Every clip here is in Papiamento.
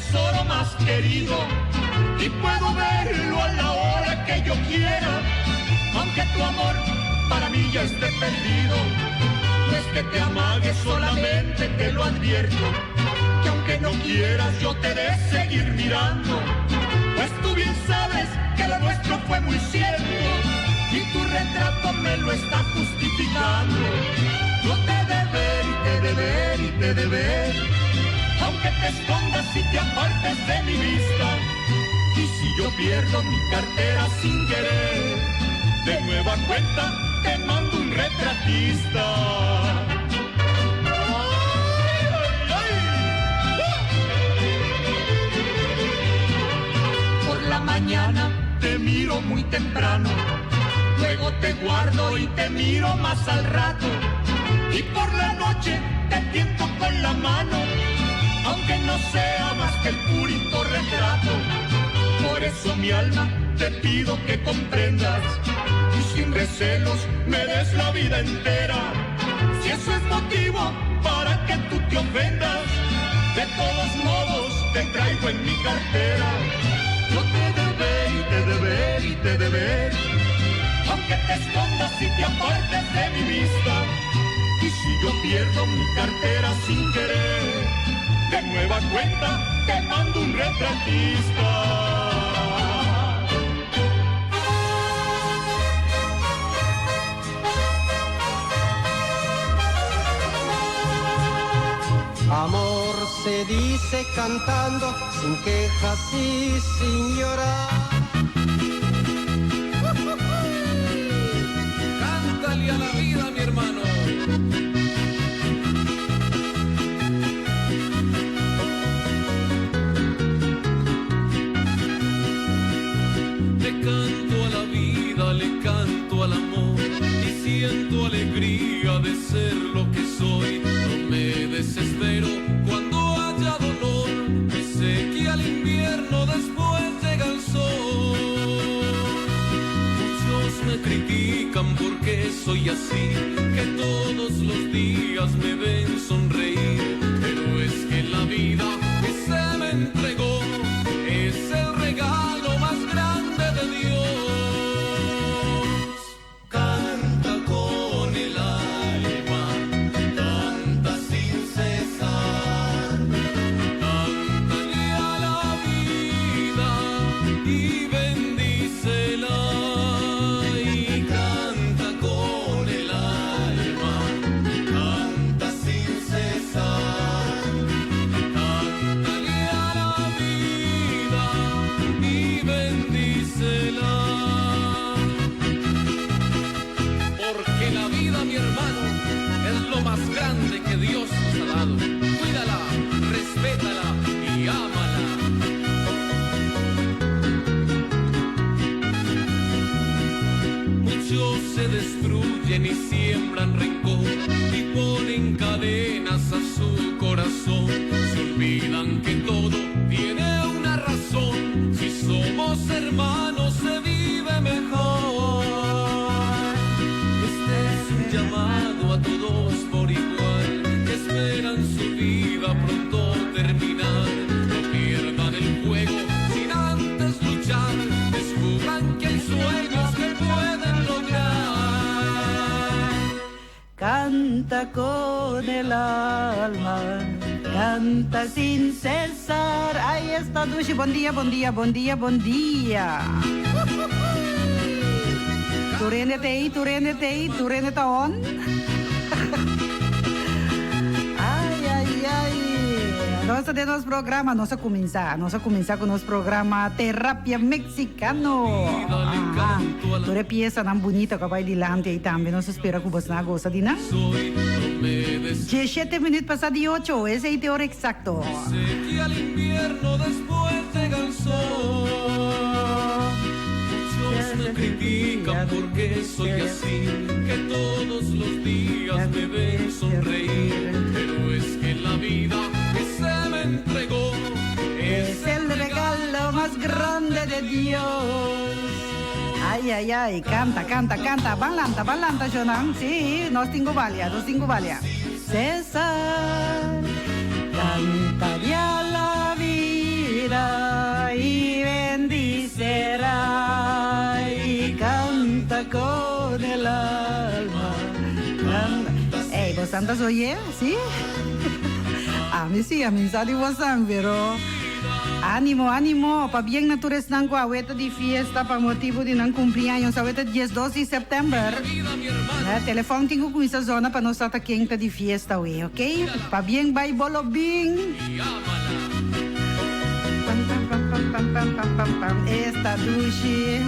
tesoro más querido y puedo verlo a la hora que yo quiera, aunque tu amor para mí ya esté perdido. No es que te amague, solamente te lo advierto, que aunque no quieras yo te de seguir mirando, pues tú bien sabes que lo nuestro fue muy cierto y tu retrato me lo está justificando. Yo te de ver y te de ver y te de ver, aunque te escondas y te apartes de mi vista. Y si yo pierdo mi cartera sin querer, de nueva cuenta te mando un retratista. ¡Ay, ay, ay! Por la mañana te miro muy temprano, luego te guardo y te miro más al rato, y por la noche te tiento con la mano, aunque no sea más que el purito retrato. Por eso mi alma te pido que comprendas y sin recelos me des la vida entera. Si eso es motivo para que tú te ofendas, de todos modos te traigo en mi cartera. Yo te de ver y te de ver y te de ver, aunque te escondas y te apartes de mi vista. Y si yo pierdo mi cartera sin querer, de nueva cuenta te mando un retratista. Amor se dice cantando, sin quejas y sin llorar. Cántale a la vida, mi hermano. Le canto a la vida, le canto al amor y siento alegría de ser lo que soy. No me desespero cuando haya dolor, que sé que al invierno después llega el sol. Muchos me critican porque soy así, que todos los días me ven sonreír, pero es que la vida que se me entregó es el regalo más grande de Dios. Canta con el alma, canta sin cesar, cántale a la vida y bendícela. Y canta con el alma, canta sin cesar, cántale a la vida y bendícela. Porque la vida, mi hermano, es lo más grande que Dios nos ha dado. Cuídala, respétala y ámala. Muchos se destruyen y siembran rencor y ponen cadenas a su corazón. Se olvidan que todo tiene una razón. Si somos hermanos se vive mejor. Este es un llamado a todos por igual que esperan su vida pronto terminar. No pierdan el juego sin antes luchar. Descubran que hay sueños que pueden lograr. Canta con el alma, canta sin cesar. Ahí está, Dushi. Bon dia, bon dia, bon dia, bon dia. Turene tei, turene tei, turene ta on. Ai, ai, ai. Nos den nos programa, nos a cuminsa, nos a cuminsa cu nos programa Terapia Mexicano. Ah, tur e piesanan bunita cu a bay dilanti ey tambe. Nos spera cu bosnan a goza di nan. 17 minuut pasa di ocho, esey te ora exacto. Sé que al invierno después llega el sol. Muchos me critican porque soy así, que todos los días me ven sonreír. Pero es que la vida que se me entregó es el regalo más grande de Dios. Ai, ai, ai, canta, canta, canta. Ban lanta, ban lanta, Jonan. Sí, nos tin cu balia, nos tin cu balia. Cesar, cantaría la vida. Bosnan ta soye? Si? Ami si, ami sa di bosnan, pero animo, animo, pabien na tur esnan ku awe ta di fiesta pa motibu di nan kumpliaños, awe ta diesdos di sèptèmber. Telefòn tin ku kuminsá zona pa nos sa ta ken ta di fiesta awe, ok? Pabien bai bolo bin! Esta dushi.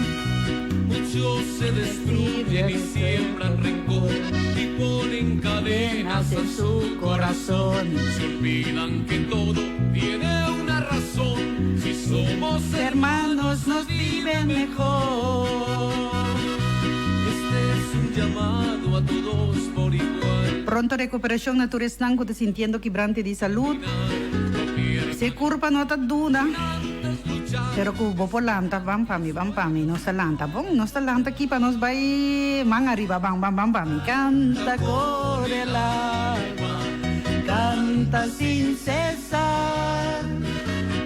Muchos se destruyen y siembran rencor y ponen cadenas en su corazón. Se olvidan que todo tiene una razón. Si somos hermanos nos viven mejor. Este es un llamado a todos por igual. Pronto recuperacion na tur esnan cu ta sintiendo kibrante di salud. Si e curpa no ta duna, pero cu bo por lanta, ban pa mi, ban pa mi, nos ta lanta. Bon, nos ta lanta aki pa nos bai man ariba, ban, ban, ban pa mi. Canta con el alma, canta sin cesar,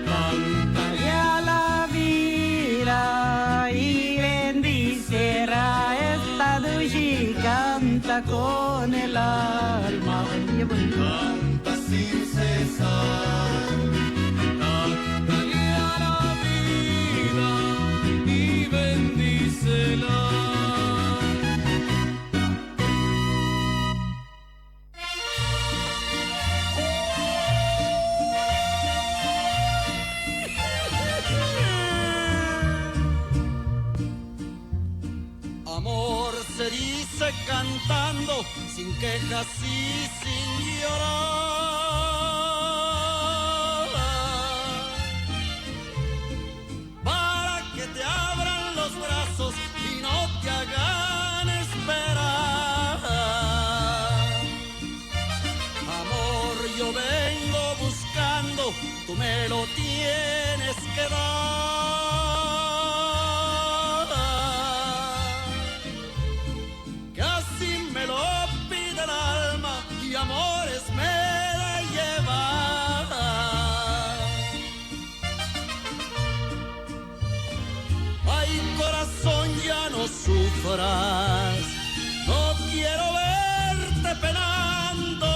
cántale a la vida y bendicera esta dushi, canta con el alma. Buen dia, buen dia. Canta sin cesar, cántale a la vida y bendícela. Amor se dice cantando, sin quejas y sin llorar. Para que te abran los brazos y no te hagan esperar. Amor, yo vengo buscando, tú me lo tienes que dar. Que así me lo pide el alma y amores me de llevar. Ay, corazón, ya no sufras, no quiero verte penando.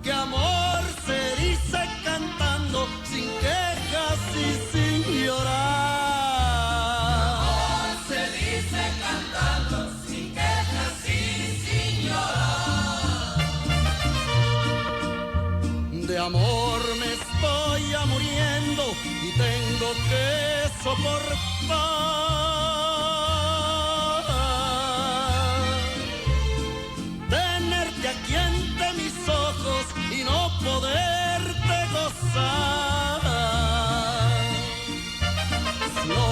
Que amor se dice cantando, sin quejas y sin llorar. Amor se dice cantando, sin quejas y sin llorar. De amor me estoy ya muriendo y tengo que soportar. Tenerte aquí entre mis ojos y no poderte gozar. Si no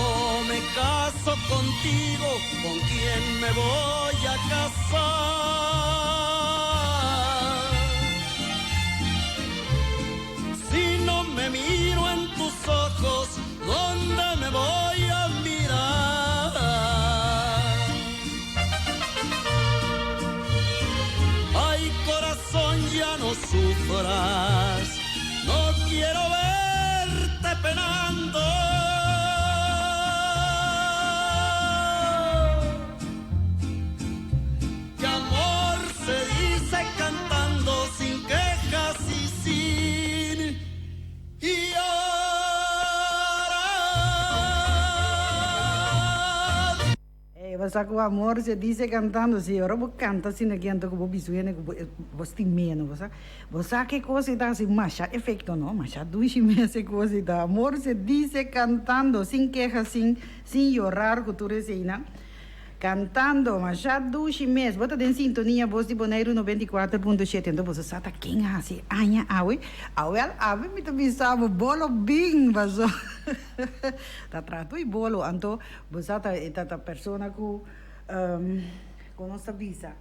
me caso contigo, ¿con quién me voy a casar? Si no me miro en tus ojos, ¿dónde me voy a mirar? Ay, corazón, ya no sufras, no quiero verte penando. Que amor se dice cantando sin quejas y sin llorar. Ey, bo sa ku amor se dice cantando, si ora bo canta asina aki anto ku bo bisuene ku bo bo stim'é no, bo sa, bo sa ke kos ei ta hasi masha efecto no, masha dushi mes e kos ei ta, amor se dice cantando sin keha sin sin yorar ku tur eseinan, cantando masha dushi mes, bo ta den sintonia Bos di Boneiru 94.7, anto boso sa ta ken a hasi aña awe, awel awe mi ta bisa bo bolo bin paso ta trato i bolo anto bo sa ta e ta ta persona ku ku nos ta bisa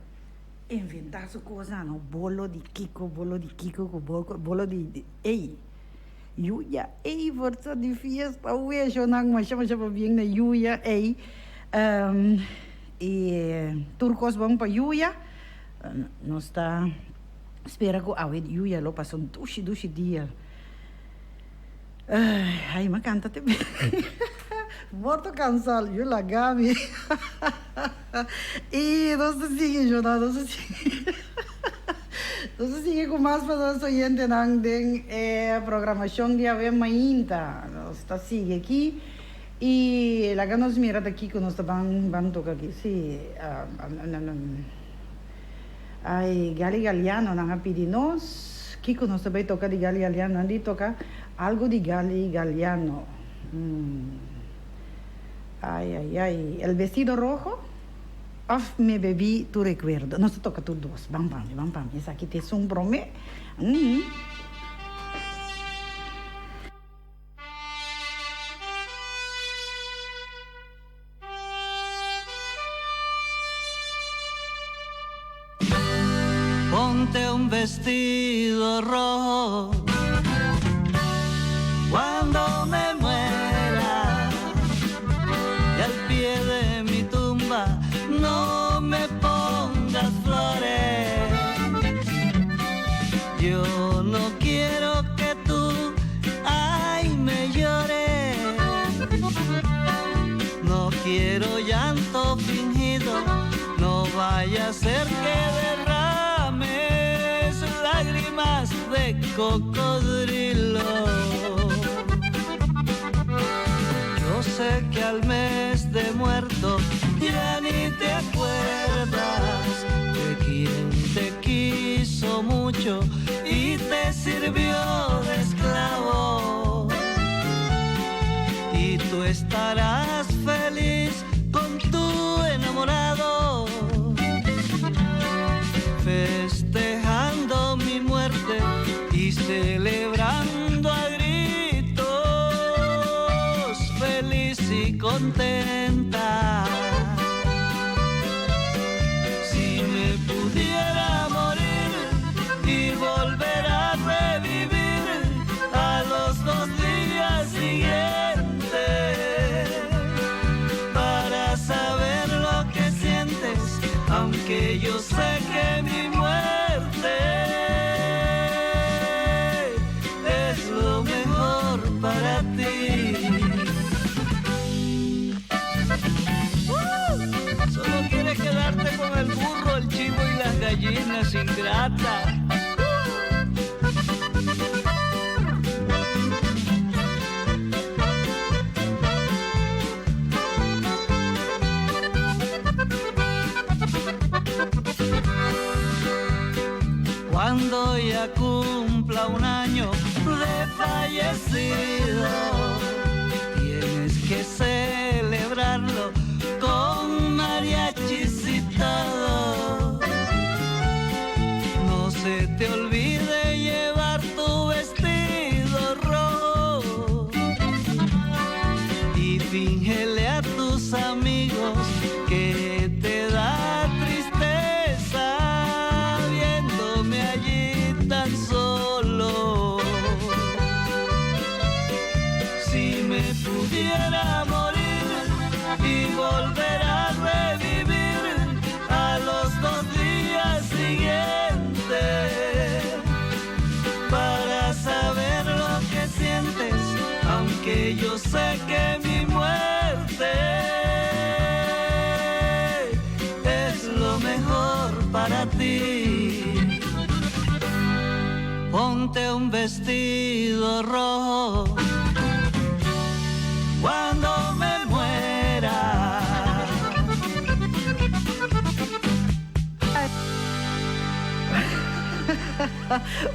inventa su kosnan no bolo di kiko bolo di kiko ku bolo di ey yuya ey forsa di fiesta weshonan masha masha pabien na yuya ey i tur kos bon pa yuya nos ta spera ku awe yuya lo pasa un dushi dushi dia. Ay, ma canta te. Morto cansá, yu laga mi. I nos ta sigui, Jonah, nos ta sigui. Nos ta sigui cu mas pa nos oyentenan den e programacion di awe mainta. Nos ta sigui aki y laga nos mira ta kico nos ta ban ban toca aki. Si, ay, Gali Galiano nan a pidi nos kico nos ta bay toca di Gali Galiano. Nan di toca algo di Gali Galiano. Ay, ay, ay, El vestido rojo. Of me bebí tu recuerdo. Nos ta toca tur dos. Ban pa mi, ban pa mi. Esaki ta esun prome. Mm. Ponte un vestido rojo cuando me muera y al pie de mi tumba no me pongas flores. Yo no quiero que tú, ay, me llores. No quiero llanto fingido, no vaya a ser que derrames lágrimas de cocodrilo. Yo sé que al mes de muerto ya ni te acuerdas de quien te quiso mucho y te sirvió de esclavo. Y tú estarás feliz con tu enamorado, festejando mi muerte y celebrando a gritos, feliz y contenta. Si me pudiera morir y volver a revivir a los 2 días siguientes, para saber lo que sientes, aunque yo sé que mi muerte es lo mejor para ti. Solo quieres quedarte con el burro, el chivo y las gallinas, ingrata. Cuando ya cumpla un año de fallecido, tienes que celebrarlo con mariachis y todo. No se te olvide llevar tu vestido rojo y fíngele a tus amigos que te da tristeza viéndome allí tan solo. Si me pudiera morir y volver a revivir a los 2 días siguientes, para saber lo que sientes, aunque yo sé que mi muerte es lo mejor para ti. Ponte un vestido rojo cuando me muera.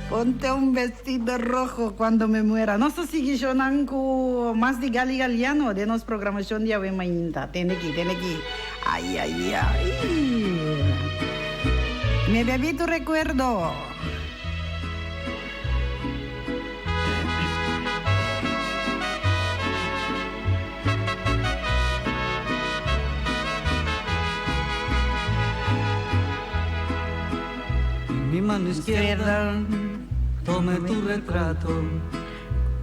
Ponte un vestido rojo cuando me muera. Nos ta sigui shownan cu mas di Gali Galiano den nos programacion di awe mainta. Tende aki, tende aki. Ay, ay, ay. Me bebí tu recuerdo. En mi mano izquierda tomé tu retrato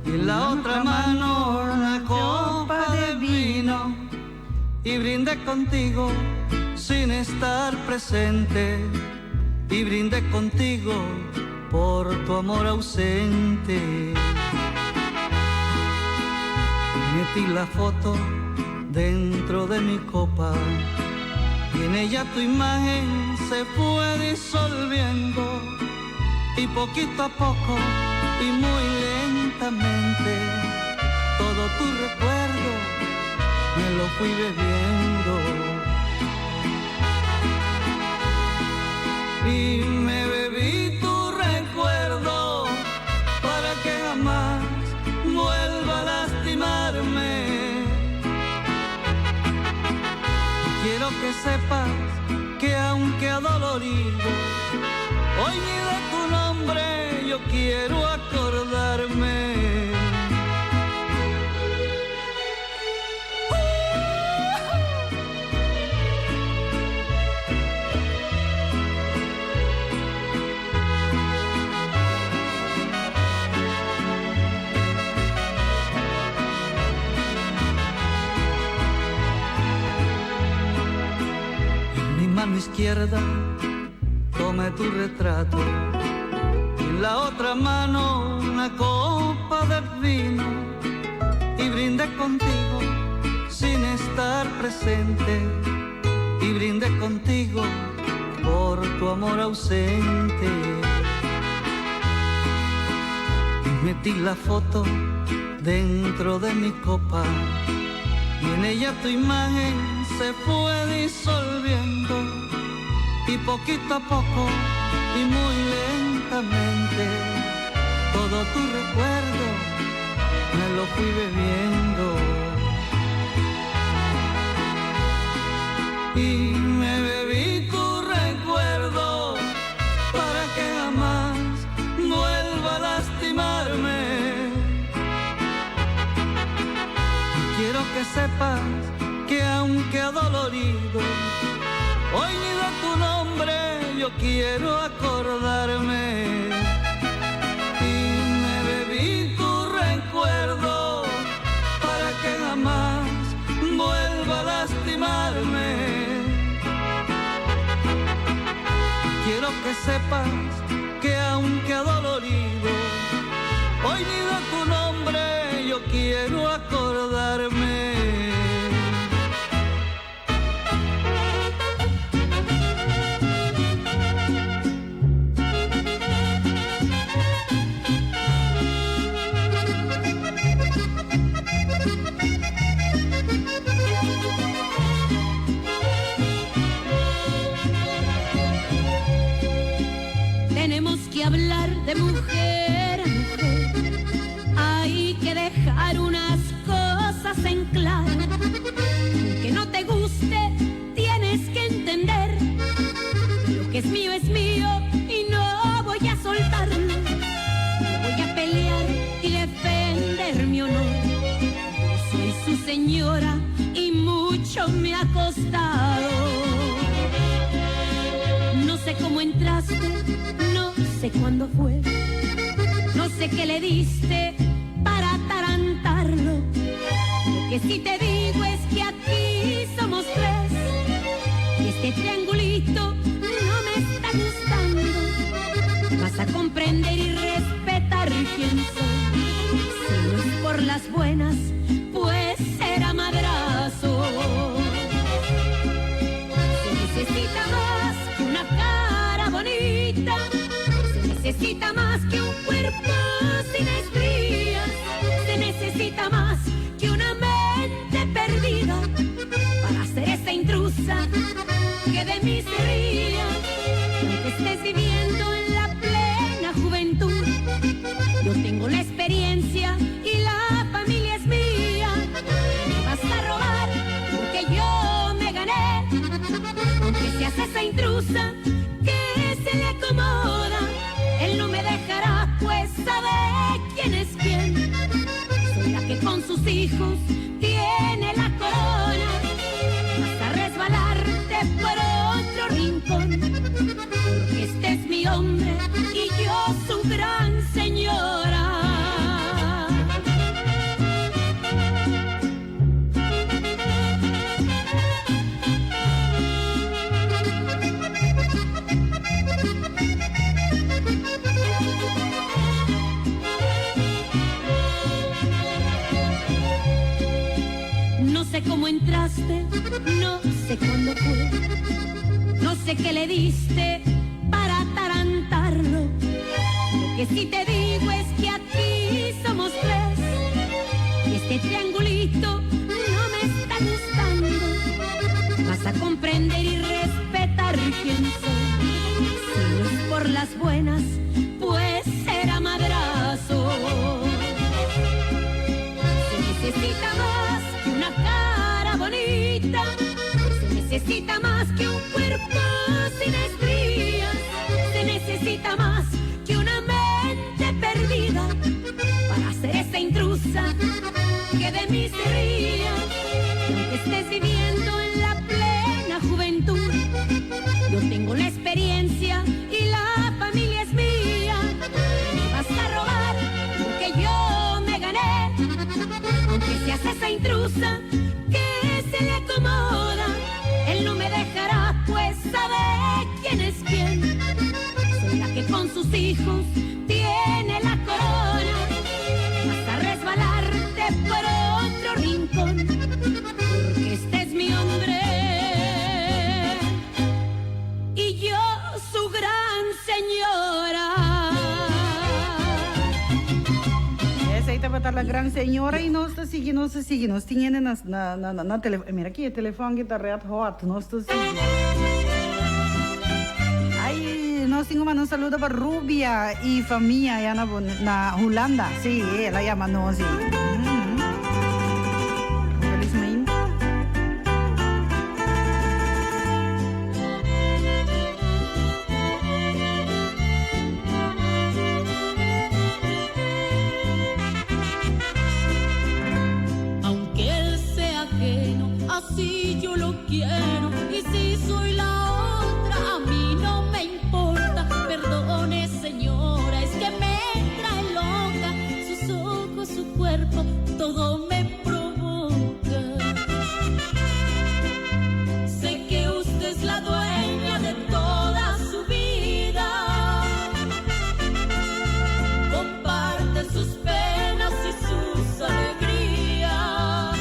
y en la otra mano una copa de vino y brindé contigo sin estar presente y brindé contigo por tu amor ausente. Metí la foto dentro de mi copa y en ella tu imagen se fue disolviendo y poquito a poco y muy lentamente todo tu recuerdo me lo fui bebiendo. Y me bebí tu recuerdo para que jamás vuelva a lastimarme. Quiero que sepas que aunque adolorido, hoy ni de tu nombre yo quiero acordarme. En mi mano izquierda tomé tu retrato y en la otra mano una copa de vino y brindé contigo sin estar presente y brindé contigo por tu amor ausente. Y metí la foto dentro de mi copa y en ella tu imagen se fue disolviendo y poquito a poco y muy lentamente todo tu recuerdo me lo fui bebiendo. Y me bebí tu recuerdo para que jamás vuelva a lastimarme. Y quiero que sepas que aunque adolorido, hoy ni de tu nombre yo quiero acordarme. Y me bebí tu recuerdo para que jamás vuelva a lastimarme. Quiero que sepas que aunque adolorido, hoy ni de tu nombre yo quiero acordarme. Tenemos que hablar de mujer a mujer. Hay que dejar unas cosas en claro. Aunque no te guste, tienes que entender. Lo que es mío y no voy a soltarlo. No voy a pelear y defender mi honor. Yo soy su señora y mucho me ha costado. No sé cómo entraste, no sé cuándo fue, no sé qué le diste para atarantarlo. Lo que sí te digo es que aquí somos tres y este triangulito no me está gustando. Vas a comprender y respetar quién soy. Si no es por las buenas, pues será madrazo. Se necesita más que una cara bonita, se necesita más que un cuerpo sin estrías, se necesita más que una mente perdida para ser esa intrusa que de mí se ría. Y aunque estés viviendo en la plena juventud, yo tengo la experiencia y la familia es mía. Me vas a robar lo que yo me gané, aunque seas esa intrusa que se le acomoda. Él no me dejará, pues sabe quién es quién. Soy la que con sus hijos tiene la corona. Vas a resbalarte por otro rincón, porque este es mi hombre y yo su gran señora. No sé cómo entraste, entraste, no sé cuándo fue. No sé qué le diste para atarantarlo. Lo que sí te digo es que aquí somos tres. Y este triangulito no me está gustando. Vas a comprender y respetar quién soy. Si no es por las buenas, pues será madrazo. Se necesita más que una cara bonita. Se necesita más que un cuerpo sin estrías. Se necesita más que una mente perdida para ser esa intrusa que de mí se ría. Y aunque estés viviendo en la plena juventud, yo tengo la experiencia y la familia es mía. Me vas a robar lo que yo me gané, aunque seas esa intrusa que se le acomoda. Él no me dejará, pues sabe quién es quién. Soy la que con sus hijos tiene la corona. Vas a resbalarte por otro rincón, porque este es mi hombre y yo su gran señora. Esey tabata la gran señora y nos ta sigui, nos ta sigui, nos tin hende na, na, na, na, na telefon. Mira aki e telefon aki ta red hot, nos ta sigui. Ay, nos tin cu manda un saludo pa Rubia y famia allá na, na Hulanda. Sí, el a yama nos y. Mm. Feliz main. Aunque él sea ajeno, así yo lo quiero. Y si soy la otra, a mí no me importa. Perdone, señora, es que me trae loca. Sus ojos, su cuerpo, todo me provoca. Sé que usted es la dueña de toda su vida. Comparte sus penas y sus alegrías.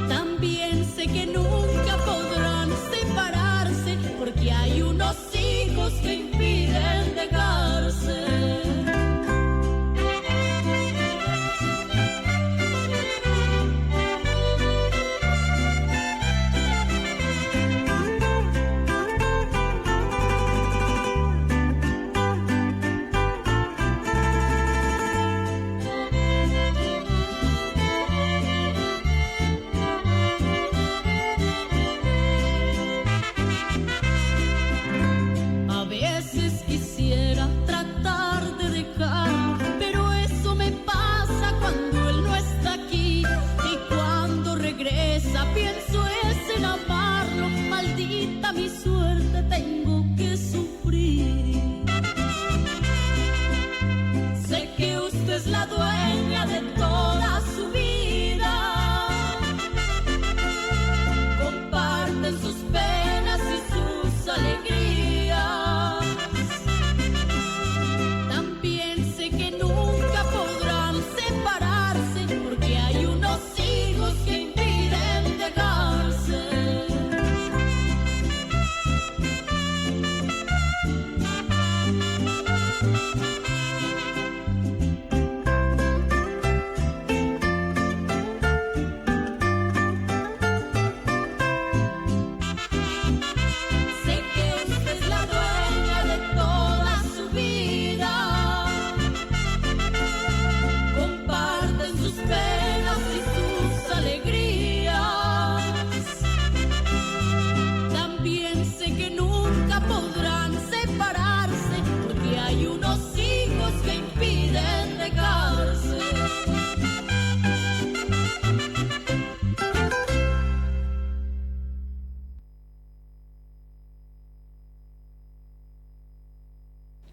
También sé que nunca podrán separarse, porque hay unos hijos que impiden dejarse. A veces quisiera tratar de dejarlo, pero eso me pasa cuando él no está aquí. Y cuando regresa pienso es en amarlo. Maldita mi suerte, tengo que sufrir. Sé que usted es la dueña de toda su vida. Comparten sus penas y sus alegrías. También sé que nunca podrán separarse, porque hay unos hijos que impiden dejarse. Sé que usted es la dueña de toda su vida. Comparten sus penas y sus alegrías. También sé que nunca podrán separarse, porque hay unos hijos que impiden dejarse.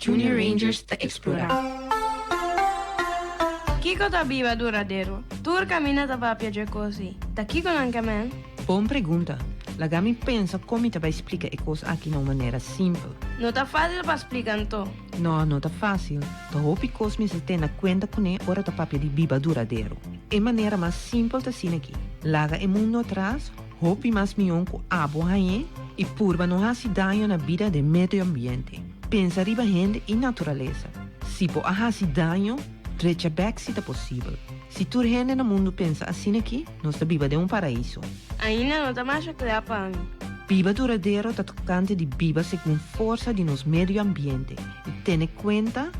Junior Rangers ta explora. Kiko ta biba duradero? Tur camina ta papia dje cos ey. Ta kiko nan ke men? Bon pregunta. Laga mi pensa con mi ta bay splica e cos aki na un manera simpel. No ta facil pa splica anto. No, no ta facil. Ta hopi cos mester tene na cuenta cune ora ta papia di biba duradero. E manera mas simpel ta asina aki. Laga e mundu atras hopi mas mihó ku abo hañ'é i purba no hasi daño na bida den medio ambiente. Pensa riba hende i naturalesa. Si bo a hasi daño, drecha bèk si ta posibel. Si tur hende na mundu pensa asina aki, nos ta biba den un paraiso. Ainda no ta masha kla pa mi. Biba duradero ta tokante di biba segun forsa di nos medio ambiente i tene kuenta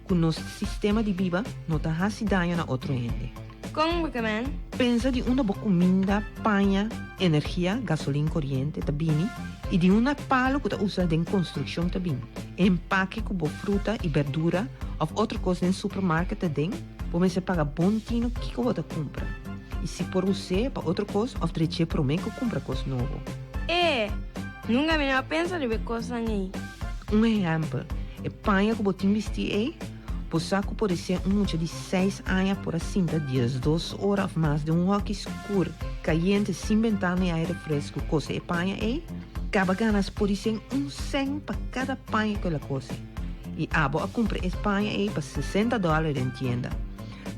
ku nos sistema di biba no ta hasi daño na otro hende. Kon bo ke men? Pensa di unda bo kuminda, paña, energia, gasolin, koriente, ta bini i di unda palu ku ta usa den konstrukshon ta bini. E empake ku bo fruta i berdura òf otro kos den supermarket ta den, bo mester paga bon tinu kiko bo ta kumpra i si por us'é pa otro kos òf drech'é promé ku kumpra kos nobo. E! Nunka mi no a pensa riba e kosnan ei. Un ehèmpel, e paña ku bo tin bistí ei, Bo sa ku podisé un mucha di seis aña por a sinta diesdos ora òf mas den un hòki skur, kayente, sin bentana i aire fresku kose e paña ei? Kaba ganas podisé un sèn pa kada paña ku el a kose. I abo a kumpra e paña ei pa sesenta dòler den tienda.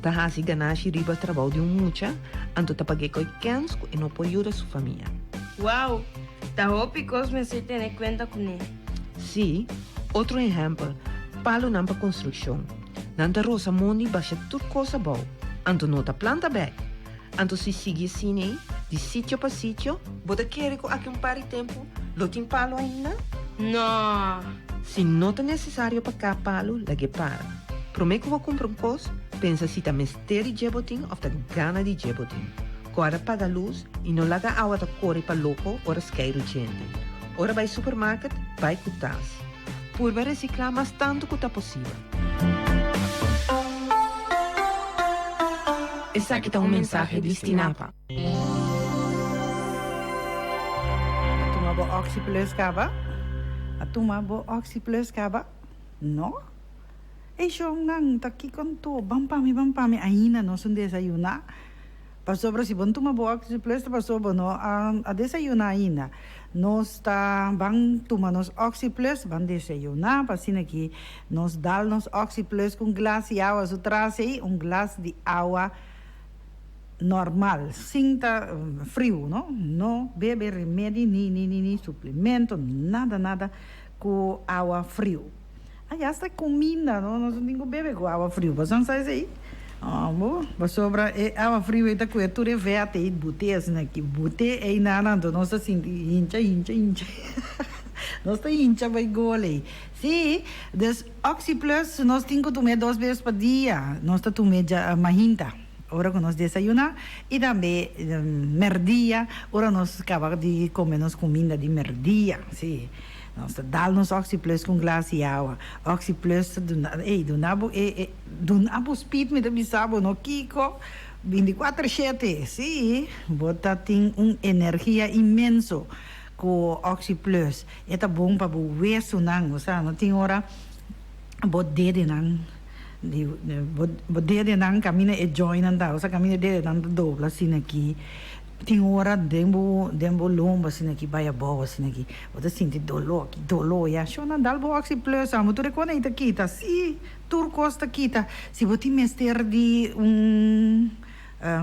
Ta hasi ganashi riba trabou di un mucha, anto ta pag'é koi kèns ku e no por yuda su famia. Wou! Ta hopi kos mester tene kuenta kuné. Sí, otro ehèmpel, palunan pa konstrukshon. Nan ta rosa mondi basha tur kos abou, anto no ta planta bèk. Anto si sigui asina ei, di sitio pa sitio, bo ta kere ku aki un par di tempu lo tin palu ainda? No! Si no ta nesesario pa kap palu, lag'é para. Promé ku bo kumpra un kos, pensa si ta mester di dje bo tin òf ta gana di dje bo tin. Kòrda paga lus i no laga awa ta kore pa loko ora skeiru djente. Ora bai supermarket, bai ku tas. Purba resiklá mas tantu ku ta posibel. Esaki ta un mensahe di Stinapa. A tuma bo Oxi Plus kaba? A tuma bo Oxi Plus kaba? No? Ey shownan, ta kiko anto? Ban pa mi, ban pa mi. Ainda nos un desayuná. Pasobra si bo no tuma bo Oxi Plus ta pasobra bo no a desayuná ainda. Nos ta ban tuma nos Oxi Plus, ban desayuná pa asina ki nos dal nos Oxi Plus ku un glas di awa su tras ei, un glas di awa normal, sin ta friu no. No bebe remedi ni ni ni ni suplemento, nada nada ku awa friu. Ay hasta cuminda no nos no tin cu bebe cu awa friu pasobra nan sa esey bo pasobra e awa friu ey ta cuer tur e vet ey bute asina aki bute ey nada anto nos ta sinti hincha hincha hincha nos ta hincha bay gol ey si dus oxi plus nos tin cu tume dos bes pa dia nos ta tume dja mahinta ora cu nos desayuna y tambe merdia ora nos caba di come nos cuminda di merdia si. Nos ta dal nos Oxi Plus ku un glas di awa. Oxi Plus ta duna, ey, duna bo e, e, duna bo speed mi ta bisa bo no kiko, bintikuater shete, si, bo ta tin un energia inmenso ku Oxi Plus. E ta bon pa bo wesunan, bo sa, no tin ora bo dedenan di, bo, bo dedenan kaminda e jointnan ta, bo sa kaminda e dedenan ta dobla asina aki. Tin ora den bo den bo lomba asina ki bai abou asina ki bo ta sinti doló ki doló ya sho nan dal bo oxi plus amo tur e kos ei ta kita si tur kos ta kita si bo tin mester di un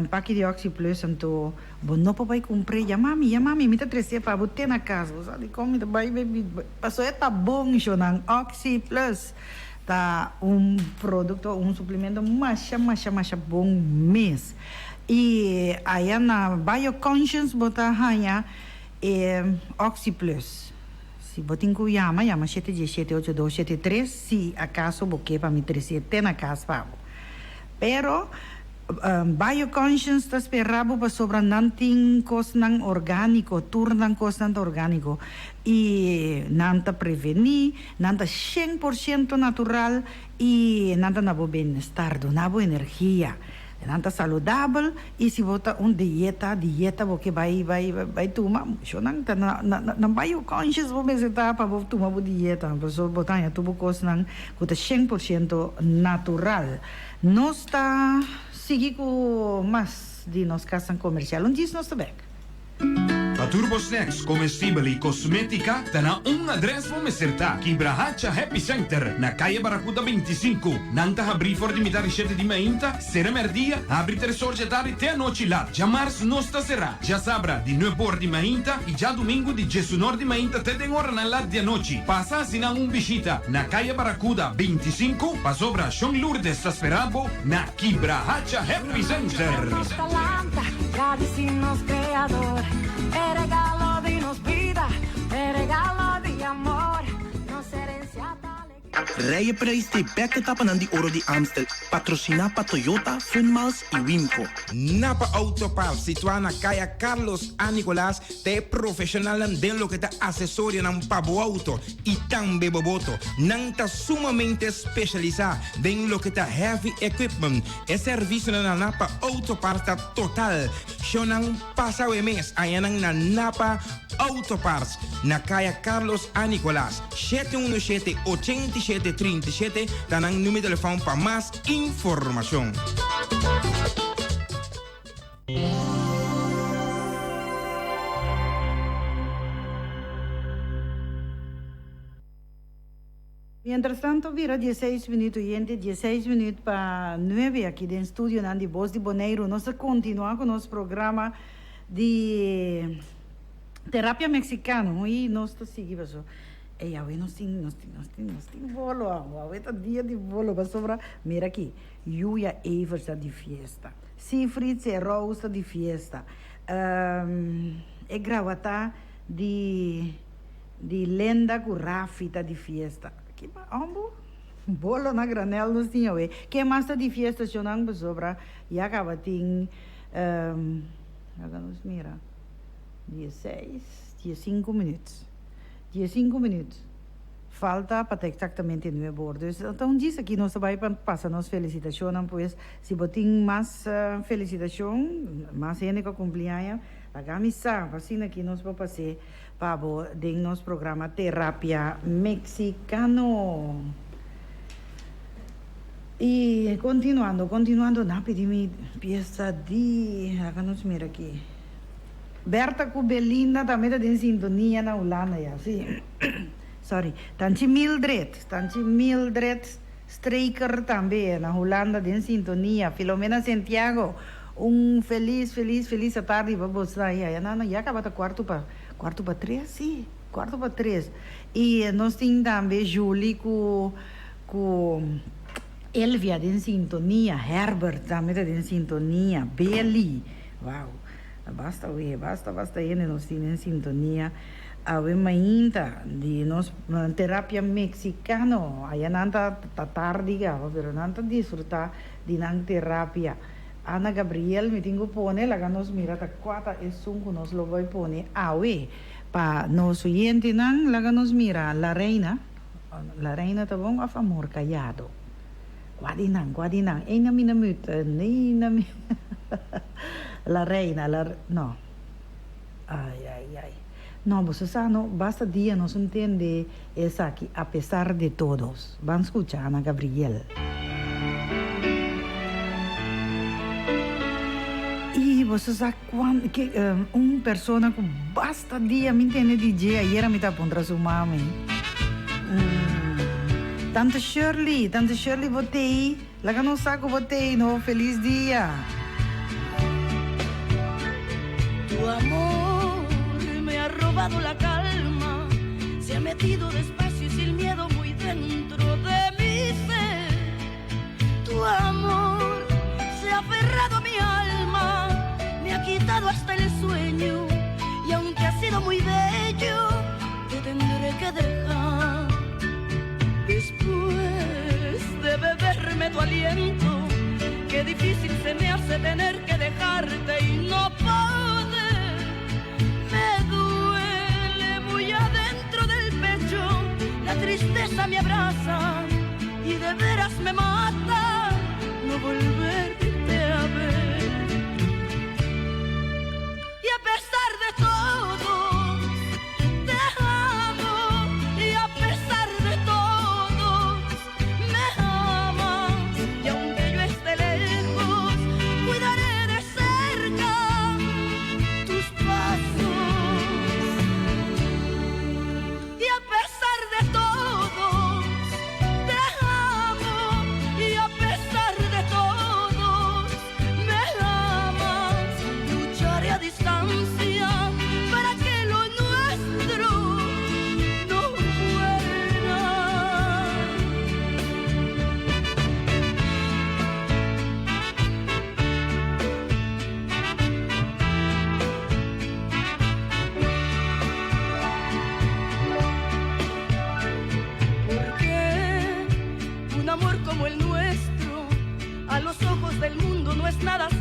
paki di oxi plus anto bo no por bai kumpr'é yama mi yama mi mi ta tres'é pa bo te na kas bo sa dikon mi ta bai pasobra e ta bon sho nan oxi plus ta un produkto un suplemento masha masha masha bon mes. I aya na BioConscience bo ta haña e OxyPlus. Si bo tin ku yama, yama shete diesshete ocho dos shete tres si akaso bo ke pa mi trese te na kas pa bo. Pero BioConscience ta spera bo pasobra nan tin kosnan orgániko, tur nan kosnan ta orgániko i nan ta prevení, nan ta shen por shento natural i nan ta na bo bienestar, duna bo energia. Nan ta saludabel y si bo ta un dieta, dieta bo ke bay bay bay tuma, sho nan ta na na nan bay yo conscious bo mester ta pa bo tuma bo dieta, pasobra bo ta haña tur bo cosnan cu ta 100% natural. Nos ta sigui cu mas di nos casnan comercial. Un djis nos ta bek. tur bo snacks, comestibel y cosmetica, ta na un adres bo mester ta, Kibrahacha Happy Center, na Calle Barracuda 25. Nan ta habri for di mitar di shete di mainta, sera merdia, habri tres or dje tardi te anochi lat. Djamars nos ta sera, djasabra di nuebe or di mainta y djadumingu di djesunor di mainta te den oranan lat di anochi. Pasa haci nan un bishita na Calle Barracuda 25, pasobra Shon Lourdes ta spera bo na Kibrahacha Happy Center. Rijeprijs di bek etapanan di Oro di Amstel, patrosiná pa Toyota, Funmiles i Wimco. Napa Auto Parts, situá na Kaya Carlos A. Nicolaas, ta e profeshonalnan den loke ta asesorionan pa bo auto i tambe bo boto. Nan ta sumamente speshalisá den loke ta heavy equipment. E servisionan na Napa Auto Parts ta total. Shownan pasa awe mes añanan na Napa Auto Parts na Kaya Carlos A. Nicolaas, 717 87 37 ta nan numero telefòn pa mas informashon. Mientras tanto bira dieseis minuut oyente, dieseis minuut pa nuebe aki den studionan di Bos di Boneiru. Nos ta continua cu nos programa di Terapia Mexicano y nos ta sigui paso ey awe nos tin nos tin nos tin nos tin bolo awe, awe ta dia di bolo pasobra mira aki Yuya Evers ta di fiesta, Sifrid Serous ta di fiesta, e grawata di. Di Lenda ku Rafi ta di fiesta. Ki pa ombo? Bolo na granel nos tin awe. Ken mas ta di fiesta shonnan pasobra ya kaba tin laga nos mira dieseis, diesinku minüt. Diesinku minüt falta pa ta eksaktamente nuebe or. Dus ta un djis aki nos ta bai pa pasa nos felisitashonnan pues si bo tin mas felisitashon, mas hende ku a kumpli aña laga mi sa pa asina aki nos por pas'é. Pa bo den nos programa Terapia Mexicano. Y continuando, continuando, na pidi mi pieza di, laga nos mira aki. Bertha cu Belinda tambe ta den sintonia na Hulanda ya, si. Sorry. Tanchi Mildred, Tanchi Mildred Straker tambe na Hulanda den sintonia. Filomena Santiago, un feliz, feliz, feliz atardi pa boso. Ya, ya, no, ya caba ta cuarto pa. Cuarto pa tres, sí, cuarto pa tres. Y nos tin tambe Julie cu cu Elvia den sintonia, Herbert tambe ta den sintonia, Belly, wow, basta wee, basta, basta hende nos tin den sintonia awe mainta di nos terapia mexicano. Aya nan ta ta tardi caba, pero nan ta disfruta di nan terapia. Ana Gabriel, mi tin ku pone, laga nos mira ta kua ta esun ku nos lo bai pone awe pa nos oyentenan, laga nos mira La Reina, La Reina ta bon of Amor Callado? Kua di nan, kua di nan? Eina mi na mut, eina mi La Reina, la no, ai ai ai, no boso sa no, basta dia nos un tende esaki a pesar de todos. Ban skucha Ana Gabriel. I boso sa kuan ke un persona ku basta dia mi tende di dje ayera mi ta puntra su mami. Tante Shirley, tante Shirley bo tei? Laga nos sa ku bo tei no. Felis dia. Tu amor me ha robado la calma, se ha metido despacio y sin miedo muy dentro de mi ser. Tu amor se ha aferrado a mi alma, me ha quitado hasta el sueño y aunque ha sido muy bello, te tendré que dejar. Después de beberme tu aliento, qué difícil se me hace tener que dejarte y no poder. Me duele muy adentro del pecho, la tristeza me abraza y de veras me mata no volverte a ver. Y a pesar de todo, te amo y a pesar de todo, me amas. Y aunque yo esté lejos, cuidaré de cerca tus pasos.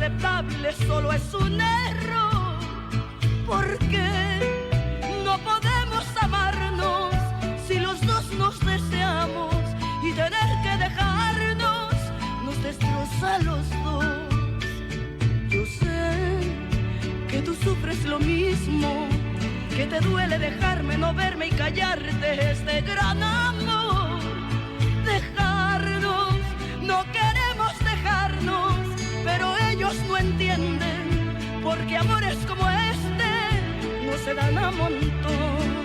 inaceptable, solo es un error. Porque no podemos amarnos si los dos nos deseamos y tener que dejarnos nos destroza a los dos. Yo sé que tú sufres lo mismo, que te duele dejarme, no verme y callarte este gran amor. Dejarnos, no queremos dejarnos, pero ellos no entienden, porque amores como este no se dan a montón.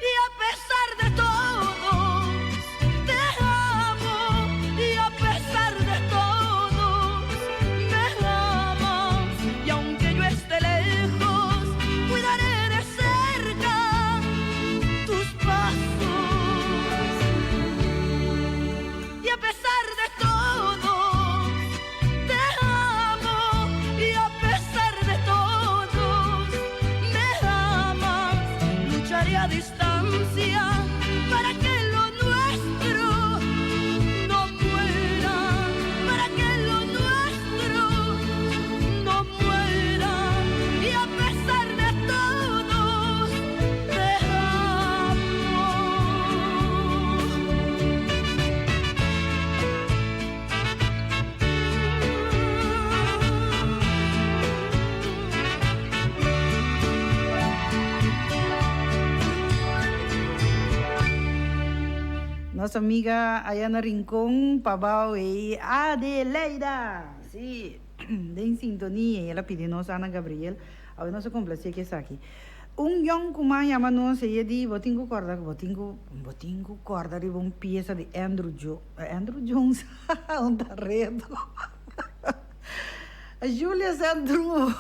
Y a pesar de todos, te amo. Y a pesar de todos, me amas. Y aunque yo esté lejos, cuidaré de cerca tus pasos. Y a pesar de todos, te amo. Y a pesar de todos, me amas. Lucharé a distancia para que lo nuestro no muera, para que lo nuestro no muera. Y a pesar de todos, te amo. Nos amiga Ayana Rincón, Pabao y Adeleida. Si, den sintonia. El a pidi nos Ana Gabriel. Awe nos a komplase ku esaki. Un yònkuman yama nos i e di, Bo tin ku kòrda, bo tin ku, bo tin ku kòrda riba un piesa di Andrew Jo, Andrew Jones, un ta reto. Julius Andrew.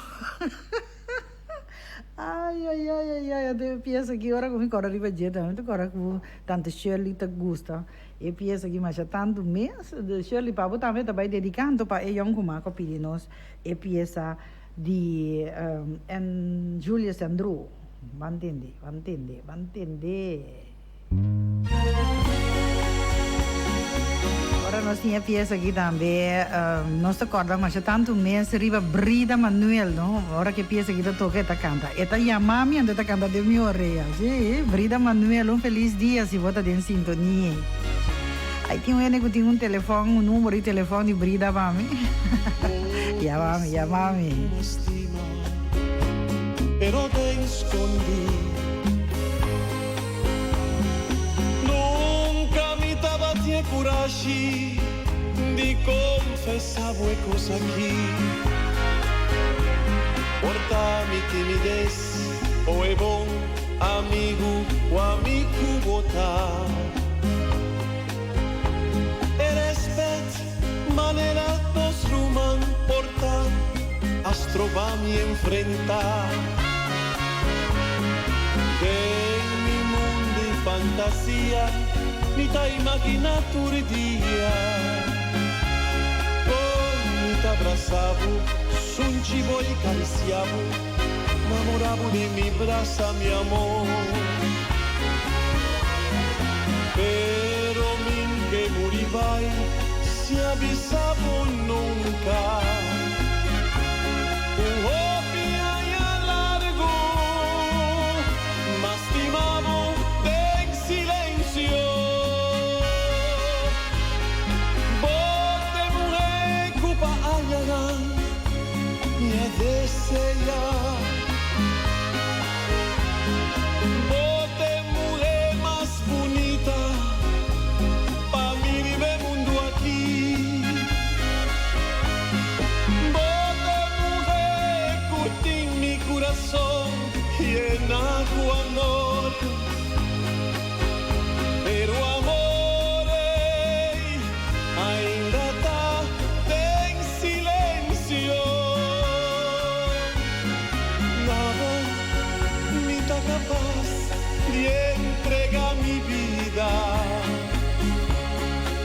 Ai, ai, ai, ai, ai, anto e piesa aki ora ku mi kòrda riba dje tambe mi ta kòrda ku tante Shirley ta gusta e piesa aki masha tantu mes. Shirley, pa bo tambe ta bai dediká anto pa e yònkuman ku a pidi nos e piesa di Julius Andrew. Ban tende, ban tende, ban tende. Ora nos tin e piesa aki tambe, nos ta kòrda masha tantu mes riba Brida Manuel, no? Ora ku e piesa aki ta toka e ta kanta. E ta yama mi anto e ta kanta den mi orea. Sí, Brida Manuel, un felis dia si bo ta den sintonia. Ai tin un hende ku tin un telefòn, un numero di telefòn di Brida pa mi? Yama mi, yama mi. Pero te escondí. Nunca mi tabatin curashi di confesa bo e cos aki. Por ta mi timidez o e bon amigu cu ami cu bo ta. E respet manera nos ruman por ta a stroba mi enfrenta. Den mi mundo di fantasia mi ta imagina tur dia con mi ta brasa bo, sunchi bo y caricia bo, namora bo den mi brasa mi amor. Pero min ke muri bai sin a bisa bo nunca. Un hopi aña largo m'a stima bo den silencio. Bo t'e muhe cu pa añanan mi a desea. Bo t'e muhe mas bunita pa mi riba e mundu aki. Bo t'e muhe ku tin mi kurason yena ku amor. Pero amor ei ainda ta den silensio. Na bo mi ta kapas di entrega mi bida.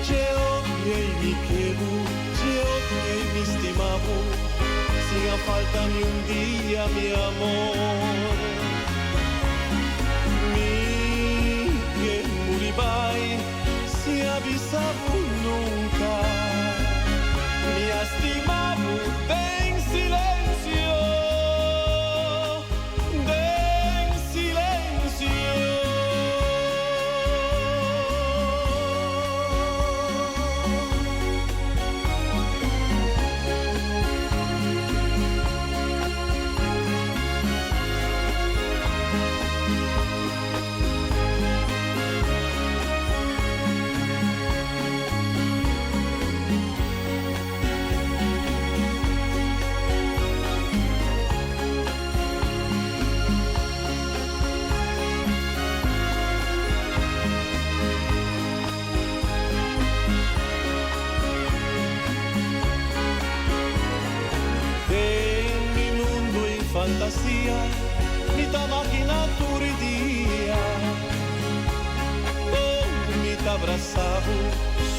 Dje hopi ei mi kebu, dje hopi ei mi stima bo, sin a falta ni un dia mi amor. Mi ke muri bai sin a bisa bo nunka. Brasabo,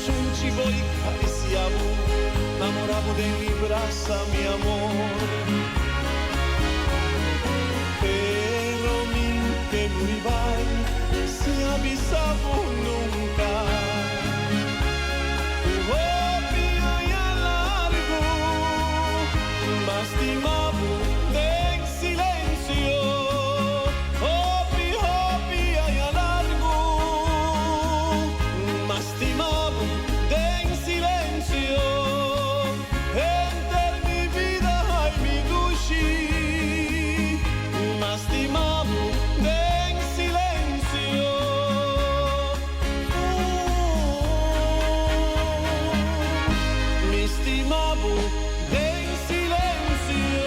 sunchi bo y cariciabo, namorabo den mi brasa, mi amor. Pero mi ke muri bai sin avisabo nunca. Cu hopi aña largo m'a stimabo den silencio. Hopi, hopi aña largo m'a stimabo den silencio. Henter mi bida, ay mi dushi, m'a stimabo den silencio. Mi stimabo den silencio.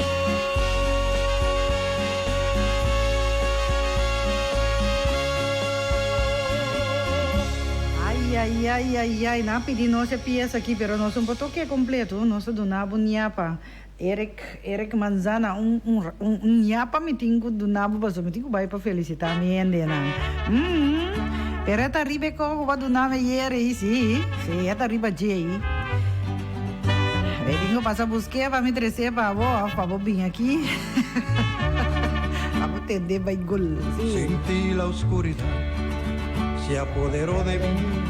Ay ay ay ay ay, nan a pidi nos e pieza aki pero nos un por toke completo, nos a duna bo ñapa. Eric, Eric Manzana, un un un un ñapa mi tin cu duna bo pasobra mi tin cu bay pa felicita mi hendenan. Umm, pero e ta riba e coco cu a duna mi ayer ey, si, si, e ta riba dje ey. Mi tin cu pasa busque pa mi trece pa bo of pa bo bin aki pa bo tende bay gol, si. Sentí la oscuridad se apoderó de mí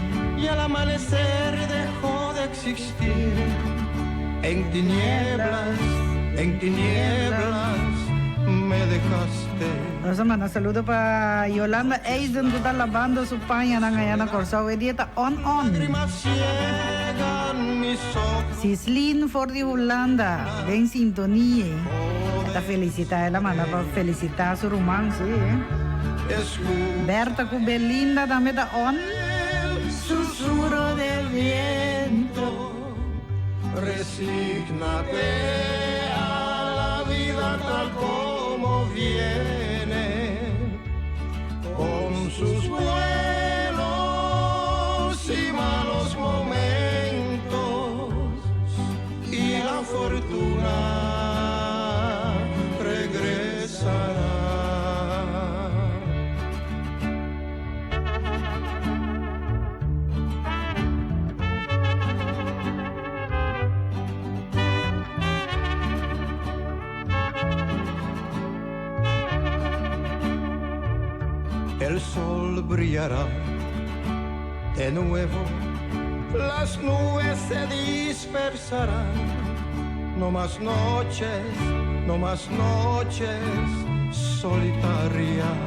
y al amanecer dejó de existir. En tinieblas, en tinieblas me dejaste. Nos a manda saludo pa Yolanda Eisden cu ta labando su pañanan allá na Corsou. E dia ta on on. Sislin for di Hulanda den sintonie. E ta felicita, el a manda pa felicita su ruman, si. Bertha cu Belinda tambe ta on. Susurro del viento, resígnate a la vida tal como viene, con sus buenos y malos momentos, y la fortuna regresará. El sol brillará de nuevo, las nubes se dispersarán. No más noches, no más noches solitarias,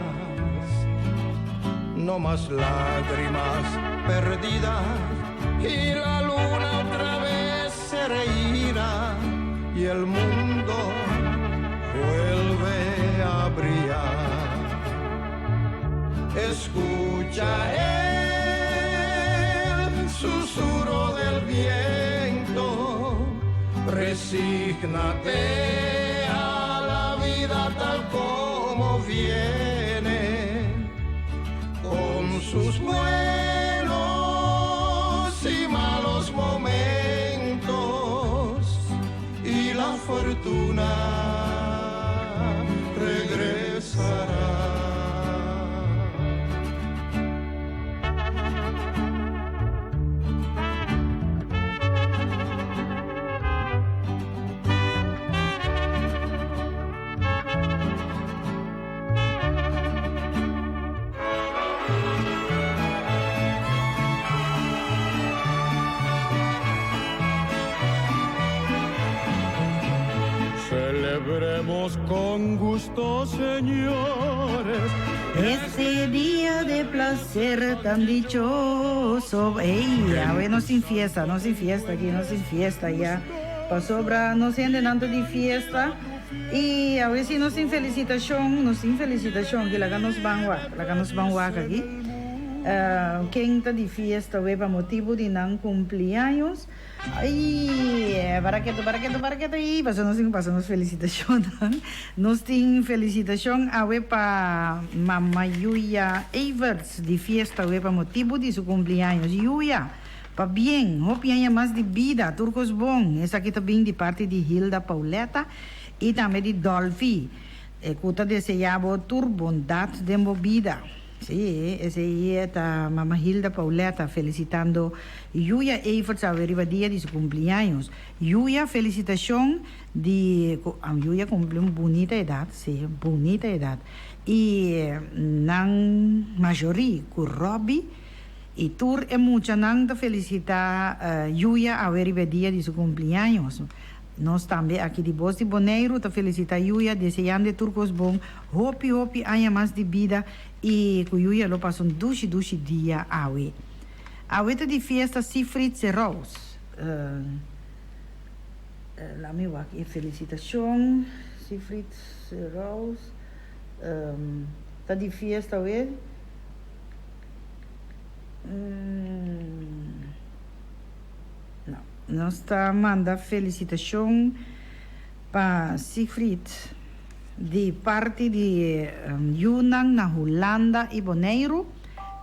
no más lágrimas perdidas y la luna otra vez se reirá y el mundo vuelve a brillar. Escucha el susurro del viento, resígnate a la vida tal como viene, con sus buenos y malos momentos y la fortuna regresará. Celebremos con gusto, señores. Este día de placer tan dichoso. Ey, awe nos tin fiesta, nos tin fiesta aki, nos tin fiesta ya. Pasobra nos hendenan ta di fiesta y awe si nos tin felicitacion, nos tin felicitacion aki, laga nos ban wak, laga nos ban wak aki. Ken ta di fiesta awe pa motibo di nan cumpleaños? Ay, para ketu, para ketu, para ketu, y paso nos tin cu pasa nos felicitacionnan. Nos tin felicitacion awe pa Mama Yuya Everts di fiesta awe pa motibo di su cumpleaños. Yuya, pabien, hopi aña mas di bida, tur cos bon. Esaki ta bin di parti di Hilda Pauletta y tambe di Dolphy, cu ta desea bo tur bondad den bo bida. Sí, esei ta Mama Hilda Pauletta felicitando Yuya Everts awe riba dia di su cumpleaños. Yuya felicitacion di cu Yuya cumpli un bunita edad, sí, bunita edad. Y nan majorie cu Robbie y tur e muchanan ta felicita Yuya awe riba e dia di su cumpleaños. Nos tambe aki di Bos di Boneiru ta felicita Yuya deseando e tur cos bon, hopi hopi aña mas di bida y cu Yuya lo pasa un dushi dushi dia awe. Awe ta di fiesta Sifrid Serous. Laat mi wak e felicitacion Sifrid Serous ta di fiesta awe. No. Nos ta manda felicitacion pa Siegfried di parti di yunan na Hulanda y Boneiru,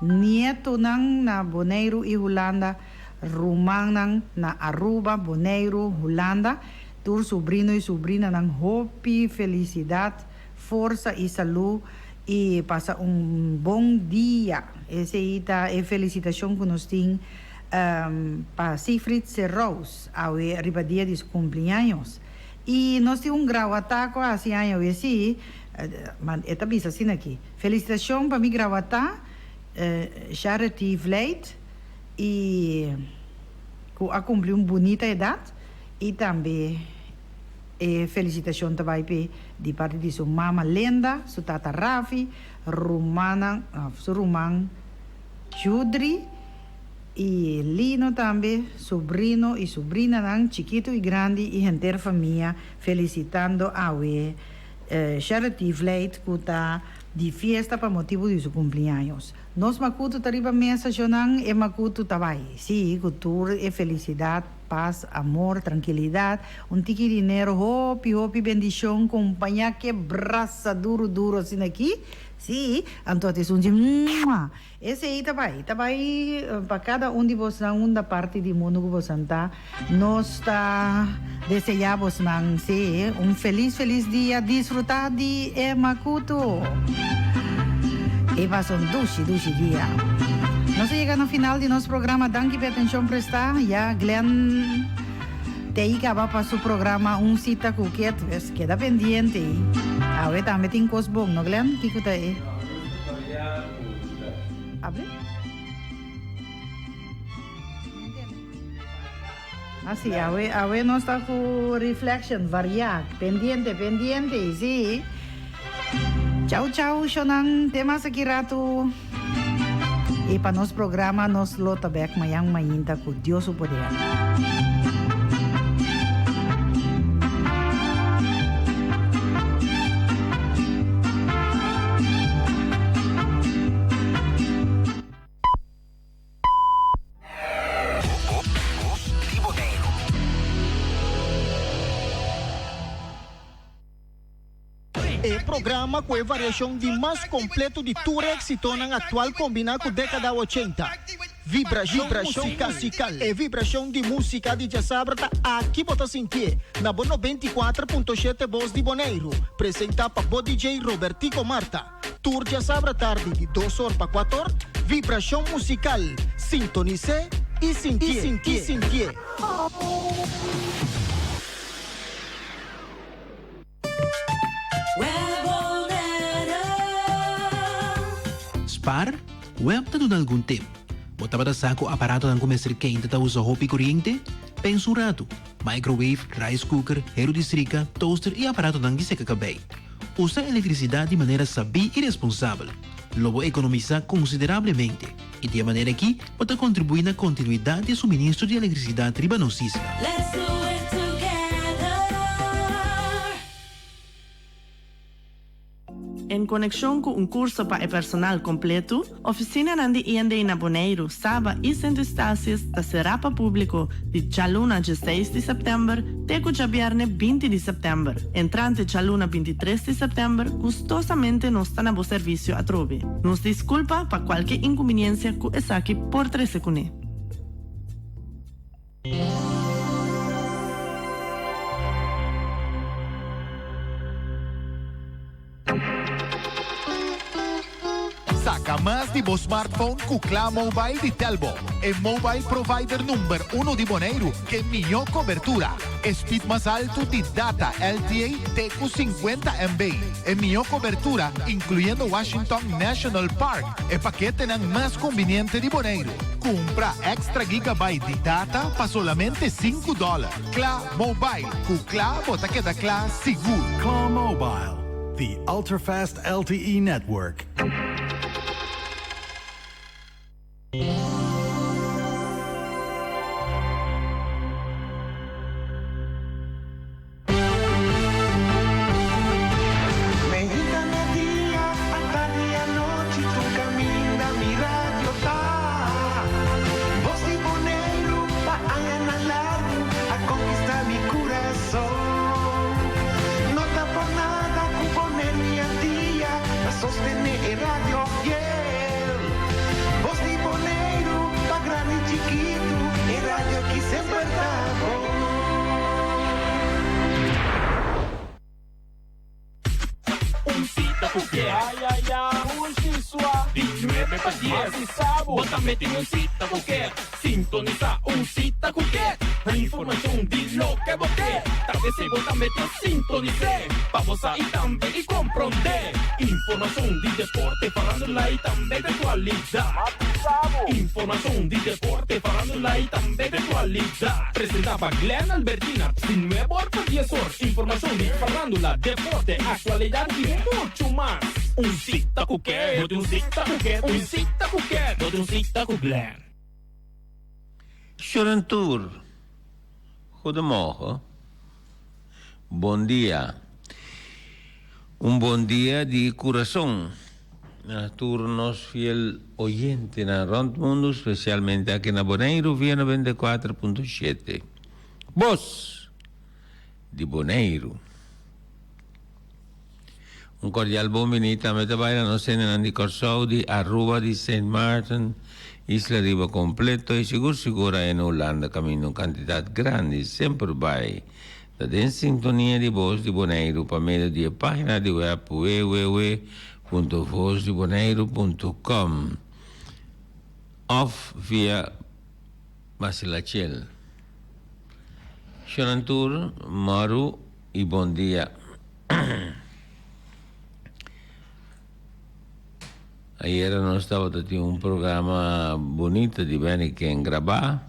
nietonan na Boneiru y Hulanda, rumannan na Aruba, Boneiru, Hulanda, tur sobrino y sobrinanan hopi felicidad, forsa y salud y pasa un bon dia. Esey ta e felicitacion cu nos tin. Pa Siegfried Serrous awe riba dia di su cumpleaños. Y nos tin un grawatá cu a haci aña awe si, ma e ta bisa asina aki, Felicitacion pa mi grawatá Charity Vlijt y cu a cumpli un bunita edad y tambe e felicitacion ta bay p'e di parti di su mama Lenda, su tata Rafi, rumannan, su ruman Judry y Lino tambe, sobrino y sobrinanan, chikito y grandi y henter famia felicitando awe Charity Vlijt cu ta di fiesta pa motibo di su cumpleaños. Nos macuto ta riba mesa shonan, e macuto ta bay, si, cu tur e felicidad, paz, amor, trankilidad, un tiki dinero, hopi hopi bendicion, compaña ke brasa duro duro asina aki, si, anto a tin esun dje mua. Esei ta bai, ta bai pa kada un di bosnan unda parti di mundu ku bosan ta. Nos ta deseá bosnan, sí, un felis, felis dia. Disfrutá di e makutu. I pasa un dushi, dushi dia. Nos a yega na final di nos programa. Danki pa e atenshon prestá. Ya Glenn te i kaba pa su programa Un Cita ku Ket. Pues keda pendiente. Awe tambe tin kos bon, no Glenn? Kiko ta e? Abre. Así, awe, awe nos ta ku reflection, varia, pendiente, pendiente, sí. Chau, chau, shonan, te mas aki ratu. I pa nos programa nos lo ta bek mayan mainta ku Dios su poder. E programa ku e variashon di mas kompleto di tur e eksitonan aktual kombiná ku dékada ochenta. Vibrashon Musikal. E vibrashon di músika di djasabra ta aki bo ta sintié na bo 94.7 Bos di Boneiru, presentá pa bo DJ Robertico Marta. Tur djasabra tardi di dos or pa kuator, Vibrashon Musikal. Sintonis'é i sintié. Spar, Web ta duna algun tip. Bo tabata sa ku aparatonan ku mester keinta ta usa hopi koriente? Pensa un ratu. Microwave, rice cooker, heru di strika, toaster i aparatonan di seka kabei. Usa elektrisidat di manera sabí i responsabel. Lo bo ekonomisá konsiderablemente i di e manera akí bo ta kontribuí na kontinuidat di e suministro di elektrisidat riba nos isla. En konekshon ku un kurso pa e personal kompletu, ofisinanan di IND na Boneiru, Saba i Sint Eustatius ta será pa públiko di djaluna dieseis di sèptèmber te ku djabièrnè 20 di sèptèmber. Entrante djaluna 23 di sèptèmber gustosamente nos ta na bo servisio atrobe. Nos diskulpa pa kualke inkumbiniensia ku esaki por trese kuné. Saka mas di bo smartphone ku Kla Mobile di Telbo, e mobile provider number uno di Boneiru ke mihó kobertura, e speed mas altu di data LTE te ku 50 MB, e mihó kobertura inkluyendo Washington National Park, e paketenan mas kumbiniente di Boneiru. Kumpra èkstra gigabyte di data pa solamente sinku dòler. Kla Mobile, ku kla bo ta keda kla sigur. Kla Mobile, the ultra-fast LTE network. Meinta merdia, atardi anochi tur caminda mi radio ta. Bos di Boneiru pa añanan largu a conquista mi curason. No ta por nada cu Boneiru y Antia ta sostene e radio fiel. Bos di Boneiru pa grandi y chikitu e radio aki semper ta bon. Un sita ku ke. Ay ay ay Pushi sua. Di nuebe pa dies. Masi sabu. Bo tambe tin un sita ku ke. Sintonisa un sita ku ke. Informashon di loke bo ke. Ta esei bo tambe ta sintonis'é. Pa bo sa i tambe i komprondé. Informashon di deporte, farandula i tambe di aktualidat. Masi sabu. Informashon di deporte, farandula i tambe di aktualidat. Presentá pa Glenn Albertina, di nuebe or pa dies or. Informashon di farándula, deporte, aktualidat i muchu mas. Un sita ku ke, bo tin un sita ku ke, un sita ku ke, bo tin un sita ku Glenn. Shuran tur, goedemorgen, bon dia. Un bon dia di kurason na tur nos fiel oyentenan rònt mundu, spesialmente aki na Boneiru via 94.7. Bos di Boneiru. Un kordial bon bini tambe ta bai na nos hendenan di Kòrsou, di Aruba, di Sint Maarten, Isla Riba kompleto i sigur sigur aye na Hulanda kaminda un kantidat grandi semper bai ta den sintonia di Bos di Boneiru pa medio di e página di wèp www.vosdiboneiru.com òf via Basilachel. Shonan tur, mòru i bon dia. Ayera nos tabata tin un programa bunito di Benny Ken grabá.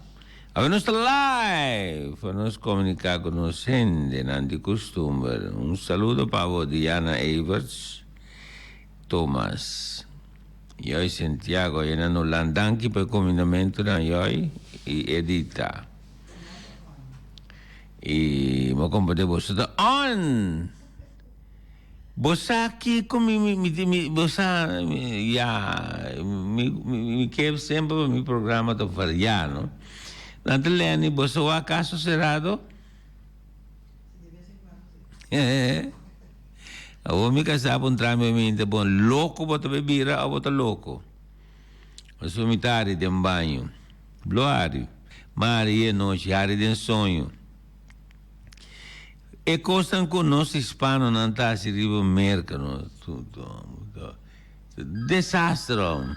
Awe nos ta live pa nos komuniká ku nos hendenan di kustumber. Un saludo pa bo Diana Everts, Thomas, Joy Santiago ayera na Hulanda. Danki pa e komindamentunan Joy i Edita. I bo komprende boso ta on! Bo sa kiko mi mi mi mi bo sa ya mi mi ke semper pa mi programa ta variá no. Nan ta Lenny bo sa wak Caso Cerrado? Awor mi kasá puntra mi mi ta bon loko bo ta bay bira o bo ta loko? Pasobra mi ta hari den baño. Blo hari. Ma hari e nochi, hari den soño. E kosnan ku nos hispanonan ta hasi riba Merka no, desastre hom.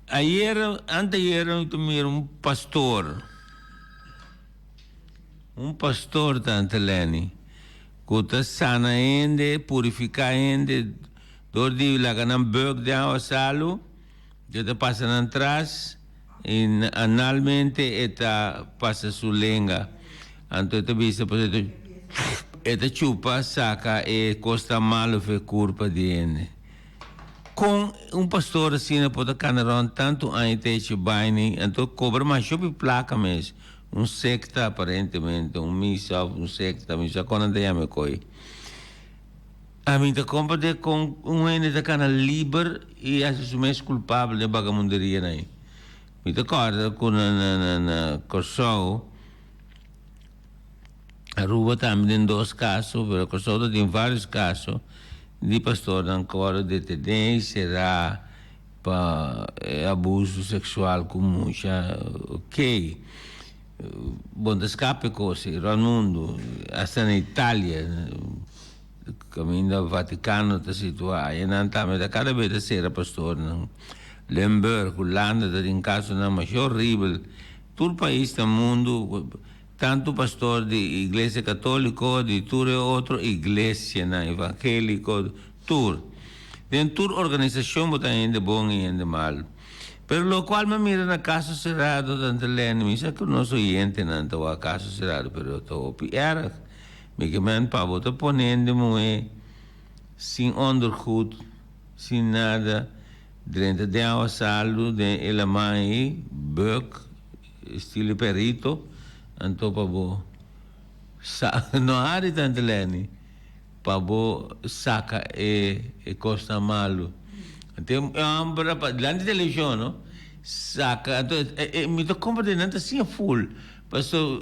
Ayer, anteayer mi ta mira un pastor, un pastor tante Lenny, ku ta sana hende, purifiká hende dor di laga nan buk den awa salu. E ta pasa nan tras i analmente e ta pasa su lenga. Anto e ta bisa pasobra e ta chupa saka e kosnan malu for e kurpa di hende. Kon un pastor asina por ta kana rònt tantu aña ta hechi baini anto kobra masha hopi plaka mes? Un sekta aparentemente, un misa òf un sekta, mi sa kon nan ta yama e koi. Ami ta komprende kon un hende ta kana liber i hasi su mes kulpabel den bagamunderia nan. Mi ta kòrda ku na na na Kòrsou, Aruba tambe den dos kaso, pero Kòrsou ta tin vários kaso di pastornan ku wòrdu detené i será pa e abuso seksual ku mucha. Okey, bon ta skape kos ei rònt mundu, asta na Italia. Kaminda Vatikano ta situá. Ayanan tambe ta kada bes ta sera pastornan. Limburg, Hulanda ta tin kasonan masha horibel. Tur pais na mundu, tantu pastor di Iglesia Katoliko, di tur e otro iglesianan evangeliko, tur. Den tur organisashon bo ta hende bon i hende malu. Pero lokual mi a mira na Caso Cerrado, Tante Leni, mi sa ku nos oyentenan ta wak Caso Cerrado, pero ta hopi erg. Mi ke men pa bo ta pone hende muhé sin ondergoed, sin nada, drenta den awa salu, den e laman ei, buk, estilo perrito, anto pa bo sa, no hari Tante Leni, pa bo saka e e kosnan malu. Anto e hòmber a pa, dilanti televishon no, saka, anto e mi ta komprende nan ta siña ful. Paso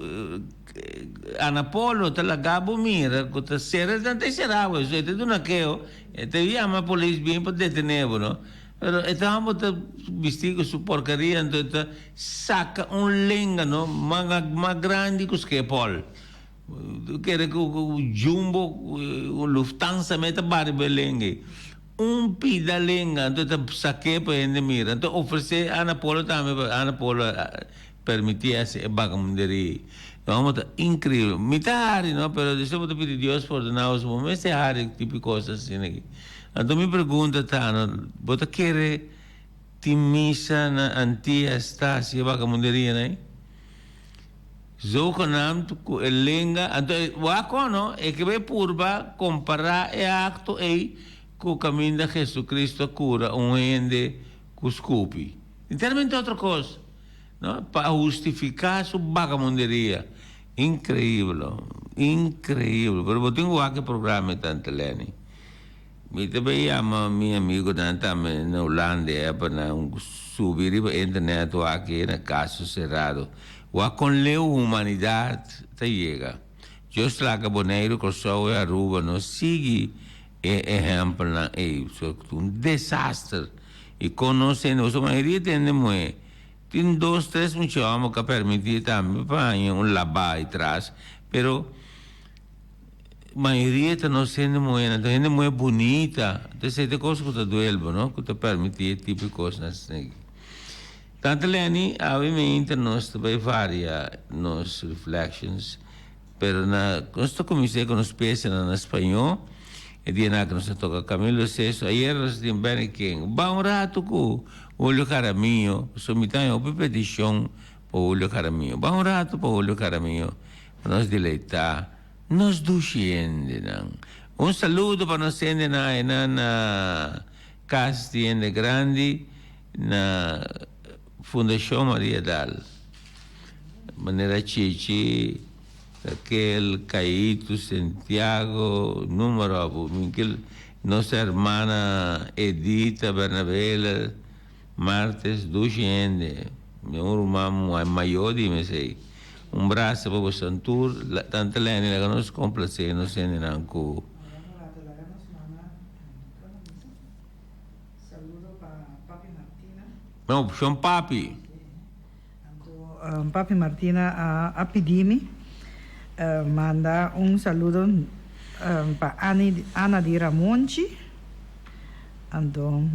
Ana Polo ta laga bo mira ku ta sera nan ta sera bo eso e ta duna keo e ta yama polis bin pa detene bo no pero e ta homber ta bisti ku su porkeria anto e ta saka un lenga no mas grandi ku skepol kere ku jumbo un luftansa me ta bari bo e lenga ei un pida lenga anto e ta sake pa hende mira anto ofrese Ana Polo tambe Ana Polo Permití hasi e bagamunderia ei. No, bo ta inkreibel. Mi ta hari, no, pero despues bo ta pidi Dios pordoná bo, bo mester hari tipo di kos asina aki. Anto mi pregunta ta, no, bo ta kere tin misa na Antias ta hasi e bagamunderianan ei? Zogenaamd ku e lenga, anto wak no, e ke bai purba kompará e akto ei ku kaminda Jesucristo a kura un hende ku skupi. Enteramente otro kos. No, pa hustifica su bagamunderia. Increibel, oh. Increibel. Pero bo tin wak e programa e Tante Lenny. Mi ta bay yama mi amigonan tambe na Hulanda e pa nan subi riba internet wak e na Caso Cerrado. Wak con leu humanidad ta yega. Dios laga Boneiru, Kòrsou i Aruba no sigui e ehèmpelnan ei. So un desaster. I kon nos hende, pasobra mayoria di hende muhé tin dos, tres mucha hòmber ku a permití tambe pa haña un labá ei tras, pero mayoria ta nos hende muhénan, ta hende muhé bunita. Entonces esei ta e kos ku ta duel bo, no? Ku ta permití e tipo di kosnan asina aki. Tante Lenny, awe meinta nos ta bai varia nos reflections, pero na nos ta cuminsa cu nos piesanan na spañó, e dianan aki nos ta toca Camilo Sesto, ayer nos tin Benny King, ba un rato cu Julio Jaramillo, pasobra mi ta haña hopi peticion pa Julio Jaramillo, ba un rato pa Julio Jaramillo pa nos deleita nos dushi hendenan. Un saludo pa nos hendenan aynan na Cas di Hende Grandi. Na Fundashon Maria Dal, manera Chichi, Raquel, Caito, Santiago, numero abu, Mikel, nos hermana Edita, Bernabela, Martes, dushi hende, mi un ruman muhé mayó di mi esei. Un brasa pa boso tur, tanta Lenny laga nos complacé nos hendenan cu. Saludo pa Papi Martina. No, shon Papi. Anto Papi Martina a a pidi mi manda un saludo pa Anny Ana di Ramonchi. Anto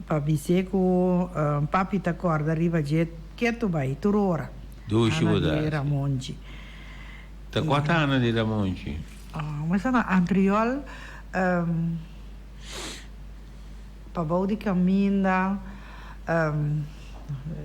pa bis'é ku Papi ta kòrda riba dje ketu bai tur ora. Dushi Ana bo di ta. Ramonchi. Ta kua ta Ana di Ramonchi? Mester na Antriol. Pa bou di caminda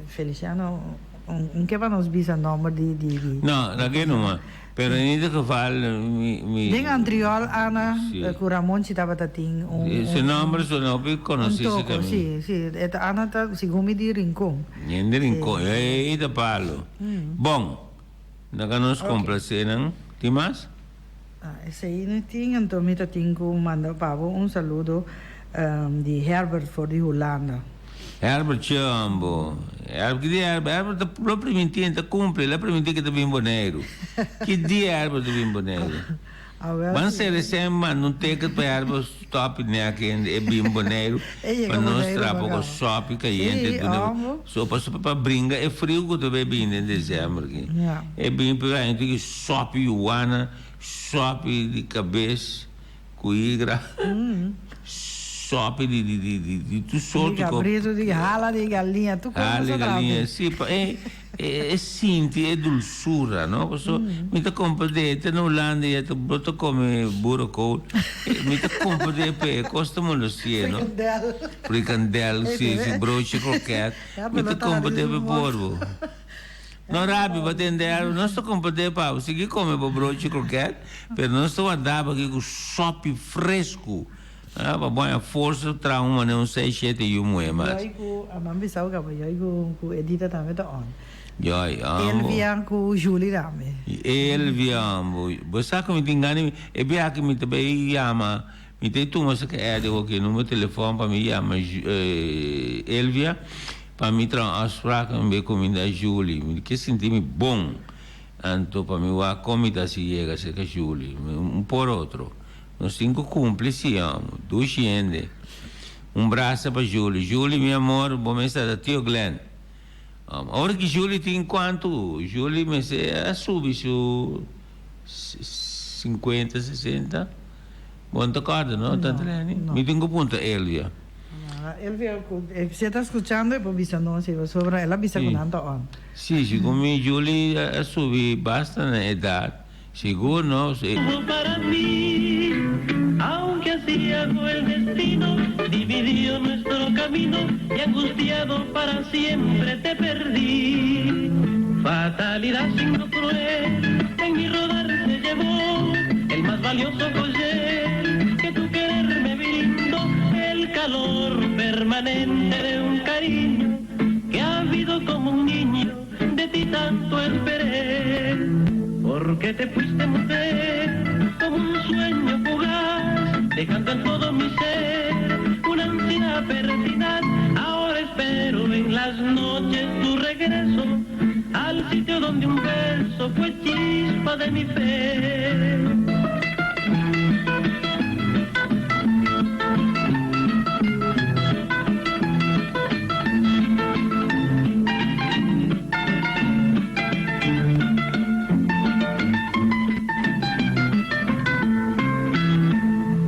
Feliciano un ke pa nos bisa nomber di di di. No, na ke numa. Pero en ieder geval mi mi. Den Antriol Ana cu Ramon si tabata tin un un. Su nomber su no pi conoci un toko si si e ta Ana ta segun mi di Rincon. Di Rincon ey ta palo. Bon na nos complace nan tin mas? Esei no tin, anto mi ta tin ku manda pa bo un saludo di Herbert for di Hulanda. Herbert chombo. Herbert, ki dia Herbert? Herbert ta lo primintí en ta kumpli, el a primintí ke ta bin Boneiru. Ki dia Herbert ta bin Boneiru? Ban sere sen manda un teken pa Herbert stòp nèk e bin Boneiru pa nos traha poko sòpi kayente duna so pasobra pa bringa e friu ku ta bai bin den desèmber aki. E bin pa e tin ki sòpi yuwana, sòpi di kabes. Ku igra. Sopi di di di di di tur sorto Di ko. cabrito, di hala di galiña, tur cosa Hala di sa traha galiña, be. si, pa e e sinti e dulsura, no? Paso mi ta comprende, te na Hulanda ya ta bo ta come boerenkool, mi ta comprende pe e kos ta molostie, no? Frikandel. Frikandel, si, si, broodje kroket, mi ta comprende pe por bo. No rabi bo tende algo, nos ta comprende pa bo sigui come bo broodje kroket, pero nos ta warda bo aki ku sopi fresku, ah, pa bo haña forsa traha un manera un seis shete yu muhe mas. Joy ku a man bisa bo kaba Joy ku ku Edita tambe ta on. Joy, ambo. Elvia ku Julie tambe. Elvia ambo. Bo sa ku mi tin gana di e biaha ku mi ta bay yama, mi ta tuma sa ke Eddy awor ki numero telefon pa mi yama Elvia pa mi traha un afspraak mi bay kuminda Julie. Mi ke sinti mi bon. Anto pa mi wak kon mi ta hasi yega serka Julie. Un por otro. Nos tin ku kumpli si amo. Dushi hende. Un brasa pa Julie. Julie mi amor, bo mester ta tio Glenn. Ora ki Julie tin kuantu? Julie mester a subi su sinkuenta, sesenta? Bo no ta kòrda no, tante Leni? Mi tin ku puntra Elvia. Elvia, si e ta skuchando e por bisa nos si, pasobra el a bisa ku nan ta on. Si, segun mi Julie a subi basta na edat. Sigur no. Para mí, aunque así hago el destino, dividió nuestro camino y angustiado para siempre te perdí. Fatalidad signo cruel, en mi rodar se llevó el más valioso joyel que tu querer me brindó, el calor permanente de un cariño que ha habido como un niño, de ti tanto esperé. Porque te fuiste mujer como un sueño fugaz, dejando en todo mi ser una ansiedad pertinaz. Ahora espero en las noches tu regreso al sitio donde un beso fue chispa de mi fe.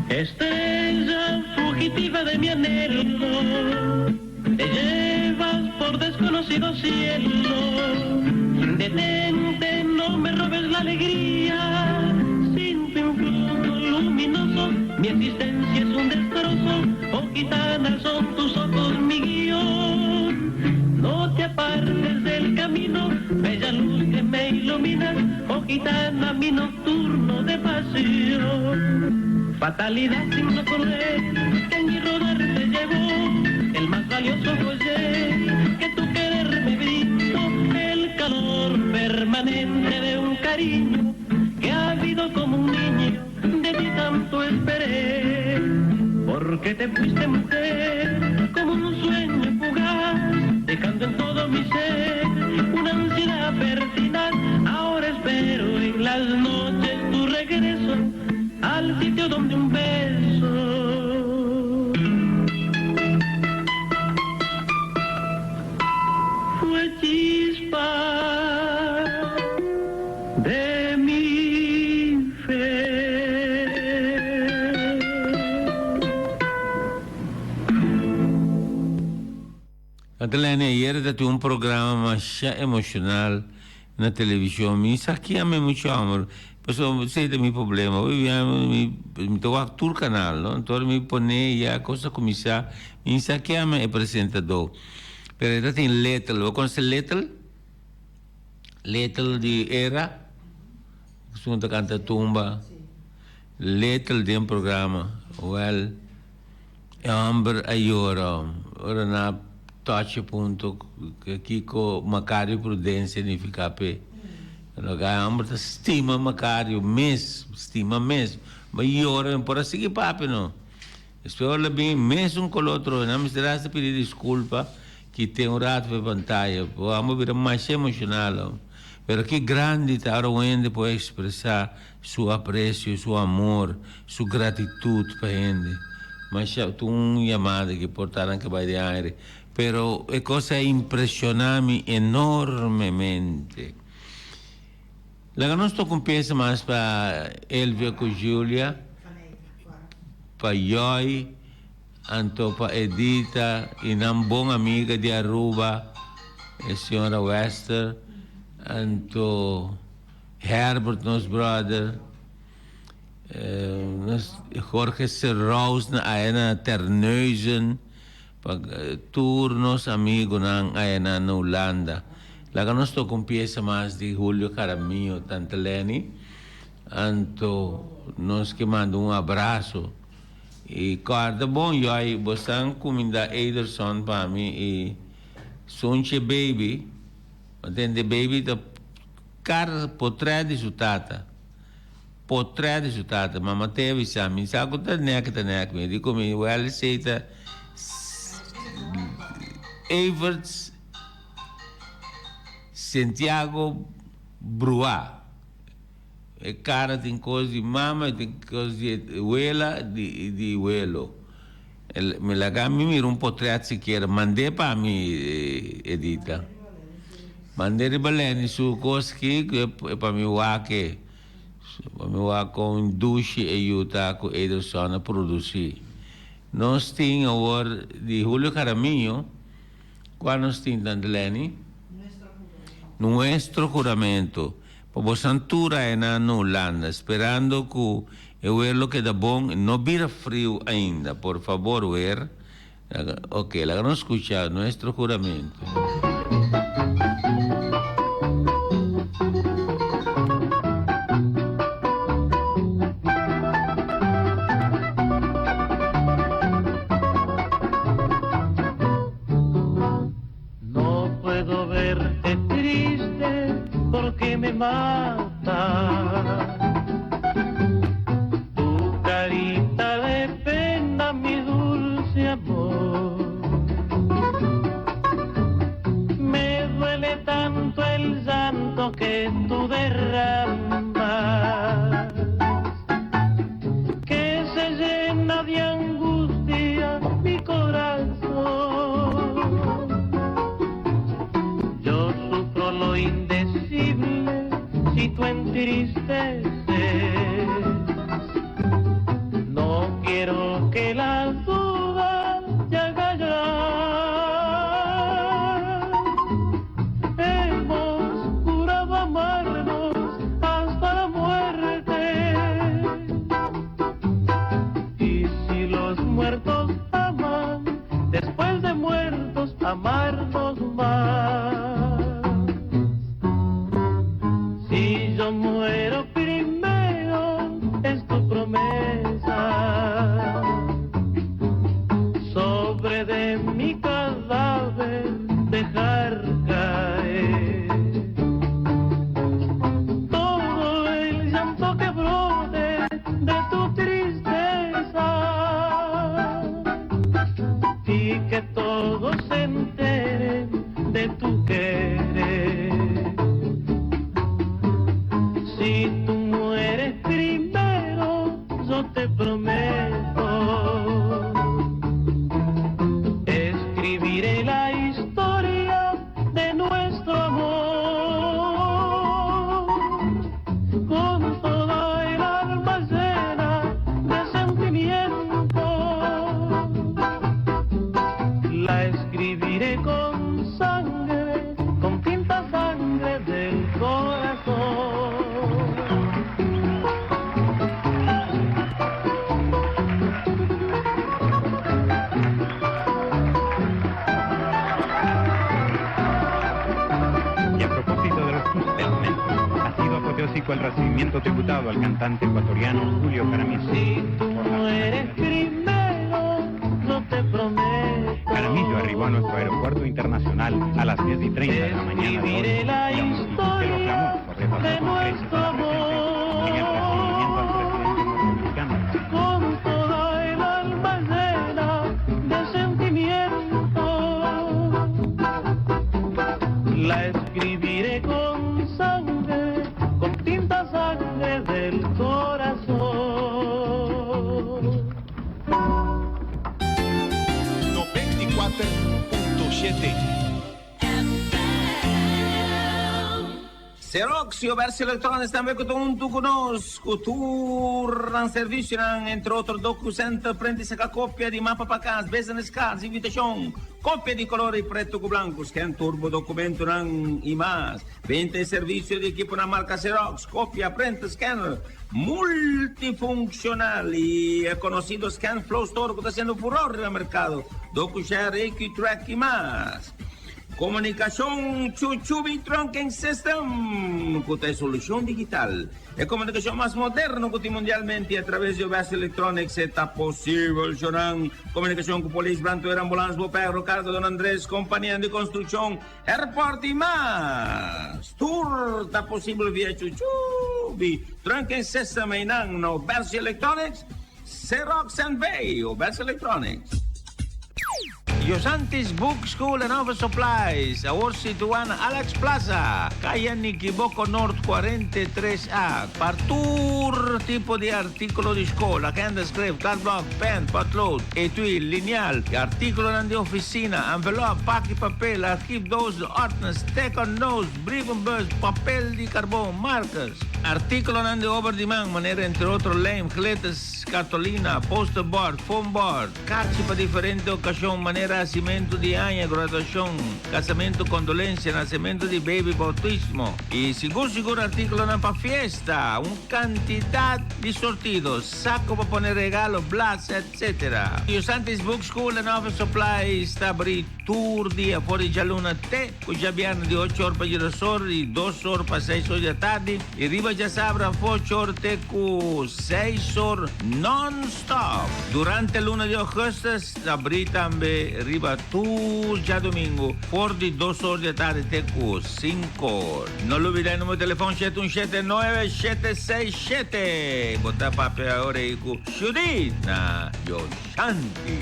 Estrella fugitiva de mi anhelo, te llevas por desconocido cielo. Detente, no me robes la alegría. Sin tu influjo luminoso, mi existencia es un destrozo. Oh gitana, son tus ojos mi guión. No te apartes del camino, bella luz que me ilumina. Oh gitana, mi nocturno de pasión. Fatalidad sin cruel que en mi rodar te llevó el más valioso joyel que tu querer me brindó, el calor permanente de un cariño que ha habido como un niño, de ti tanto esperé. Porque te fuiste mujer como un sueño fugaz, dejando en todo mi ser una ansiedad pertinaz. Ahora espero en las noches tu regreso al sitio donde un beso fue chispa de mi fe. Adelene, ayera ta tin un programa masha emocional na television. Mi sa kia mi mucho amor. Pasobra esei ta mi problema. Hopi bia mi mi ta wak tur canal, no? Anto ora mi pone ya cos a cuminsa, mi sa kia mi e presentador. Pero e ta tin Little. Bo conoce Little? Little di era? Esun ta canta tumba. Little den programa. Well. E homber a yora ora nan a touch e punto kiko Macario Prudencia nifica p'e. Loke e homber ta stima Macario mes, stima mes. Ma yora no por a sigui papia no. Despues ora lo bin mesun color atrobe nan mester hasta pidi disculpa kite un rato p'e pantaya. E homber bira masha emocional. Pero ki grandi ta ora un hende por expresa Su aprecio, su amor, su gratitud pa hende. Masha tur un yamada ki por ta nan ke bai den aire. Pero e cos a impresiona mi enormemente. Laga nos toca un pieza mas pa Elvia cu Julia. pa Joy, anto pa Edita y nan bon amiga di Aruba, e señora Wester, anto Herbert nos brother, nos Jorge Serrous na aya na Terneuzen, pa tur nos amigunan aya na Hulanda. Laga nos toca un pieza mas di Julio Jaramillo, Tante Lenny. Anto nos ke manda un abraso y corda bon yoy bo san cuminda Ederson pa mi y sunche baby bo tende baby ta cara potret di su tata potret di su tata mama te avisa mi sa cu ta nek ta nek mi di cu mi wel esey ta Everts Santiago Brua. E cara tin cos di mama y tin cos di wela y di welo. Mi laga mi mira un potret sikiera. Mand'é pa mi Edita. Mand'é riba Lenny su cos aki cu e pa mi wak e. Pa mi wak con dushi e yu ta cu Ederson a produci. Nos tin awor di Julio Jaramillo. Cua nos tin tante Lenny? Nuestro juramento. Pa bosan tur aena na Hulanda, sperando cu e weer lo keda bon, no bira friu ainda, por fabor weer. Ok, laga nos scucha Nuestro Juramento. No puedo verte triste porque me mata. Tu carita de pena, mi dulce amor. Me duele tanto el llanto que tú derramas, que se llena de angustia mi corazón. Yo sufro lo indecible si tú entristeces. No quiero que la duda te haga llorar. Hemos jurado amarnos hasta la muerte. Y si los muertos aman, después de muertos amarnos más. Si yo muero primero, es tu promesa. Sobre de mi cadáver dejar caer todo el llanto que brote de tu tristeza y que todos se enteren de tu querer. Si tú mueres primero, yo te prometo, escribiré la historia de nuestro amor con toda el alma llena de sentimiento. La escribiré con sangre, con tinta sangre del corazón. Y a propósito de los sustentos, ha sido apoteósico el recibimiento tributado al cantante ecuatoriano Julio Jaramillo. Si tú mueres primero, yo te prometo. Jaramillo arribó a nuestro aeropuerto internacional a las 10:30 de la mañana de hoy Escribiré la y la multitud que lo aclamó historia sobrepasó de con creces nuestro a la presente en el recibimiento al presidente norteamericano. Con toda el alma llena de sentimiento. La escribiré con sangre, con tinta sangre del corazón. 94.7. Xerox i Obersi Electronics tambe ku ta huntu ku nos ku tur nan servisionan, entre otro DocuCenter, print i saka kopia di mapa pa kas, business cards, invitashon, kopia di kolor i pretu ku blanku, scan tur bo dokumentonan i mas. Benta i servisio di ekiponan marka Xerox, kopia, printer, scanner multifunkshonal i e konosido ScanFlow Store ku ta hasiendo furor riba merkado, DocuShare, AQTrack i mas. Komunikashon Chuchubi Trunking System ku ta e solushon digital, e komunikashon mas moderno ku tin mundialmente i atraves di OBS Electronics e ta posibel shonan komunikashon ku polis, brandweer, ambulans, boperro, karga Don Andres, kompanianan di konstrukshon, airport i mas. Tur ta posibel via Chuchubi Trunking System einan na OBS Electronics, Xerox NV, OBS Electronics. Yosantis Book School and Office Supplies, awor situá na Alex Plaza, Kaya Nikiboko Noord 43 A, pa tur tipo di artíkulo di skol, agenda, skref, kladblòk, pèn, pòtlood, etui, linial, i artíkulonan di ofisina, envelòp, paki papel, archiefdoos, ordners, tekendoos, brievenbus, papel di karbon, markers, artíkulonan di obra di man, manera entre otro lijm, glitters, kartolina, posterboard, foamboard. Karchi pa diferente okashon manera hasimentu di aña, graduashon, kasamentu, kondolensia, nasementu di beibi, boutismo i sigur sigur artíkulonan pa fiesta, un kantidat di sortido, sako pa pone regalo, blas, etc. Yosantis Book School and Office Supplies ta abrí tur dia for di djaluna te ku djabièrnè di ocho or pa djedos or i dos or pa seis or di atardi i riba djasabra ocho or te ku seis or non Stop! Durante luna di augustus ta abrí tambe riba tur djadumingu for di dos or di atardi te ku sinku or. No lubida e numero di telefon shete un shete nuebe shete seis shete. Bo ta papia ora ei ku Judith na Yoshanti.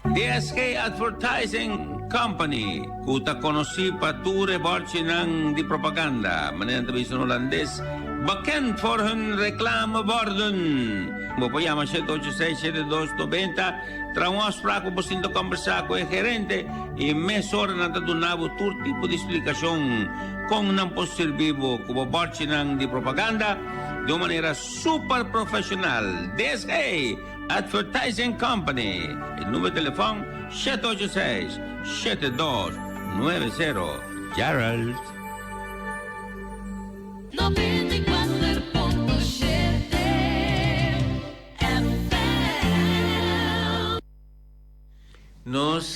DSK Advertising Company, ku ta konosí pa tur e bòrchinan di propaganda, manera nan ta bisa na hulandes, bekend voor hun reclameborden. Bo por yama 786 7290, traha un afspraak pa bo sinta kòmbersá ku e gerente i mesora nan ta duna bo tur tipo di splikashon kon nan por sirbi bo ku bo bòrchinan di propaganda di un manera super profeshonal. DSK Advertising Company. E numero di telefon 786 7290. Gerald. 94.7 FM. Nos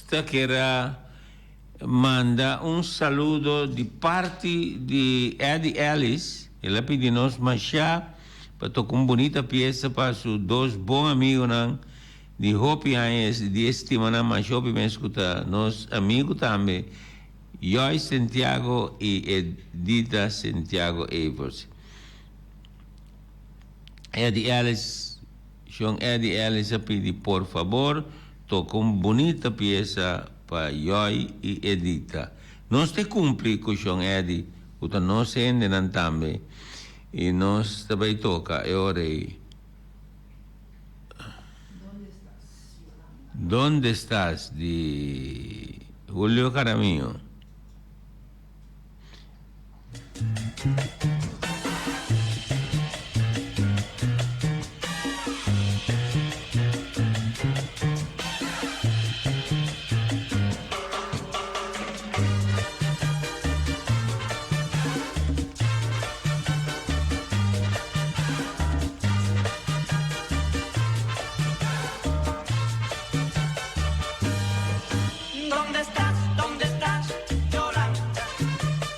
ta kera manda un saludo di parti di Eddie Ellis. El a pidi nos masha pa toca un bunita pieza pa su dos bon amigonan di hopi aña di estima nan masha hopi mes cu ta nos amigo tambe, Joyce Santiago y Edita Santiago Evers. Eddie Ellis, Shon Eddie Ellis a pidi por fabor toca un bunita pieza pa Joy y Edita. Nos te cumpli cu Shon Eddie cu ta nos hendenan tambe. I nos ta bai toka e ora ei. Donde estás di Julio Jaramillo. ¿Dónde estás? ¿Dónde estás, Yolanda?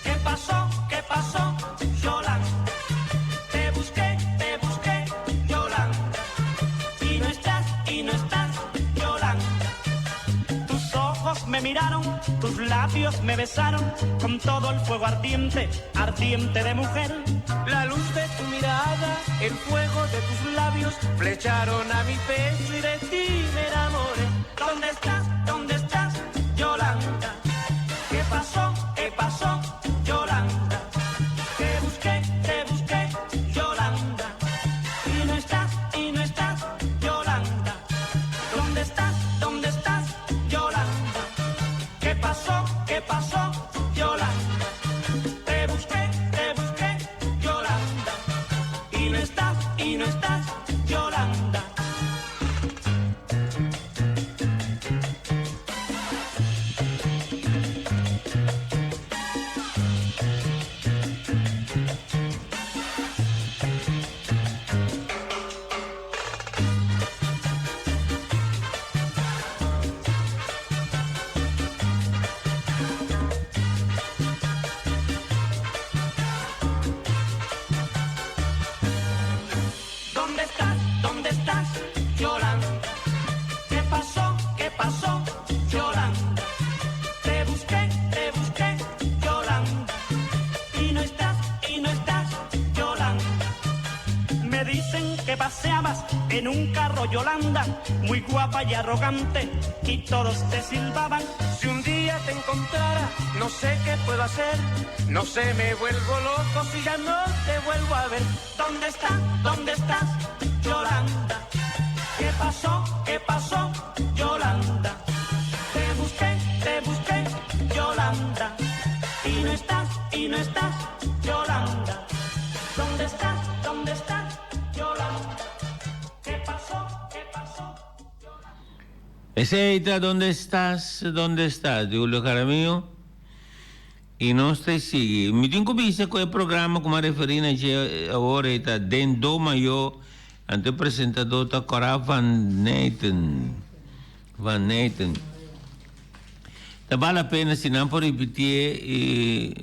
¿Qué pasó? ¿Qué pasó, Yolanda? Te busqué, te busqué, Yolanda. Y no estás, y no estás, Yolanda. Tus ojos me miraron, tus labios me besaron con todo el fuego ardiente, ardiente de mujer. La luz de tu mirada, el fuego de tus labios flecharon a mi pecho y de ti me enamoré. ¿Dónde estás? ¿Dónde estás, Yolanda? ¿Qué pasó? ¿Qué pasó, Yolanda? Te busqué, te busqué, Yolanda. Y no estás, y no estás, Yolanda. ¿Dónde estás? ¿Dónde estás, Yolanda? ¿Qué pasó? ¿Qué pasó, Yolanda? Te paseabas en un carro Yolanda, muy guapa y arrogante, y todos te silbaban. Si un día te encontrara, no sé qué puedo hacer, no sé, me vuelvo loco si ya no te vuelvo a ver. ¿Dónde está? ¿Dónde estás? Yolanda. ¿Qué pasó? ¿Qué pasó? Yolanda. Te busqué, te busqué, Yolanda. Y no estás, y no estás, Yolanda. ¿Dónde estás? ¿Dónde estás? Yolanda. ¿Qué pasó? ¿Qué pasó? Esey ta Dónde estás, dónde estás di Julio Jaramillo y nos ta sigui. Mi tin cu bisa cu e programa cu mi a referi na dje awor ey ta Den Do Mayo, anto e presentador ta Cora van Nijten, van Nijten. Ta bal la pena si nan por ripitié y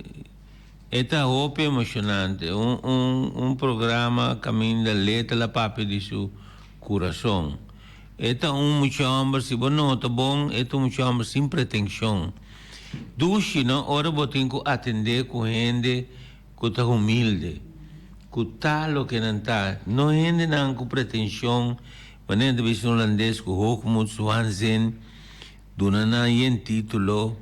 e ta hopi emocionante. Un un un programa caminda letra la papia di su curason. E ta un mucha homber, si bo nota bon, e ta un mucha homber sin pretension. Dushi, no, ora bo tin cu atende cu hende cu ta humilde, cu ta loke nan ta, no hendenan cu pretension, manera ta bisa un holandes cu hoogmoed, waanzin, duna nan yen titulo,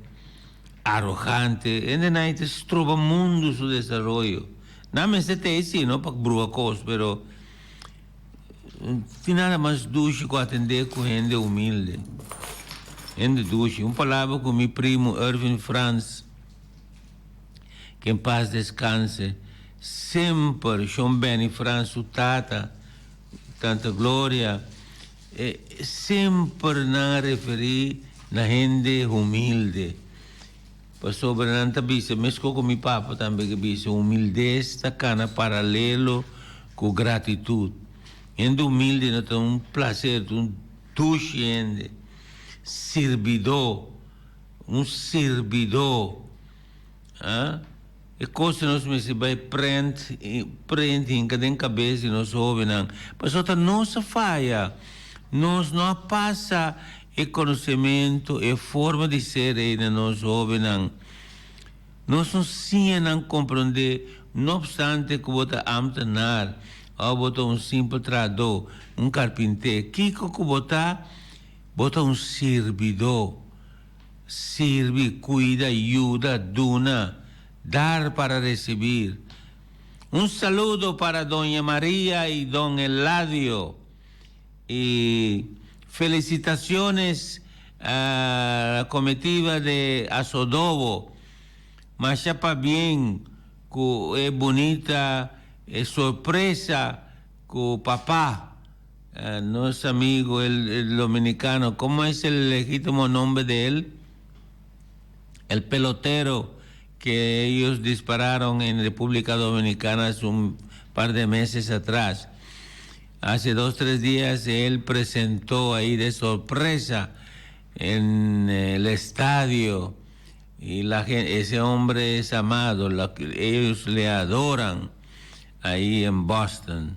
arogante, hendenan ei ta stroba mundu su desaroyo. Nan mester ta ei si, no, pa bruha cos, pero. Tin nada mas dushi ku atendé ku hende humilde. Hende dushi. Un palabra ku mi primu Ervin Frans, ke en pas deskanse, semper Shon Benny Frans su tata, Tanta Gloria, semper nan a referí na hende humilde. Pasobra nan ta bisa, meskos ku mi papa tambe ke bisa, humildes ta kana paralelo ku gratitut. Hende humilde no ta un plaser, ta un dushi hende. Sirbidó, un sirbidó. Ah, e kos nos mester bai prent, prent hinka den kabes di nos hóbennan. Pasobra ta nos a faya. Nos no a pasa E konosementu, e forma di ser ei na nos hóbennan. Nos no siña nan komprondé, no opstante ku bo ta ámtenar òf bo ta un simpel trahadó, un karpinté, kiko ku bo ta, bo ta un sirbidó. Sirbi, kuida, yuda, duna, dar para resibir. Un saludo para Doña Maria i Don Eladio. Y felicitaciones a la comitiva de Asodobo. Masha pabien cu e bunita e sorpresa cu papá, nos amigo el el dominicano, como es el legítimo nombre de él? El pelotero que ellos dispararon en República Dominicana hace un par de meses atrás. Hace dos, tres días él presentó ahí de sorpresa en el estadio y la gente, ese hombre es amado, ellos le adoran ahí en Boston.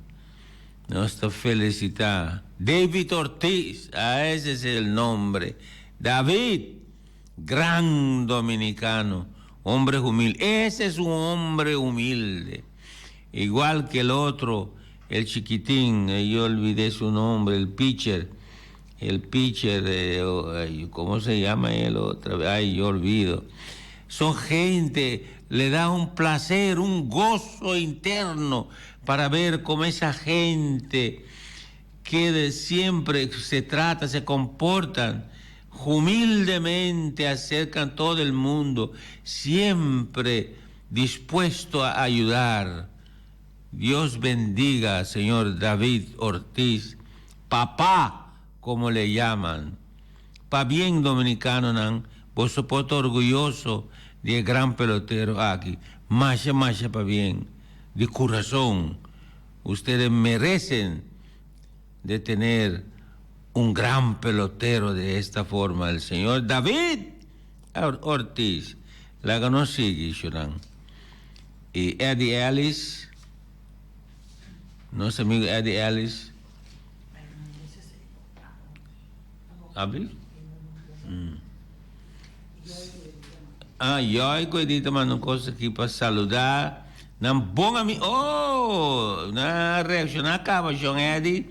Nos ta felicita. David Ortiz, ah, ese es el nombre. David, gran dominicano, hombre humilde. Ese es un hombre humilde. Igual que el otro, el chiquitín, eh, yo olvidé su nombre, el pitcher. El pitcher, eh, ¿cómo se llama él otra vez? Ay, yo olvido. Son gente, le da un placer, un gozo interno para ver cómo esa gente que de siempre se trata, se comportan humildemente acercan todo el mundo, siempre dispuesto a ayudar. Dios bendiga, señor David Ortiz, papá, como le llaman. Pabien dominicanonan, boso por ta orguyoso di e gran pelotero aki. Masha masha pabien, di curason. Ustedes merecen de tener un gran pelotero de esta forma, el señor David Ortiz. Laga nos sigui, Shuran. Y Eddie Ellis, nos amigo Eddie Ellis. Abi? Mm. Ah, Joy cu Edith manda un cos aki pa saluda. Nan bon ami oh! Nan a reakshoná kaba Shon Eddy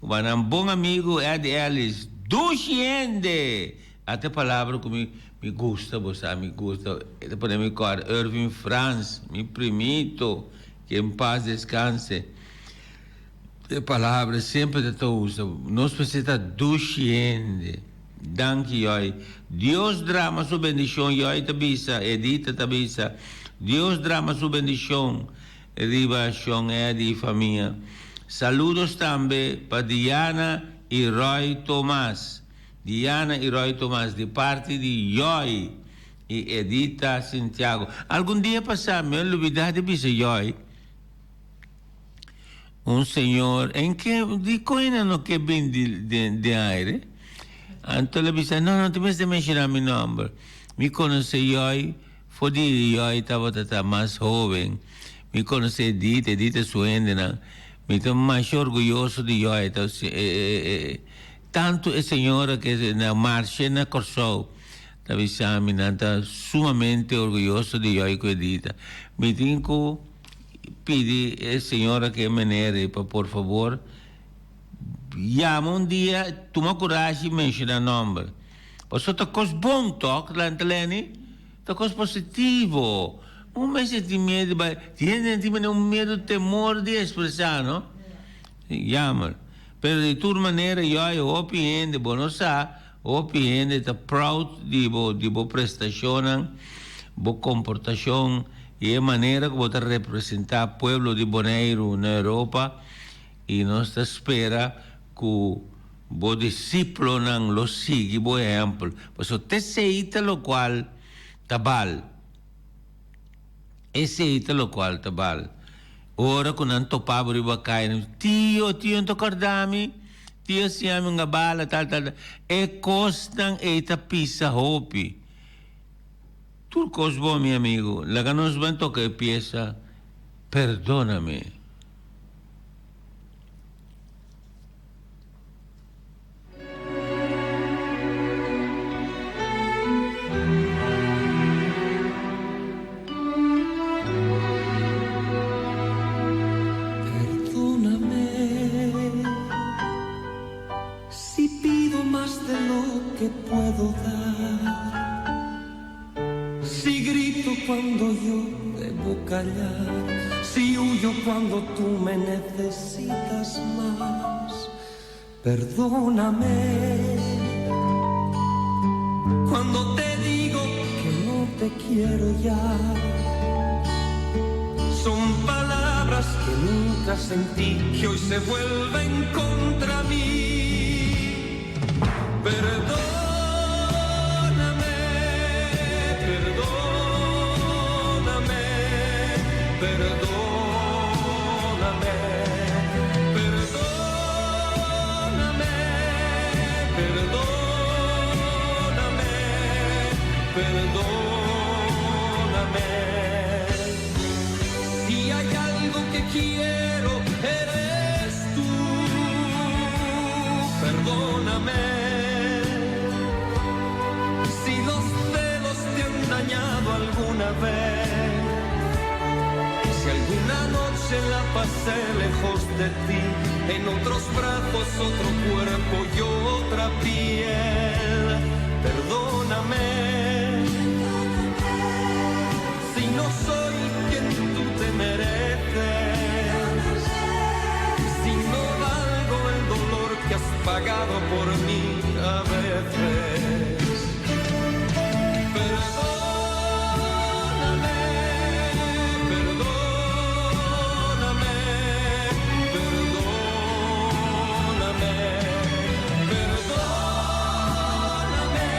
Ba nan bon amigu Eddy Ellis Dushi hende! Ata e palabra ku mi mi gusta bo sa mi gusta e ta pone mi kòrda Irving Frans mi primito ke en paz descanse e palabra semper ta ta usa nos mester ta dushi hende danki Yoy Dios drama su bendishon Yoy ta bisa Edita ta bisa Dios drama su bendishon riba Shon Eddy y famia saludos tambe pa Diana y Roy Thomas. Diana y Roy Tomas di parti di Joy y Edita Sintiago. Algun dia pasá mi a lubidá di bisa Joy, un señor en ke di koina no ke bin di den aire. Anto el a bisa, no, no ta mester menshoná mi nòmber. Mi konosé Joy for di Joy tabata ta mas hóben. Mi konosé Edita, Edita su hendenan. Mi ta masha orguyoso di Joy. Ta Tantu e señora ke na marshe na Kòrsou ta bisa mi nan ta sumamente orguyoso di Joy ku Edita. Mi tin ku pidi e señora ku e meneer ei pa por fabor yama un dia, tuma kurashi menshoná nòmber. Pasobra ta kos bon tòg, Lanta Lenny? Ta kos positivo. Un mester tin miedu di bai. Tin hende tin mene un miedu temor di ekspresá no. Jammer. Pero di tur manera yoy hopi hende bo no sa, hopi hende ta proud di bo, di bo prestacionnan, bo comportacion y e manera cu bo ta representa pueblo di Boneiru na Europa y nos ta spera cu bo disciplonan lo sigui bo ehempel, pasobra t'esey ta locual ta bal. Esei ta lokual ta bal. Ora ku nan topa bo riba kaya, nan bisa, Tio, tio, no ta kòrda mi? Tio a siña mi un bala, tal, tal, tal. E kosnan ei ta pisa hopi. Tur kos bon, mi amigu. Laga nos ban toka e piesa Perdóname. Perdóname si pido más de lo que puedo dar. Si grito cuando yo debo callar, si huyo cuando tú me necesitas más. Perdóname cuando te digo que no te quiero ya. Son palabras que nunca sentí, que hoy se vuelven contra mí. Perdóname, perdóname, perdóname. Perdóname, perdóname, perdóname. Si hay algo que quiero, eres tú. Perdóname. Si los celos te han dañado alguna vez. Si alguna noche la pasé lejos de ti, en otros brazos, otro cuerpo y otra piel. Perdóname si no soy quien tú te mereces, si no valgo el dolor que has pagado por mí a veces. Perdóname, perdóname, perdóname, perdóname,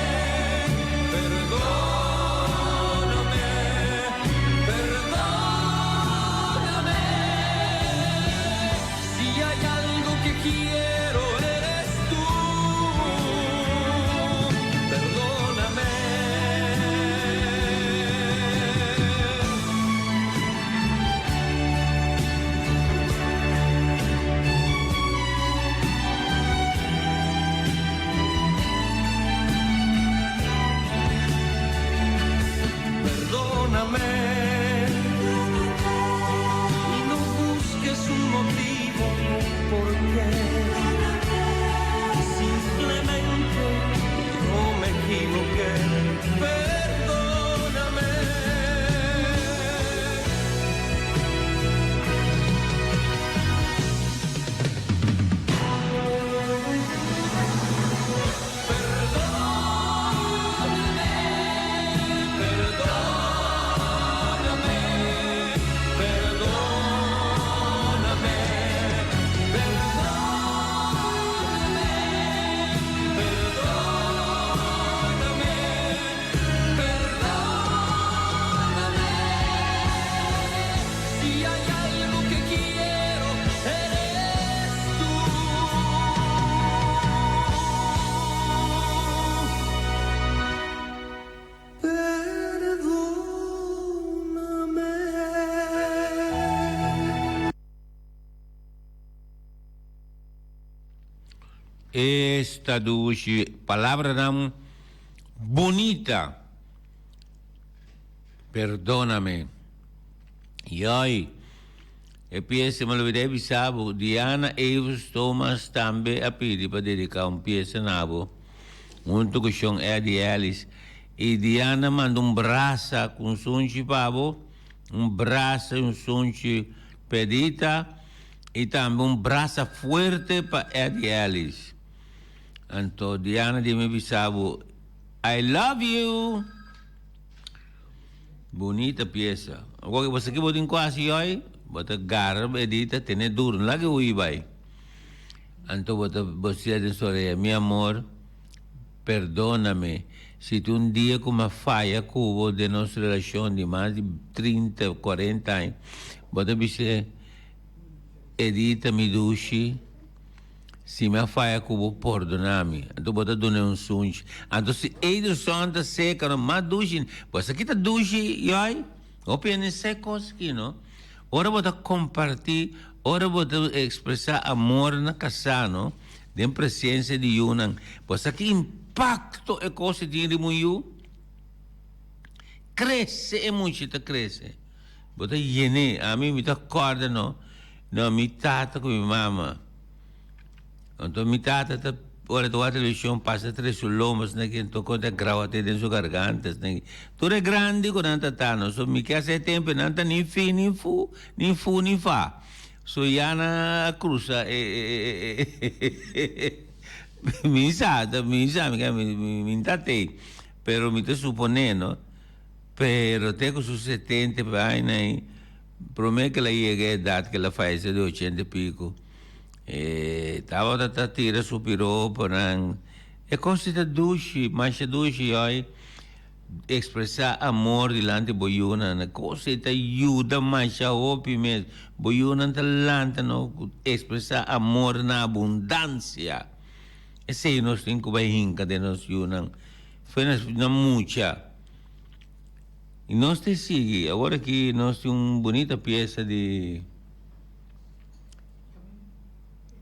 Esta dushi palabranan bunita. Perdóname. Yoi. E piesa, mi lubidé bisa bo, Diana Evers Thomas tambe a pidi pa dediká un piesa na bo, huntu ku Shon Eddie Ellis. I Diana manda un brasa ku un sunchi pa bo, un brasa i un sunchi pa Edita, i tambe un brasa fuerte pa Eddie Ellis. Anto Diana di mi bisa bo, I love you! Bunita piesa. Awor bo sa ki bo tin ku hasi yoi? Bo ta gara bo edita tene duro, no laga e hui bai. Anto bo ta bo sia den su orea, Mi amor, perdoname si tin un dia ku mi a faya ku bo den nos relashon di mas di trinta, kuarenta aña. Bo ta bis'é, Edita mi dushi. Si mi a faya ku bo, pordona mi. Anto bo ta dun'é un sunchi. Anto si Ederson ta seka no, mas dushi. Bo sa ki ta dushi, yòi? Hopi hende sa e kos aki, no? Ora bo ta kompartí, ora bo ta ekspresá amor na kasá, no, den presensia di yunan, bo sa ki impakto e kos ei tin riba un yu? Krese e mucha ta krese. Bo ta yen'é. Ami mi ta kòrda, no. No, mi tata ku mi mama. Anto mi tata ta ora ta wak televishon pasa tres su lomba asina ki anto kon ta grawate den su garganta asina ki. Tur e grandi ku nan ta ta no. So mi ke hasi e tempu nan ta ni fi ni fu ni fu ni fa. So ya nan a krusa e mi sa ta mi sa mi mi ta tei pero mi ta supone no. Pero te ku su setenta aña ei. Promé ku el a yega e edat ku el a fayesé di ochenta i piko, e tabata ta tira su piroponan. E kos ei ta dushi, masha dushi yòi, ekspresá amor dilanti bo yunan. E kos ei ta yuda masha hopi mes. Bo yunan ta lanta no ku ekspresá amor na abundansia. Esei nos tin ku bai hinka den nos yunan, fe na mucha. Y nos te sigui. Awor aki nos tin un bunita pieza di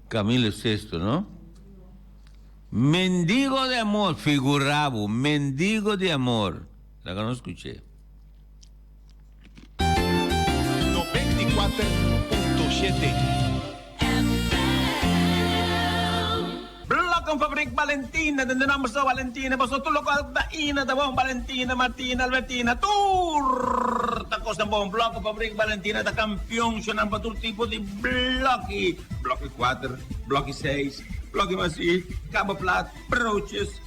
Camilo Sesto, no? Mendigo de amor, figura bo, mendigo de amor. Laga nos scuché. 94.7. Blokkenfabriek Valentina, den de nomber so Valentina, paso tur loke ta ina ta bon, Valentina, Martina, Albertina, tur ta kosnan bon. Blokkenfabriek Valentina ta kampion shonan pa tur tipo di bloki, bloki kuater, bloki seis, bloki bashí, kaba plat, broodjes,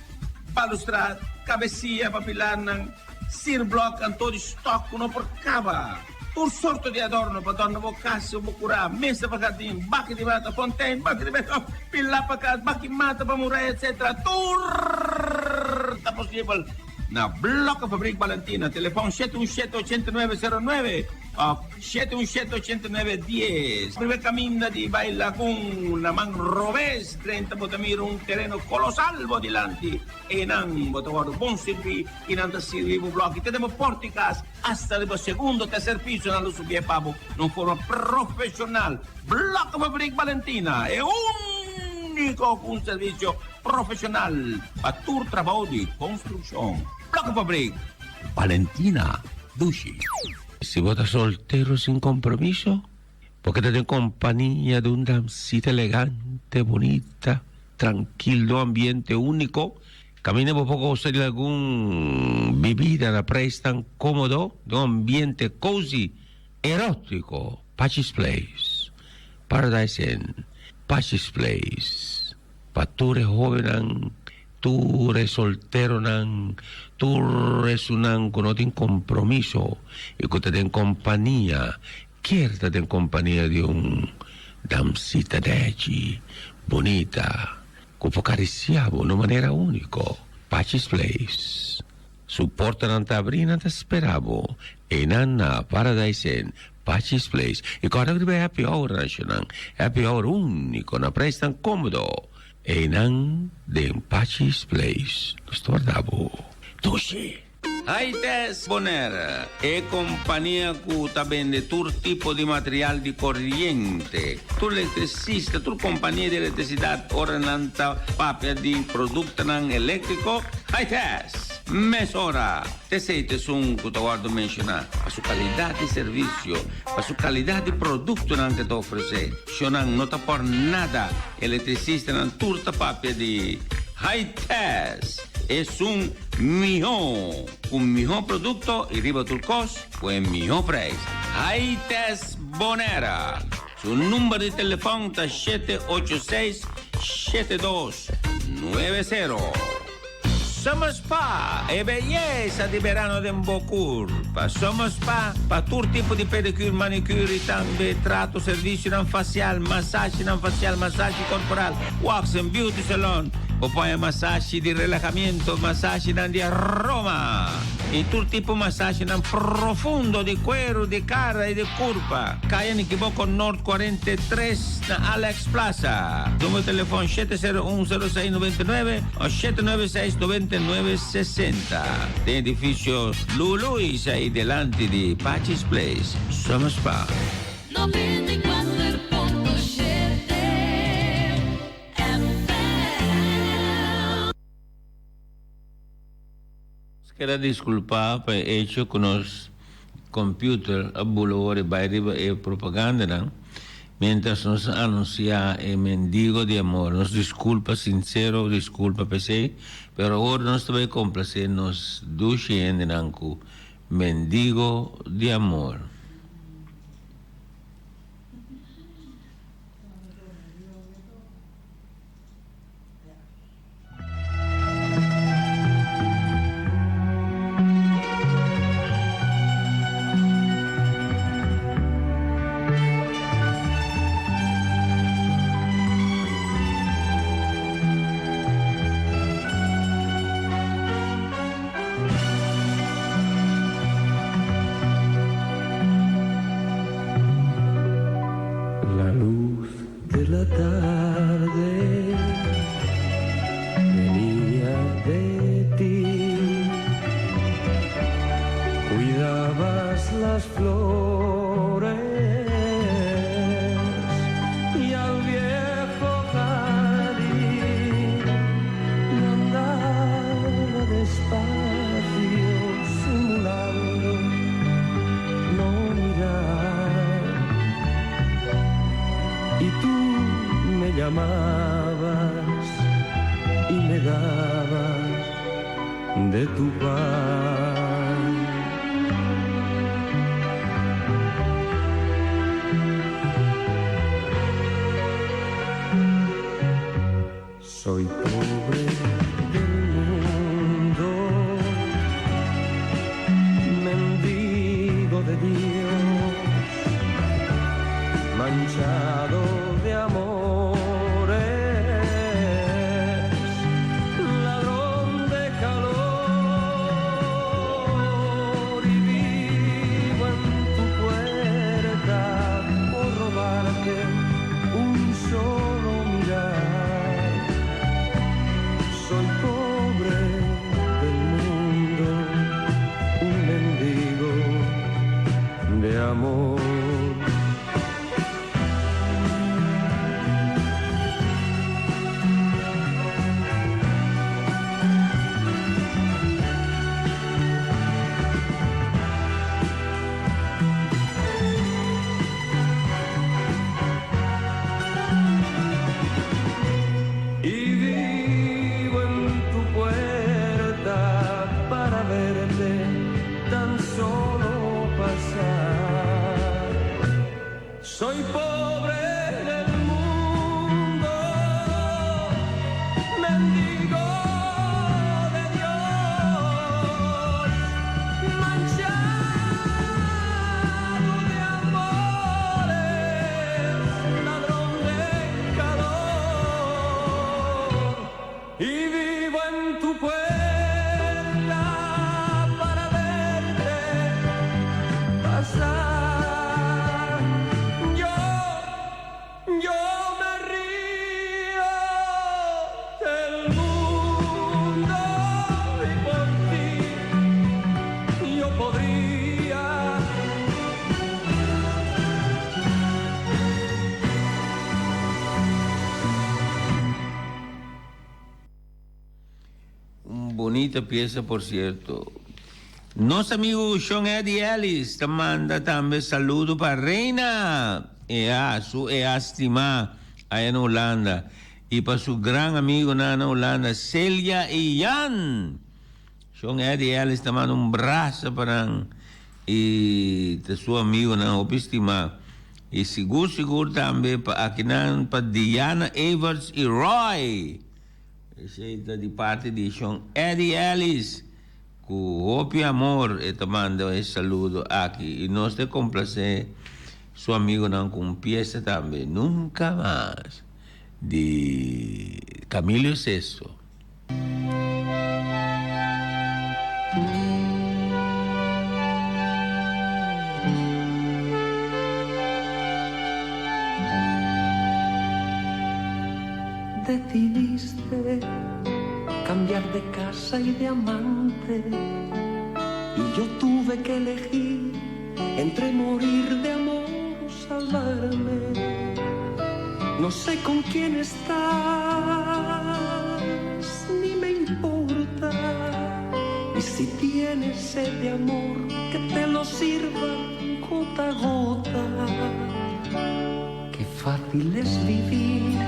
balustrad, kabesia pa pilarnan. Sierblok anto di stok ku no por kaba. Tur sorto di adorno pa dòrna bo kas o bo kurá, mesa pa hardin, baki di mata, fontein, baki di beton, pilá pa kas, baki mata pa muraya etc. Tur ta posibel na Blokkenfabriek Balentina. Telefòn shete un shete ochenta nuebe sero nuebe òf shete un shete ochenta nuebe dies. Riba e kaminda di bai Lagun na man robes drenta bo ta mira un tereno kolosal bo dilanti. Einan bo ta wòrdu bon sirbí i nan ta sirbi bo blòki te den bo pòrti kas, asta riba segundo, terser piso nan lo subié pa bo na un forma profeshonal. Blòkkenfabriek Balentina, e úniko ku un servisio profeshonal pa tur trabou di konstrukshon. Blòkkenfabriek Balentina, dushi. Si bo ta soltero sin kompromiso, bo ke ta den kompania di un damsita elegante, bunita, Trankil den un ambiente úniko, kaminda bo por gosa di algun bibida na preisnan kómodo den un ambiente cozy, erótiko. Pachi's Place, Paradise Inn, Pachi's Place, pa tur e hóbennan, tur e solteronan, tur esunnan ku no tin kompromiso i ku ta den kompania Kier ta den kompania di un damsita dèchi, bunita, ku por karisiá bo na un manera úniko. Pachi's Place. Su portanan ta abrí i nan ta spera bo. Einan na Paradise Inn, Pachi's Place. I kòrda riba e happy hour nashonal, happy hour úniko na preisnan kómodo. Einan den Pachi's Place. Nos ta warda bo. Dushi! Hightest Bonaire, e kompania ku ta bende tur tipo di material di koriente. Tur elektrisista, tur kompania di elektrisidat ora nan ta papia di produktonan eléktriko, Hightest! Mesora! T'esei ta esun ku ta wòrdu menshoná pa su kalidat di servisio, pa su kalidat di produktonan ku e ta ofresé. Shonnan no ta por nada, elektrisistanan tur ta papia di Hightest! Esun mihó, ku mihó produkto i riba tur kos ku e mihó preis. Hightest Bonaire. Su number di telefòn ta 786 7290. Summer Spa, e beyesa di berano den bo kurpa. Summer Spa pa tur tipo di pedicure, manicure i tambe trato, servisionan fasial, masashinan fasial, masashi korporal, wax en beauty salon. Bo por haña masashi di relahamiento, masashinan di aroma i tur tipo masashinan profundo di kueru, di kara i di kurpa. Kaya Nikiboko Noord 43 na Alex Plaza. Numero di telefòn 701 06 99 o 796 99 60. Den edifisio Luluis ei delanti di Pachi's Place. Summer Spa. 94.7 FM. Nos keda diskulpá pa e echo ku nos computer a bula ora e bai riba e propagandanan mientras nos a anunsiá e mendigo di amor. Nos diskulpa, sinsero diskulpa p'esei, pero awor nos ta bai komplasé nos dushi hendenan ku Mendigo di amor. La luz de la tarde venía de ti. Cuidabas las flores y al viejo jardín andaba despacio simulando no mirar. Y tú me llamabas y me dabas de tu pan. Soy pobre del mundo, mendigo de Dios, manchado de amores, ladrón de calor y vivo en tu puerta por robarte un solo mirar. Soy pobre del mundo, un mendigo de amor. Y vivo en tu puerta para verte tan solo pasar. Soy pobre del mundo, mendigo de Dios, manchado de amores, ladrón de calor. Y vivo en tu puerta para verte pasar. Yo Bunita piesa por cierto. Nos amigo Shon Eddie Ellis ta manda tambe saludo pa Reina EA, su EA stima aya na Hulanda y pa su gran amigonan na Hulanda Celia y Jan. Shon Eddie Ellis ta manda un brasa pa nan y ta su amigonan hopi stima. Y sigur sigur tambe pa akinan pa Diana Everts y Roy. Esey ta di parti di Shon Eddie Ellis. Ku hopi amor e ta manda e saludo aki y nos ta complace su amigonan cu un pieza tambe, Nunca Mas di Camilio Sesto. Decidiste cambiar de casa y de amante y yo tuve que elegir entre morir de amor o salvarme. No sé con quién estás, ni me importa. Y si tienes sed de amor, que te lo sirva gota a gota. Qué fácil es vivir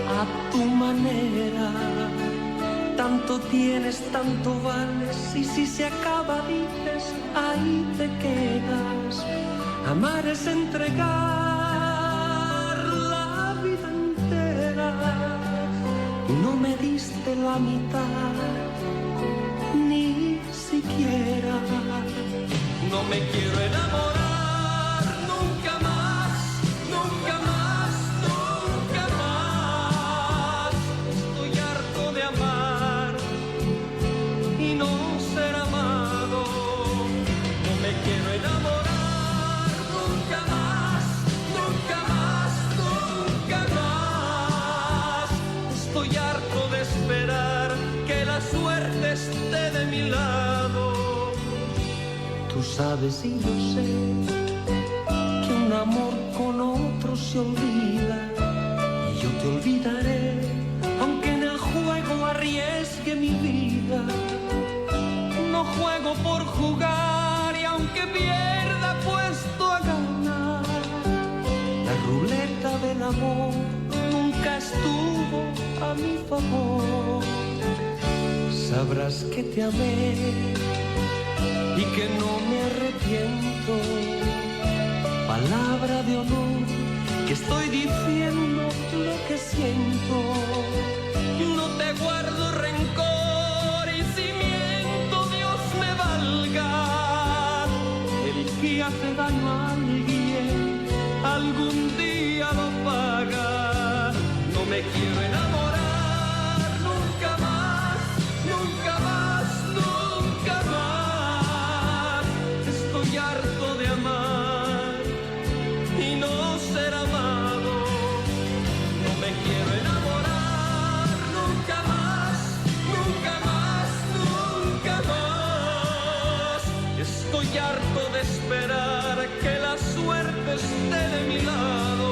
a tu manera. Tanto tienes, tanto vales, y si se acaba dices, ahí te quedas. Amar es entregar la vida entera. Y no me diste la mitad, ni siquiera. No me quiero enamorar nunca más, nunca más, nunca más. Estoy harto de amar y no ser amado. No me quiero enamorar nunca más, nunca más, nunca más. Estoy harto de esperar que la suerte esté de mi lado. Tú sabes y yo sé que un amor con otro se olvida y yo te olvidaré, aunque en el juego arriesgue mi vida. No juego por jugar y aunque pierda puesto a ganar. La ruleta del amor nunca estuvo a mi favor. Sabrás que te amé y que no me arrepiento. Palabra de honor, que estoy diciendo lo que siento. No te guardo rencor y si miento Dios me valga. El que hace daño a alguien, algún día lo paga. No me quiero enamorar nunca más, nunca más, nunca más. Estoy harto de amar y no ser amado. No me quiero enamorar nunca más, nunca más, nunca más. Estoy harto de esperar que la suerte esté de mi lado.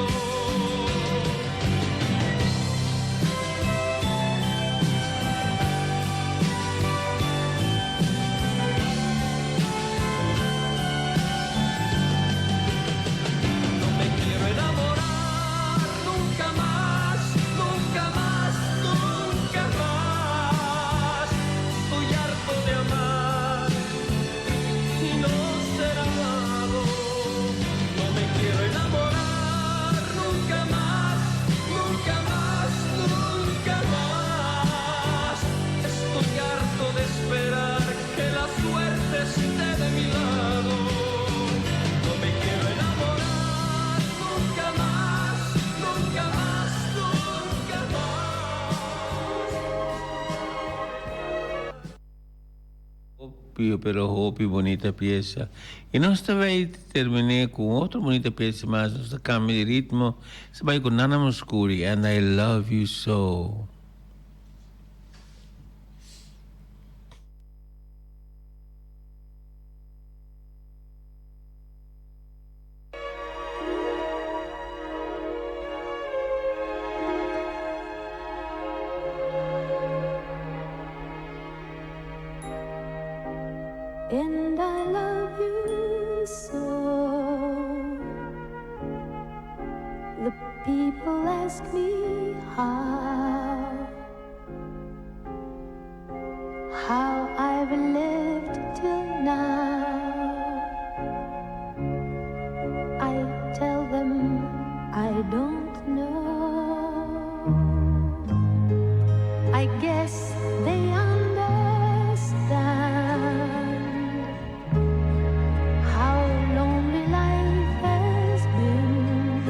No me quiero enamorar nunca más, nunca más, nunca más. Estoy harto de amar y no ser amado. No me quiero enamorar nunca más, nunca más, nunca más. Estoy harto de esperar que la suerte esté de mi lado. No me quiero enamorar nunca más, nunca más, nunca más. Hopi, pero hopi bunita piesa. Y nos ta bay termine cu otro bunita piesa mas, nos ta cambia di ritmo, nos ta bay cu Nana Mouskouri, And I Love You So. And I love you so. The people ask me how, how I've lived till now. I tell them I don't know. I guess they understand how lonely life has been.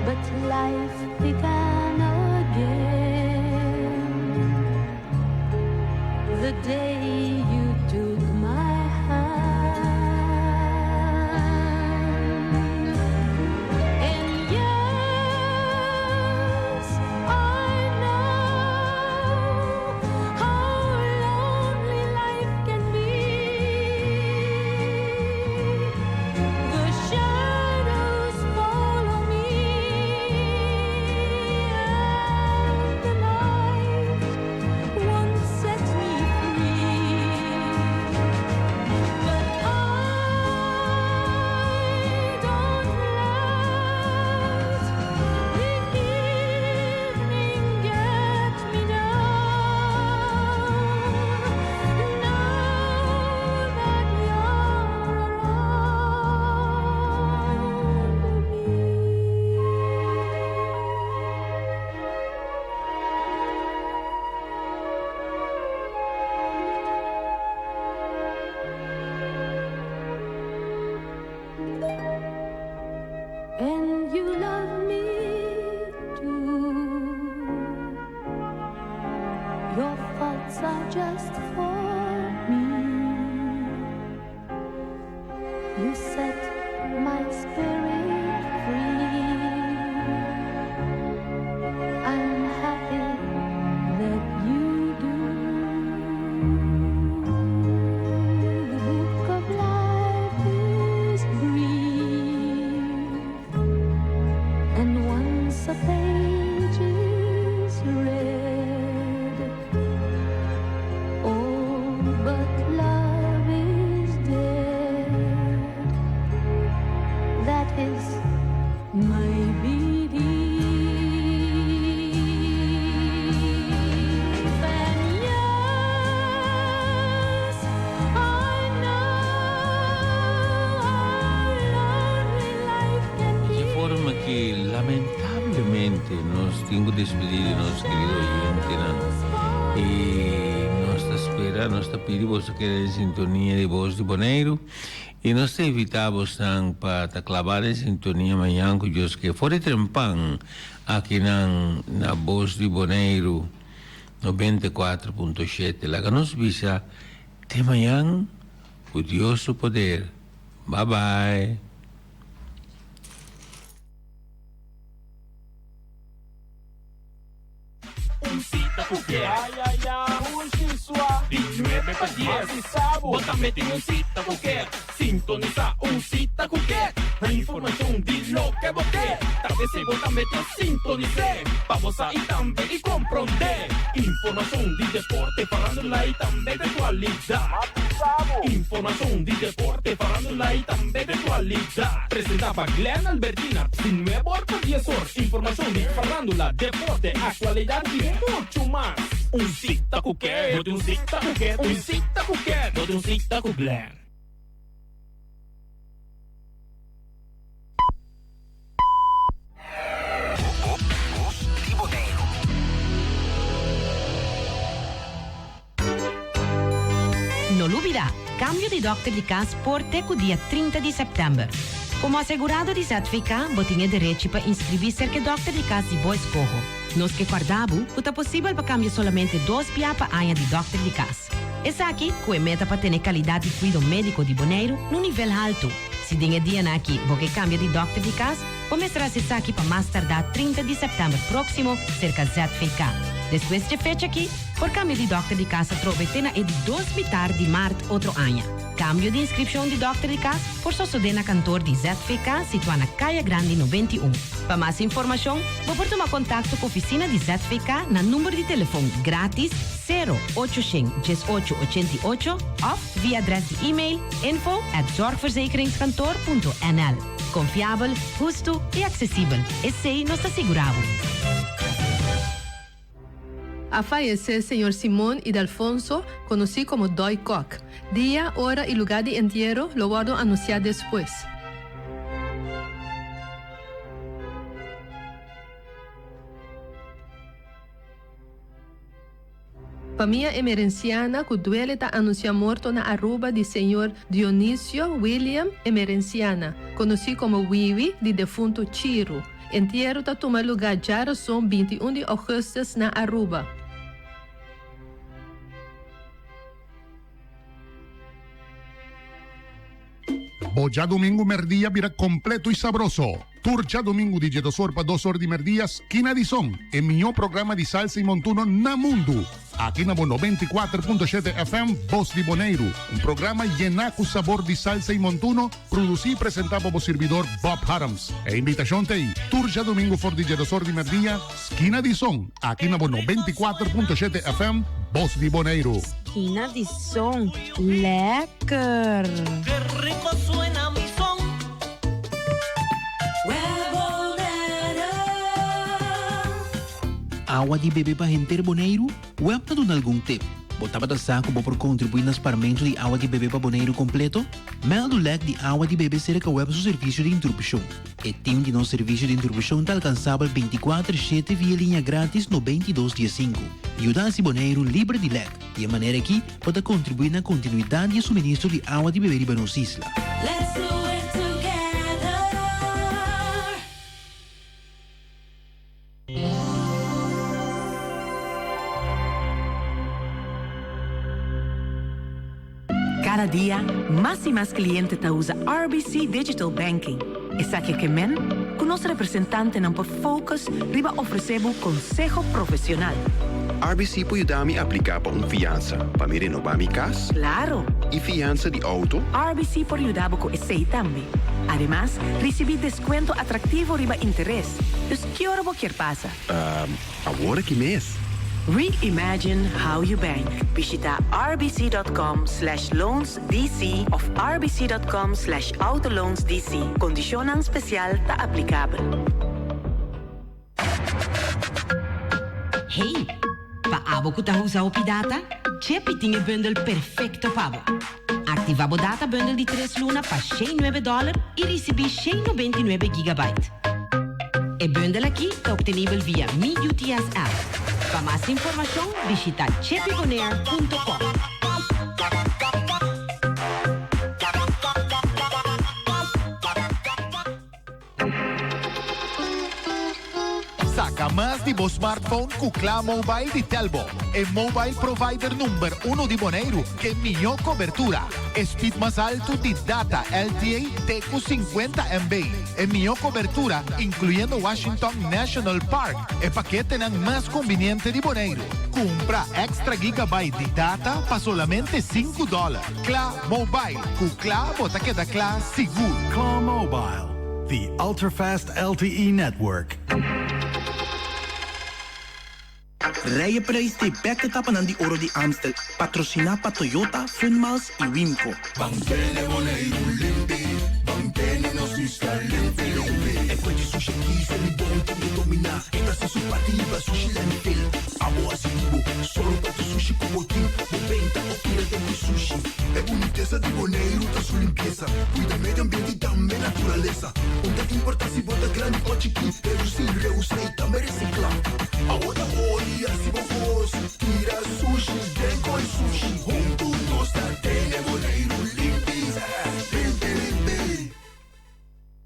But life began again the day you took my hand. And yes, I know how lonely life can be. The shadows follow me, and the night won't set me free. But I don't let the evening get me down. Now that you're around me. And you love me too. Your thoughts are just for me. You set my spirit free. I'm happy that you do. The book of life is brief, and once a page is read, all but love is dead. That is my belief. And yes, I know how lonely life can be. Di forma ku lamentablemente nos tin ku despedí di nos kerido oyentenan. I nos ta spera, nos ta pidi boso keda den sintonia di Bos di Boneiru. I nos ta invitá bosnan pa ta klabá den sintonia mañan ku Dios ke for di trempan akinan na Bos di Boneiru 94.7. Laga nos bisa te mañan ku Dios su poder. Bye bye. Un sita ku ke. Ay ay ay, un sisua. Di nuebe pa dies. Bo tambe tin un sita ku ke. Sintonisá un sita ku ke. Informashon di loke bo ke. Ta p'esei bo tambe ta sintonis'é. Pa bo sa i tambe i komprondé. Informashon di deporte, farándula i tambe di aktualidat. Informashon di deporte, farándula i tambe di aktualidat. Presentá pa Glenn Albertina, di nuebe or pa dies or. Informashon di farándula, deporte, aktualidat i muchu mas. Un sita ku ke, bo tin un sita ku ke, un sita ku ke, bo tin un sita ku Glenn. Bos di Boneiru. No lubida, kambio di dòkter di kas por te ku dia 30 di sèptèmber. Komo asegurado di ZVK, bo tin e derechi pa inskribí serka e dòkter di kas di bo eskoho. Nos ke kòrda bo ku ta posibel pa kambia solamente dos bia pa aña di dòkter di kas. Esaki ku e meta pa tene kalidat di kuido médiko di Boneiru na un nivel haltu. Si den e dianan aki bo ke kambia di dòkter di kas, bo mester hasi esaki pa mas tardá 30 di sèptèmber próksimo serka ZVK. Despues dje fecha aki, por kambia di dòkter di kas atrobe te na e di dos mitar di mart otro aña. Kambio di inskripshon di dòkter di kas por sosodé na kantor di ZVK situá na Kaya Grandi 91. Pa mas informashon, bo por tuma kontakto ku ofisina di ZVK na number di telefon gratis 0 818 88 òf via adrès di e-mail info at zorgverzekeringskantoor punto nl. Konfiabel, hustu i aksesibel, esei nos ta sigurá bo. A fayesé señor Simon Idalfonso, konosí komo Dòi Kòk. Dia, ora i lugá di entiero lo wòrdu anunsiá despues. Famia Emerenciana ku duele ta anunsiá morto na Aruba di señor Dionisio William Emerenciana, konosí komo Wiwi di defuntu Chiru. Entiero ta tuma lugá djarason 21 di ougùstùs na Aruba. Bo djadumingu merdia bira kompleto i sabroso. Tur djadumingu di djedos or pa dos or di merdia Skina di Son, e mihó programa di salsa i montuno na mundu. Aki na bo 94.7 FM Bos di Boneiru, un programa yená ku sabor di salsa i montuno, produsí i presentá pa bo sirbidor Bob Harms. E invitashon ta ei, tur djadumingu for di djedos or di merdia, Skina di Son, aki na bo 94.7 FM Bos di Boneiru. Skina di Son, lekker! Ke rico suena mi son. Awa di bebe pa henter Boneiru? Web ta duna algun tip. Bo tabata sa ku bo por kontribuí na sparmentu di awa di bebe pa Boneiru kompleto? Mèldu lèk di awa di bebe serka web su servisio di interupshon. E tim di nos servisio di interupshon ta alkansabel 24 shete via liña grátis 92 diesinku. Yuda hasi Boneiru liber di lèk. Di e manera akí bo ta kontribuí na kontinuidat di e suministro di awa di bebe riba nos isla. Let's do it together. Kada dia, mas i mas kliente ta usa RBC Digital Banking. Esaki ke men ku nos representantenan por focus riba ofresé bo konseho profesional. RBC por yuda mi apliká pa un fiansa pa mi renobá mi kas? Klaro! I fiansa di outo? RBC por yuda bo ku esei tambe. Ademas, risibí deskuento atraktivo riba interes. Dus ki ora bo kier pasa? Ehm, awor aki mes. Reimagine how you bank. Bishita rbc.com/loansdc of rbc.com/autoloansdc. Kondishonnan spesial ta aplikabel. Hey, pa abo ku ta usa hopi data, Chepi tin e bundel perfekto pa bo. Aktivá bo data bundel di tres luna pa 109 dòler i risibí 199 gigabyte. E bundel akí ta optenibel via Mi UTS app. Pa mas informashon bishita chepibonair.com. Saka mas di bo smartphone ku Kla Mobile di Telbo, e mobile provider number uno di Boneiru ke mihó kobertura, e speed mas altu di data LTE te ku 50 MB, e mihó kobertura inkluyendo Washington National Park, e paketenan mas kumbiniente di Boneiru. Kumpra extra gigabyte di data pa solamente sinku dòler. Kla Mobile, ku kla bo ta keda kla sigur. Kla Mobile, the ultra-fast LTE network. Rijeprijs t'e bek etapanan di Oro di Amstel, patrosiná pa Toyota, Funmiles i Wimco. Ban tene Boneiru limpi, ban tene nos isla limpi limpi. E fuente sushi aki sa di bon tin e dominá, e ta hasi su parti hiba sushi landfill. Abo hasi di bo, solo pa tu sushi ku bo tin, bo benta of tira den ku sushi. E bunitesa di Boneiru ta su limpiesa, kuida medio ambiente i tambe naturalesa. Un ta importá si bo ta grandi o chikí, redusí, reusá i tambe resiklá. Abo ta hori hasi bo kos, tira sushi den koi sushi. Huntu nos ta tene Boneiru limpi, limpi limpi.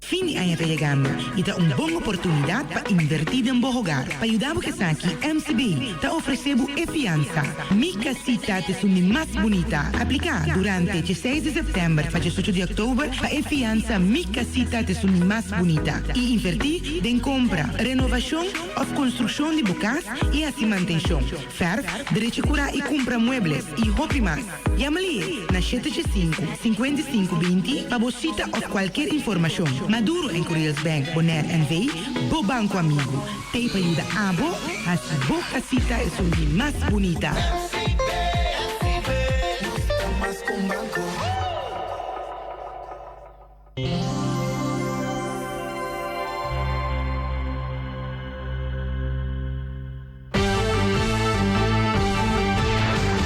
Fin di aña ta yegando y ta un bon oportunidad pa inverti den bo hogar. Pa yuda bo esaki, MCB ta ofrece bo e fiansa Mi Casita ta esun di mas bunita. Aplica durante dieseis di september pa diesocho di october pa e fiansa Mi Casita ta esun di mas bunita y inverti den compra, renovacion of construccion di bo cas y haci mantencion, verf, drecha cura y cumpra muebles y hopi mas. Yama lié na 785 55 20 pa bo sita òf kualkier informashon. Maduro en. Sint Curiels Bank Bonaire NV, bo banko amigu, t'ei pa yuda abo hasi bo kasita esun di mas bunita.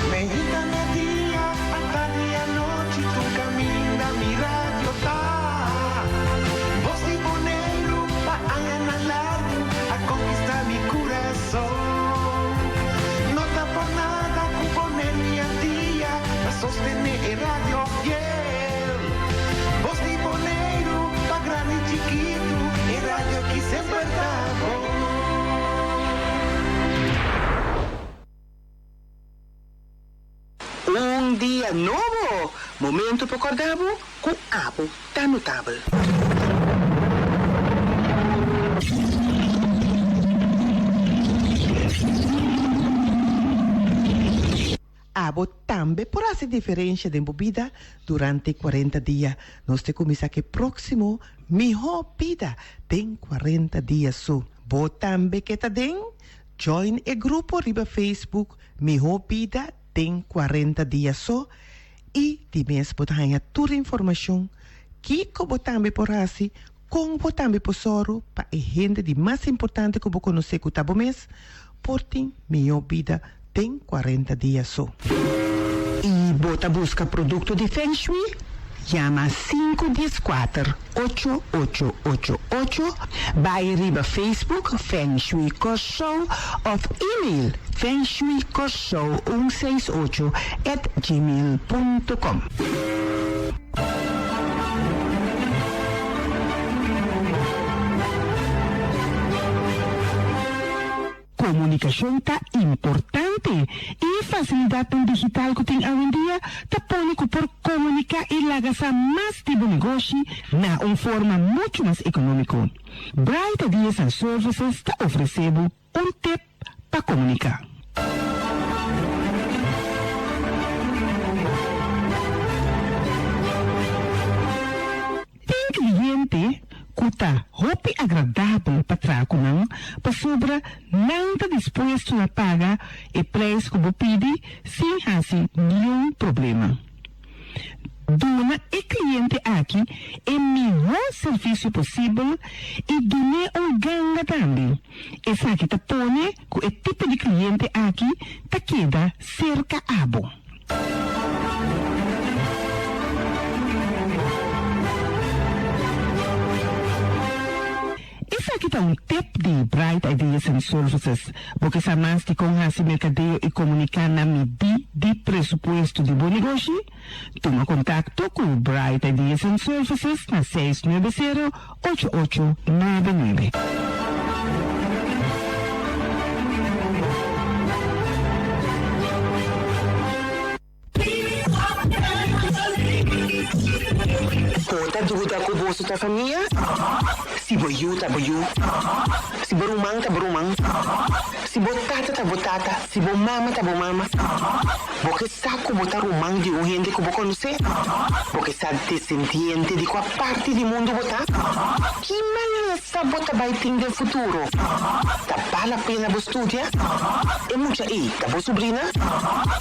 Meinta media, atardi anochi, tur caminda mi radio ta. Voz di Boneiru pa añanan largu a conquista mi curason. No ta por nada cu Boneiru y Antia ta sostene e radio fiel. Voz di Boneiru pa grandi y chikitu, e radio aki semper ta bon. Un dia nobo! Momento pa corda bo cu abo ta notabel. Abo tambe por haci diferencia den bo bida durante cuarenta dia. Nos te cuminsa cu e proximo Miho Bida den cuarenta Dia su. Bo tambe ke ta den? Join e grupo riba Facebook Miho Bida den cuarenta Dia so y di mes bo ta haña tur informacion kico bo tambe por haci, con bo tambe por soru pa e hende di mas importante cu bo conoce cu ta bo mes por tin miho bida den cuarenta dia so. Y bo ta busca producto di Feng Shui? Yama sinku dieskuater ocho ocho ocho ocho, bai riba Facebook Feng Shui Kòrsou òf email fengshuikorsou un seis ocho at gmail punto com. Komunikashon ta importante i e fasilidatnan digital ku tin awendia ta pone ku por komuniká i laga sa mas di bo negoshi na un forma muchu mas ekonómiko. Bright Ideas and Services ta ofresé bo un tip pa komuniká. Tin cliente cu ta hopi agradabel pa traha cu nan pasobra nan ta dispuesto na paga e prijs cu bo pidi sin haci niun problema. Duna e cliente aki e miho servicio posibel y dun'é un ganga tambe. Esaki ta pone cu e tipo di cliente aki ta keda cerca abo. Esaki ta un tip di Bright Ideas and Services. Bo ke sa mas di kon hasi merkadeo i komuniká na midí di presupuesto di bo negoshi? Tuma kontakto ku Bright Ideas and Services na 690 8899. Bo ta duda ku boso ta famia? Si bo yu ta bo yu, si bo ruman ta bo ruman, si bo tata ta bo tata, si bo mama ta bo mama. Bo ke sa ku bo ta ruman di un hende ku bo konosé? Bo ke sa desendiente di kua parti di mundu bo ta? Ki malesa bo ta bai tin den futuro? Ta bal la pena bo studia? E mucha ei ta bo subrina?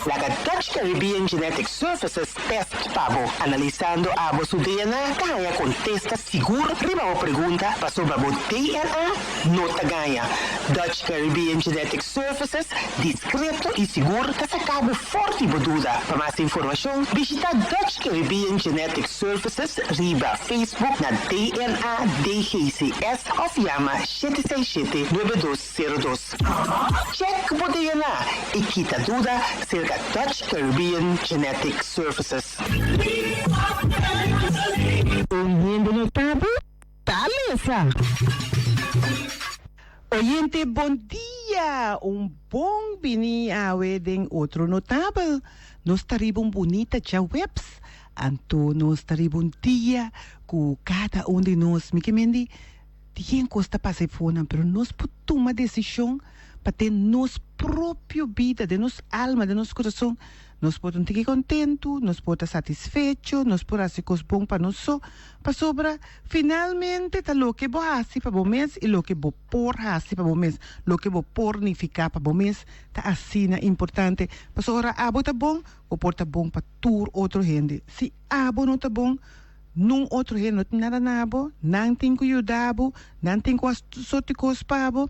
Laga Dutch Caribbean Genetic Services test pa bo. Analisando abo su DNA ta haña kontesta sigur riba bo pregunta pasobra bo DNA no ta gaña. Dutch Caribbean Genetic Services diskreto i sigur ta saka bo for di bo duda. Pa mas informashon bishita Dutch Caribbean Genetic Services riba Facebook na DNA DGCS òf yama 767 9202. Check bo DNA i kita duda serka Dutch Caribbean Genetic Services. Un hende notabel ta lesa. Oyente bon dia! Un bon bini awe den otro notabel. Nos ta riba un bunita djaweps, anto nos ta riba un dia ku kada un di nos, mi ke mendi, Tin kos ta pasa e fonan, pero nos por tuma desishon. pa den nos propio bida, den nos alma, den nos kurason, nos por ta un tiki kontentu, nos por ta satisfecho, nos por hasi kos bon pa nos so, pasobra finalmente ta loke bo hasi pa bo mes i loke bo por hasi pa bo mes, loke bo por nifiká pa bo mes ta asina importante. Pasobra ora abo ta bon, bo por ta bon pa tur otro hende. Si abo no ta bon, nun otro hende no tin nada na bo, nan tin ku yuda bo, nan tin ku hasi tur sorti kos pa bo.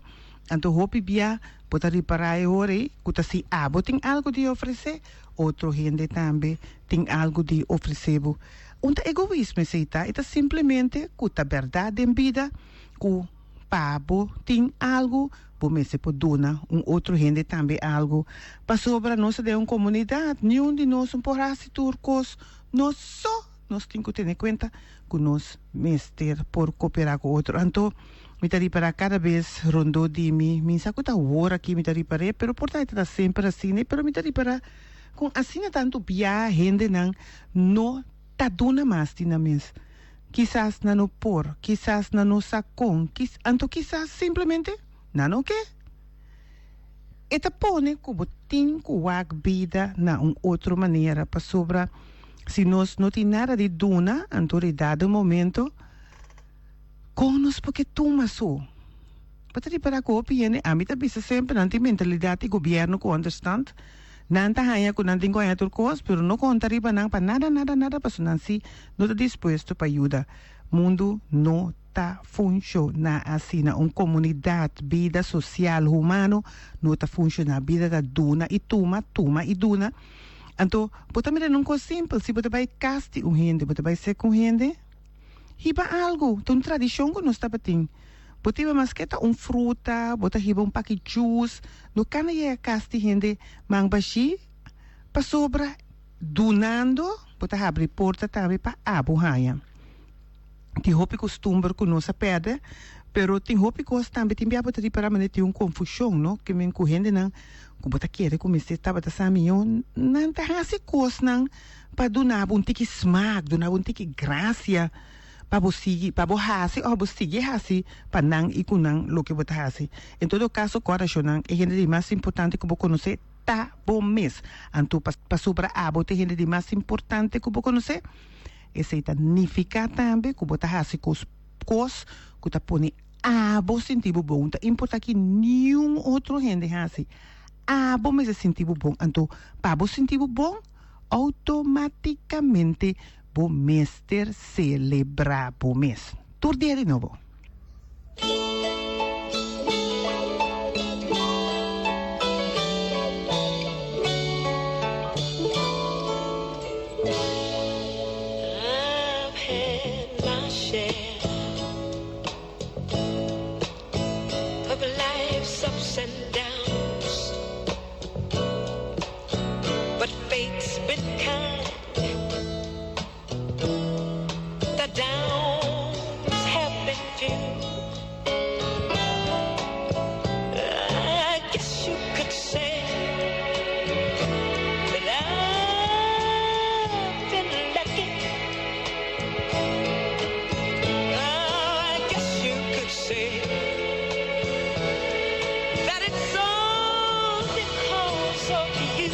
Anto hopi bia bo ta ripará e ora ei ku ta si abo tin algu di ofresé, otro hende tambe tin algu di ofresé bo. Un ta egoismo esei ta, e ta simplemente ku ta bèrdat den bida ku pa bo tin algu, bo mester por duna un otro hende tambe algu. Pasobra nos ta den un komunidat, niun di nos no por hasi tur kos nos so. Nos tin ku tene kuenta ku nos mester por koperá ku otro. Anto mi ta ripará kada bes rondó di mi, mi sa ku ta awor aki mi ta ripar'é, pero por ta e ta semper asina, pero mi ta ripará kon asina tantu bia hendenan no ta duna mas di nan mes. Kisas nan no por, kisas nan no sa kon, kis, anto kisas simplemente nan no ke. E ta pone ku bo tin ku wak bida na un otro manera, pasobra si nos no tin nada di duna, anto di dado momento, kon nos por ke tuma so? Bo ta ripará ku hopi hende, ami ta bisa semper, nan tin mentalidat di gobièrnu ku ònderstand, nan ta haña ku nan tin ku haña tur kos, pero no konta riba nan pa nada, nada, nada, pasobra nan si no ta dispuesto pa yuda. Mundu no ta funshoná asina. Un komunidat, bida sosial humano no ta funshoná. Bida ta duna i tuma, tuma i duna. Anto, bo ta mira na un kos simpel, si bo ta bai kas di un hende, bo ta bai sek un hende, Hiba algu, ta un tradishon ku nos tabatin. Bo ta hiba maske ta un fruta, bo ta hiba un paki jus, no kana yega kas di hende man bashí, pasobra dunando bo ta habri porta tambe pa abo haña. Tin hopi kustumber ku nos a pèrdè, pero tin hopi kos tambe tin bia bo ta ripará manera tin un konfushon, no, ke men ku hendenan ku bo ta kere ku mester tabata sa mihó, nan ta hasi kosnan. Pa duna bo un tiki smak, duna bo un tiki grasia pa bo sigui, pa bo hasi òf bo sigui hasi pa nan i ku nan loke bo ta hasi. En todo kaso, kòrda shonnan, e hende di mas importante ku bo konosé ta bo mes. Anto pasobra abo ta e hende di mas importante ku bo konosé, esei ta nifiká tambe ku bo ta hasi kos kos ku ta pone abo sinti bo bon. Ta importá ki niun otro hende hasi, abo mester sinti bo bon. Anto pa bo sinti bo bon, Automaticamente bo mester celebra bo mes. Tur dia di nobo. I've had my share of life's ups and downs. But fate's been kind. The downs have been few. I guess you could say that I've been lucky. I guess you could say that it's all because of you.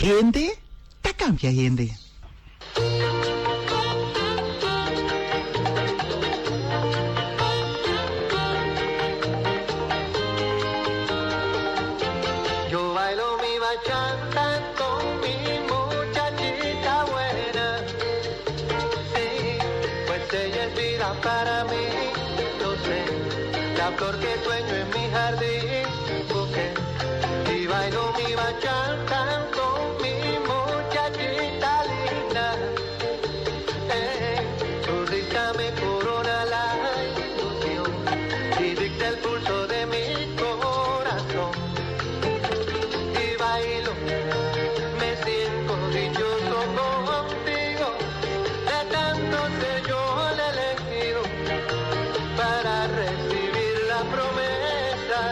Hende ta kambia hende. Yo bailo mi bachata con mi muchachita buena. Sí, pues ella es vida para mí, lo sé. La flor que sueño en mi jardín, busqué. Y bailo mi bachata con mi muchachita linda. Eh, su risa me corona la ilusión y dicta el pulso de mi corazón. Y bailo, me siento dichoso contigo, de tanto ser yo el elegido para recibir la promesa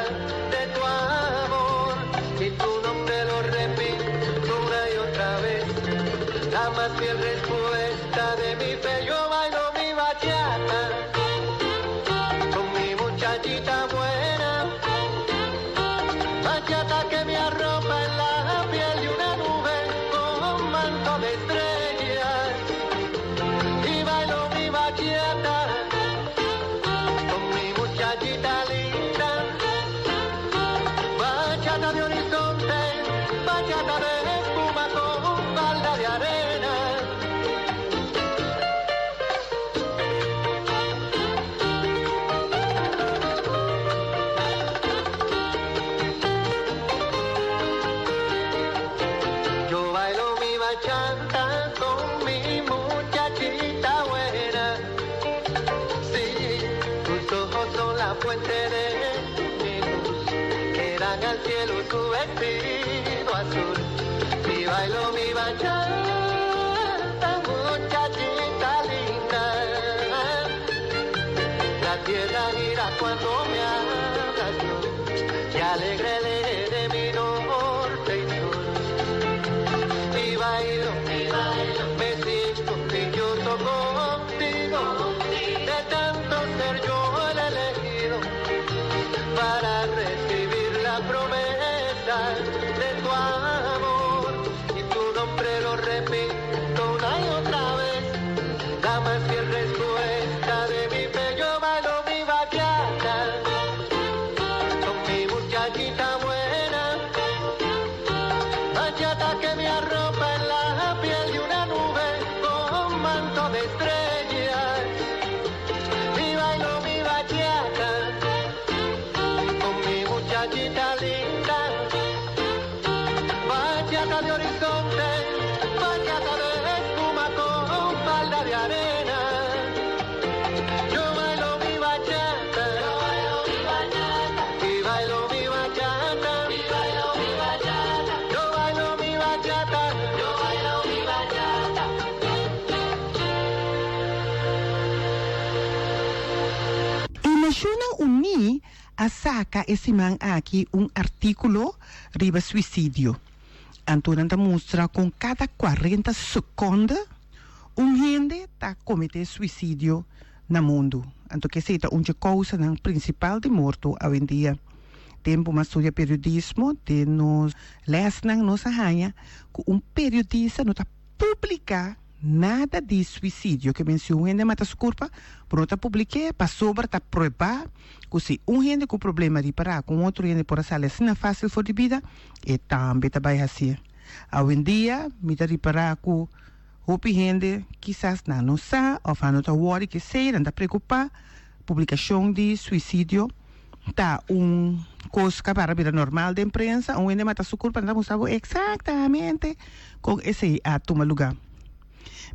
de tu amor. Y tu nombre lo repito una y otra vez, la más fiel respuesta de mi fe. Yo bailo mi bachata con mi muchachita buena. Bachata que me arropa en la piel de una nube con manto de estrellas. Y bailo mi bachata con mi muchachita linda. Bachata de horizonte, bachata de espuma con falda de arena. Yo bailo mi bachata con mi muchachita buena. Sí, tus ojos son la fuente de mi luz, que dan al cielo su vestido azul. Y bailo mi bachata, muchachita linda. La tierra gira cuando me hablas tú, y alegre el eje de mi norte y sur. Y bailo, y bailo, me siento dichoso contigo, de tanto ser yo el elegido para recibir la promesa de tu amor. Y tu nombre lo repito una y otra vez, la más fiel respuesta de mi fe. Yo bailo mi bachata con mi muchachita buena. Bachata que me arropa en la piel de una nube con manto de estrellas. Y bailo mi bachata con mi muchachita linda. Bachata de horizonte, bachata de espuma con falda de arena. Yo bailo mi bachata, yo bailo mi bachata, y bailo mi bachata, y bailo mi bachata, yo bailo mi bachata, yo bailo mi bachata. E Nashonnan Uní a saka e siman aki un artíkulo riba suisidio. Anto nan ta mustra kon kada kuarenta sekonde un hende ta kometé suisidio na mundu. Anto kesei ta un dje kousanan prinsipal di morto awendia. Tempu m'a studia periodismo, den nos lèsnan nos a haña ku un periodista no ta publiká nada di suisidio. Ke men si un hende mata su kurpa, bo no ta publik'é pasobra ta pruebá ku si un hende ku problema ripará ku un otro hende por a sali asina fásil for di bida, e tambe ta bai hasié. Awendia mi ta ripará ku hopi hende kisas nan no sa òf nan no ta wòri kesei, nan ta preokupá. Publikashon di suisidio ta un kos ku a para bira normal den prensa. Un hende mata su kurpa, nan ta mustra bo eksaktamente kon esei a tuma lugá.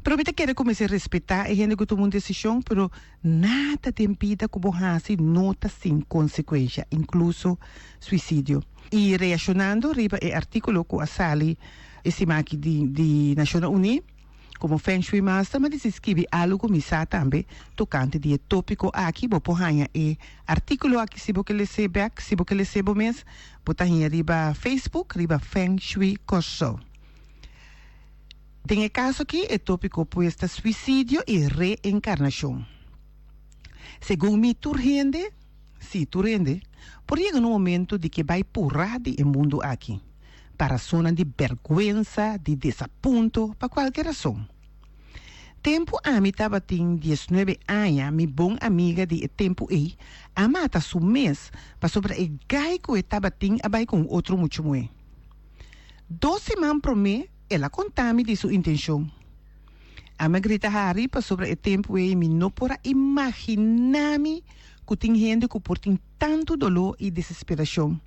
Pero mi ta kere ku mester respetá e hende ku tuma un desishon, pero nada den bida ku bo hasi no ta sin konsekuensha, inkluso suisidio. I reashonando riba e artíkulo ku a sali e siman aki di di Nashonnan Uní, komo Feng Shui Master mi a disi skibi algu ku mi sa tambe tokante di e tópiko aki. Bo por haña e artíkulo aki si bo ke les'é bèk, si bo ke les'é bo mes, bo ta haña riba Facebook riba Feng Shui Kòrsou. Den e kaso aki e tópiko pues ta suisidio i reenkarnashon. Segun mi tur hende, sí tur hende, por yega na un momento di ke bai purá di e mundu aki. pa rasonnan di bèrgwensa, di desapunto, pa kualke rason. Tempu ami tabatin diesnuebe aña mi bon amiga di e tempu ei a mata su mes pasobra e gai ku e tabatin a bai ku un otro muchu muhé. Dos siman promé el a konta mi di su intenshon. Ami a grita hari pasobra e tempu ei mi no por a imaginá mi ku tin hende ku por tin tantu doló i desesperashon.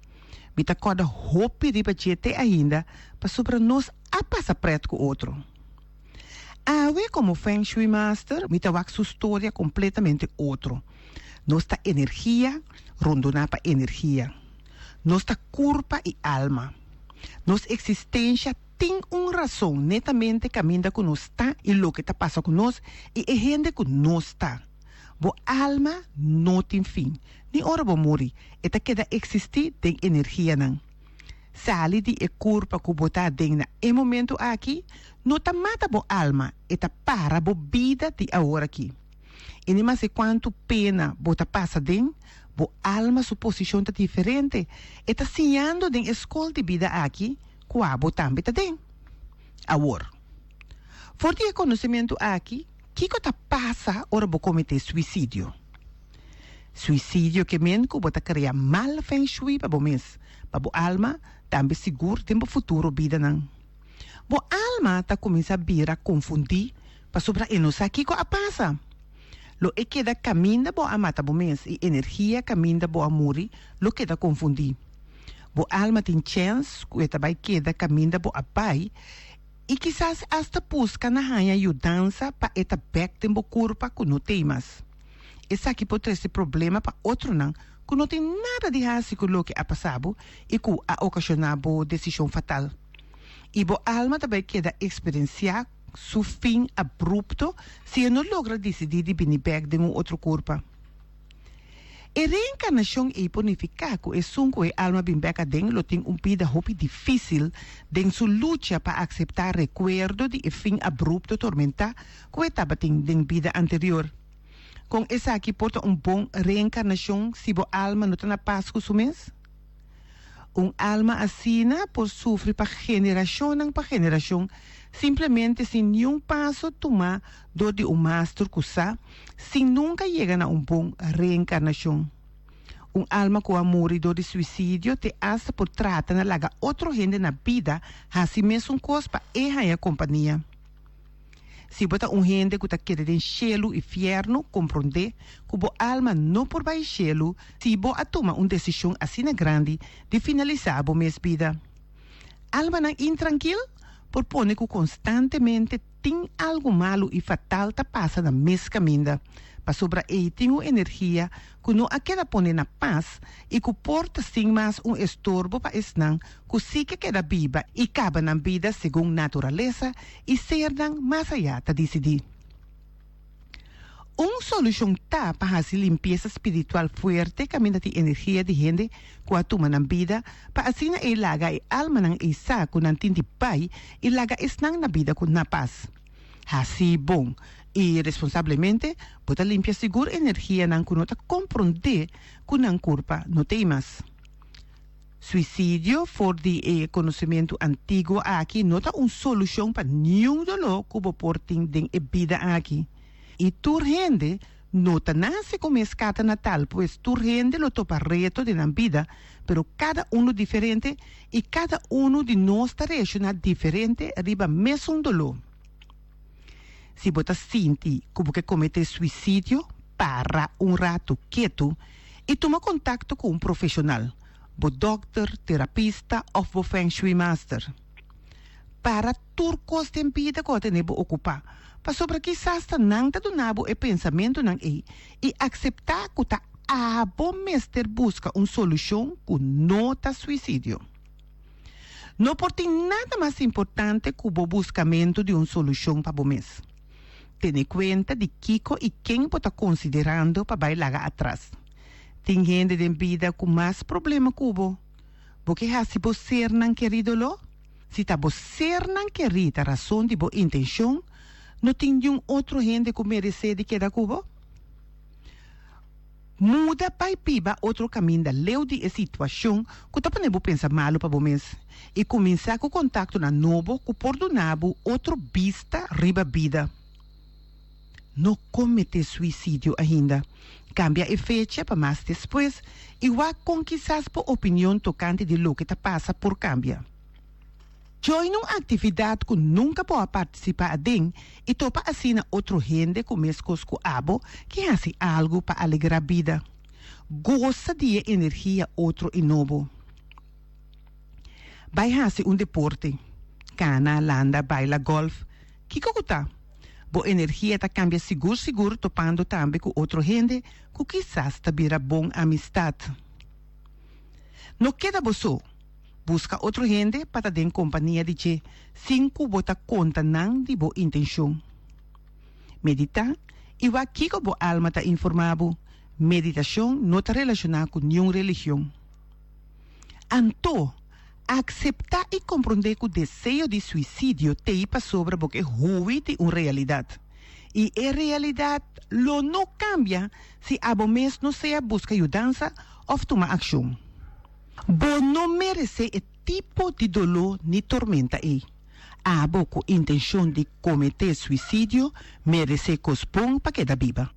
Mi ta kòrda hopi riba dje te ainda pasobra nos a pasa prèt ku otro. Awe komo Feng Shui Master mi ta wak su storia kompletamente otro. Nos ta energia rondoná pa energia. Nos ta kurpa i alma. Nos eksistensha tin un rason netamente kaminda ku nos ta i loke ta pasa ku nos i e hende ku nos ta. Bo alma no tin fin, ni ora bo muri, e ta keda eksistí den energianan. Sali di e kurpa ku bo ta aden na e momentu aki no ta mata bo alma, e ta para bo bida di aworakí. I ni maske kuantu pena bo ta pasa den, bo alma su posishon ta diferente, e ta siñando den e skol di bida aki kua bo tambe ta den. Awor, for di e konosementu aki, kiko ta pasa ora bo kometé suisidio? Suisidio ke men ku bo ta krea mal feng shui pa bo mes, pa bo alma, tambe sigur den bo futuro bidanan. Bo alma ta kuminsá bira konfundí pasobra e no sa kiko a pasa. Lo e keda kaminda bo a mata bo mes i energia kaminda bo a muri lo keda konfundí. Bo alma tin chèns ku e ta bai keda kaminda bo a bai i kisas asta buska na haña yudansa pa e ta bèk den bo kurpa ku no tei mas. Esaki por trese problema pa otronan ku no tin nada di hasi ku loke a pasa bo i ku a okashoná bo desishon fatal. I bo alma ta bai keda eksperensiá su fin abrupto si e no logra disidí di bini bèk den un otro kurpa. E reenkarnashon ei por nifiká ku esun ku e alma bin bèk aden lo tin un bida hopi difísil den su lucha pa akseptá rekuerdo di e fin abrupto tormentá ku e tabatin den bida anterior. Kon esaki por ta un bon reenkarnashon si bo alma no ta na pas ku su mes? Un alma asina por sufri pa generashonnan pa generashon simplemente sin niun paso tumá dor di un master ku sa, sin nunka yega na un bon reenkarnashon. Un alma ku a muri dor di suisidio te asta por trata na laga otro hende na bida hasi mesun kos pa e haña kompania. Si bo ta un hende ku ta kere den shelu i fièrnu, komprondé ku bo alma no por bai shelu si bo a tuma un desishon asina grandi di finalisá bo mes bida. Almanan intrankil por pone ku konstantemente tin algu malu i fatal ta pasa na mes kaminda, pasobra ei tin un energia ku no a keda pone na pas i ku por ta sin mas un estorbo pa esnan ku si ke keda biba i kaba nan bida segun naturalesa i sernan mas ayá ta disidí. Un solushon ta pa hasi limpiesa spiritual fuerte kaminda tin energia di hende ku a tuma nan bida pa asina ei laga e almanan ei sa ku nan tin di bai i laga esnan na bida ku na pas. Hasi bon i responsablemente bo ta limpia sigur energianan ku no ta komprondé ku nan kurpa no t'ei mas. Suisidio for di e konosementu antiguo aki no ta un solushon pa niun doló ku bo por tin den e bida aki. I tur hende no ta nase ku mes karta natal, pues tur hende lo topa reto den nan bida, pero kada unu diferente i kada unu di nos ta reakshoná diferente riba mesun doló. Si bo ta sinti ku bo ke kometé suisidio, para un ratu ketu i tuma kontakto ku un profeshonal, bo dòkter, terapista òf bo feng shui master. Para tur kos den bida ku a tene bo okupá, pasobra kisas ta nan ta duna bo e pensamentunan ei i akseptá ku ta abo mester buska un solushon ku no ta suisidio. No por tin nada mas importante ku bo buskamentu di un solushon pa bo mes. Tene kuenta di kiko i ken bo ta konsiderando pa bai laga atras. Tin hende den bida ku mas problema ku bo. Bo ke hasi bo sernan kerí doló? Si ta bo sernan kerí ta rason di bo intenshon, no tin niun otro hende ku meresé di keda ku bo? Muda bai biba otro kaminda leu di e situashon ku ta pone bo pensa malu pa bo mes i kuminsá ku kontaktonan nobo ku por duna bo otro bista riba bida. No kometé suisidio ainda. Kambia e fecha pa mas despues i wak kon kisas bo opinion tokante di loke ta pasa por kambia. Join un aktividat ku nunka bo a partisipá aden i topa asina otro hende ku meskos ku abo ke hasi algu pa alegrá bida. Gosa di e energia otro i nobo. Bai hasi un deporte, kana, landa, baila, gòlf, kiko ku ta. Bo energia ta kambia sigur sigur topando tambe ku otro hende ku kisas ta bira bon amistat. No keda bo so. Buska otro hende pa ta den kompania di dje sin ku bo ta konta nan di bo intenshon. Meditá i wak kiko bo alma ta informá bo. Meditashon no ta relashoná ku niun religion. Anto, akseptá i komprondé ku deseo di suisidio t'ei pasobra bo ke hui di un realidat. I e realidat lo no kambia si abo mes no sea buska yudansa òf tuma akshon. Bo no meresé e tipo di doló ni tormenta ei. Abo ku intenshon di kometé suisidio meresé kos bon pa keda biba.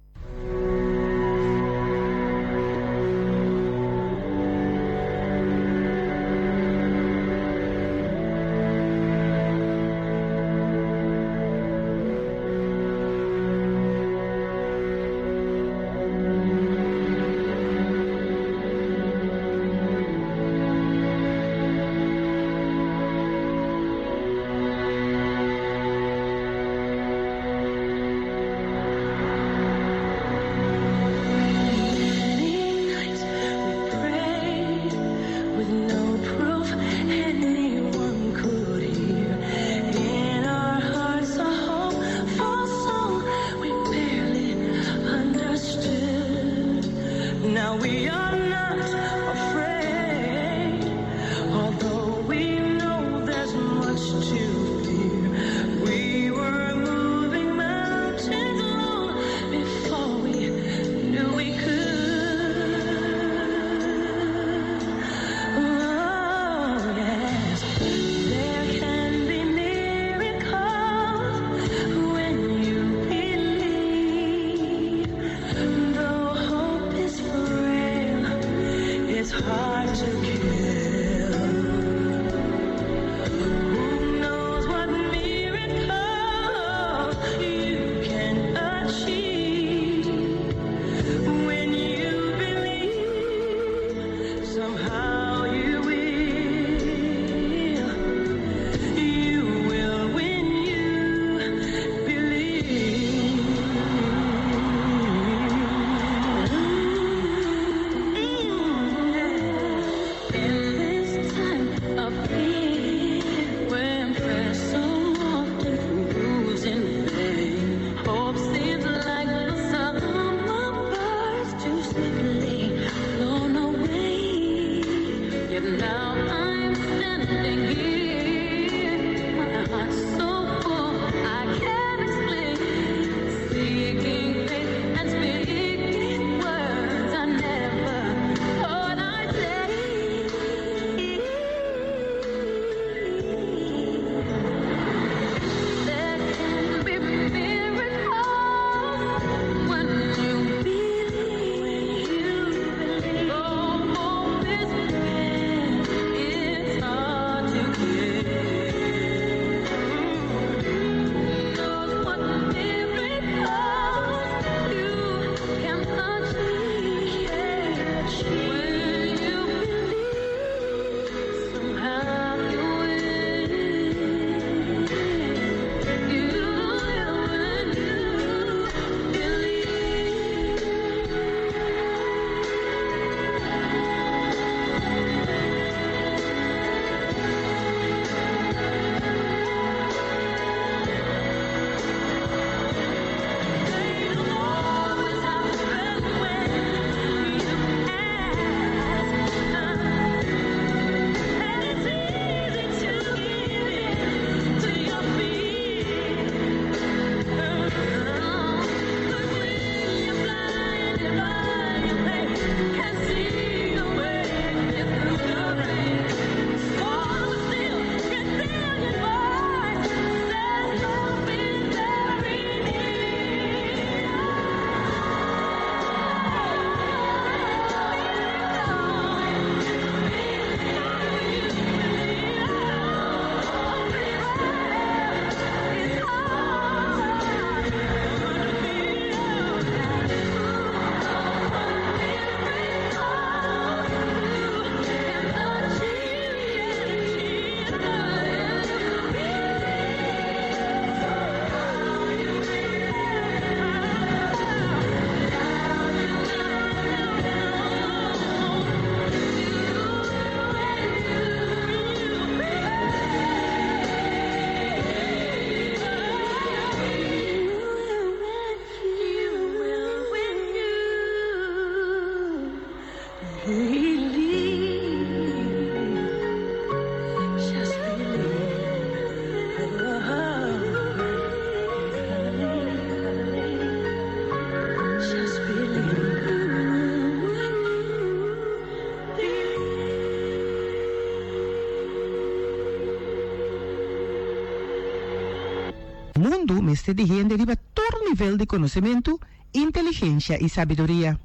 Mundu mester di hende riba tur nivel di konosementu, inteligensha i sabiduria.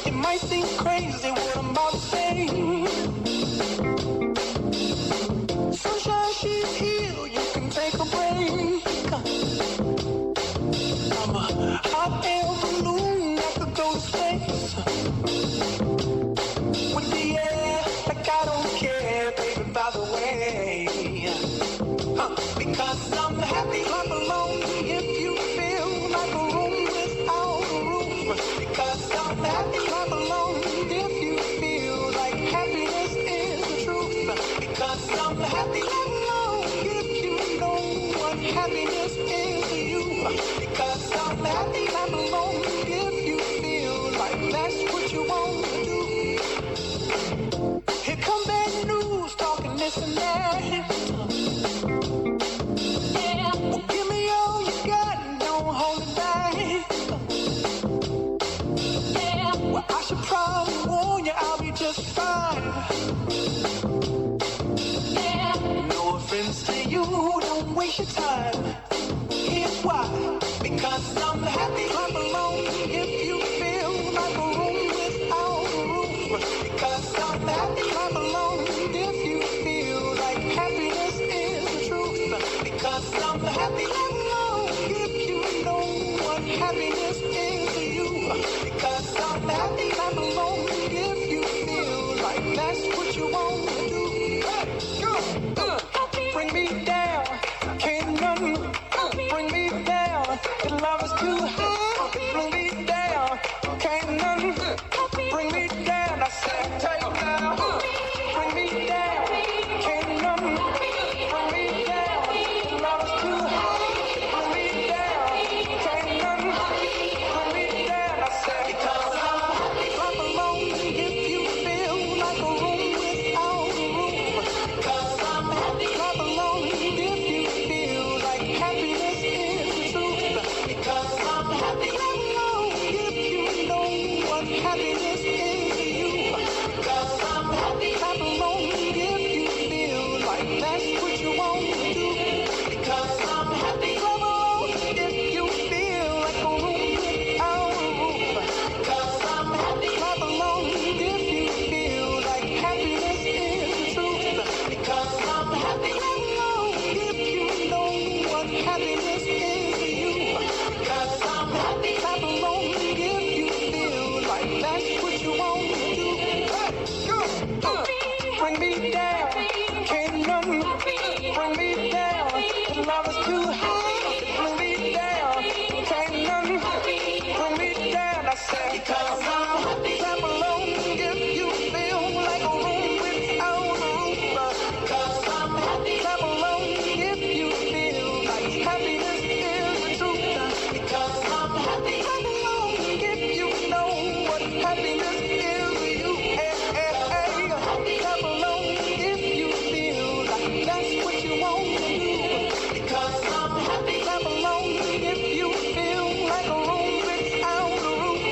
It might seem crazy what I'm about to say. Sunshine, she's here, you can take a break. I'm a hot air balloon that could go to space. With the air, like I don't care, baby, by the way. Huh, because I'm happy. Clap along if you feel like a room without a roof. Because I'm happy. Clap along if you feel like happiness is the truth. Because I'm happy. Clap along if you know what happiness is to you. Because I'm happy. Clap along if you feel like that's what you want to do. Here come bad news talking this and that. Yeah. Well, give me all you got and don't hold it back. Yeah. Well, I should probably warn you, I'll be just fine. Yeah. No offense to you, don't waste your time. Here's why. Because I'm happy. Clap along if you feel like a room without a roof. Because I'm happy. Clap along if you feel like happiness is the truth. Because I'm happy. Clap along if you know what happiness is to you. Because I'm happy. Clap along if you feel like that's what you want to do. Hey, go, bring me down. Can't nothing bring me down. The love is too high. Bring me down. Can't nothing bring me down. I said, take now. Bring me down. Can't nothing bring me down. The love is too high. Bring me down. Can't nothing bring me down. I said, because I'm happy. Clap along if you feel like a room without a roof. Because I'm happy. Clap along if you feel like happiness is the truth. Because I'm happy. Clap along if you know what happiness is to you. Because I'm happy. Clap along if you feel like that's what you want to do. Because I'm happy. Clap along if you feel like a room without a roof. Because I'm happy. Clap along if you feel like happiness is the truth. Because I'm happy. Clap along if you know what happiness is to you. Because I'm happy. Clap along if you feel like that's what you want to do. Hey, go, bring me down. Can't nothing bring me down. The love is too high. Bring me down. Can't nothing bring me down. I said, because I'm happy. Clap along if you feel like a room without a roof. Because I'm happy. Clap along if you feel like happiness is the truth. Because I'm happy. Clap along if you know what happiness is to you. Hey, hey, hey. Clap along if you feel like that's what you want to do. Because I'm happy. Clap along if you feel like a room without a roof.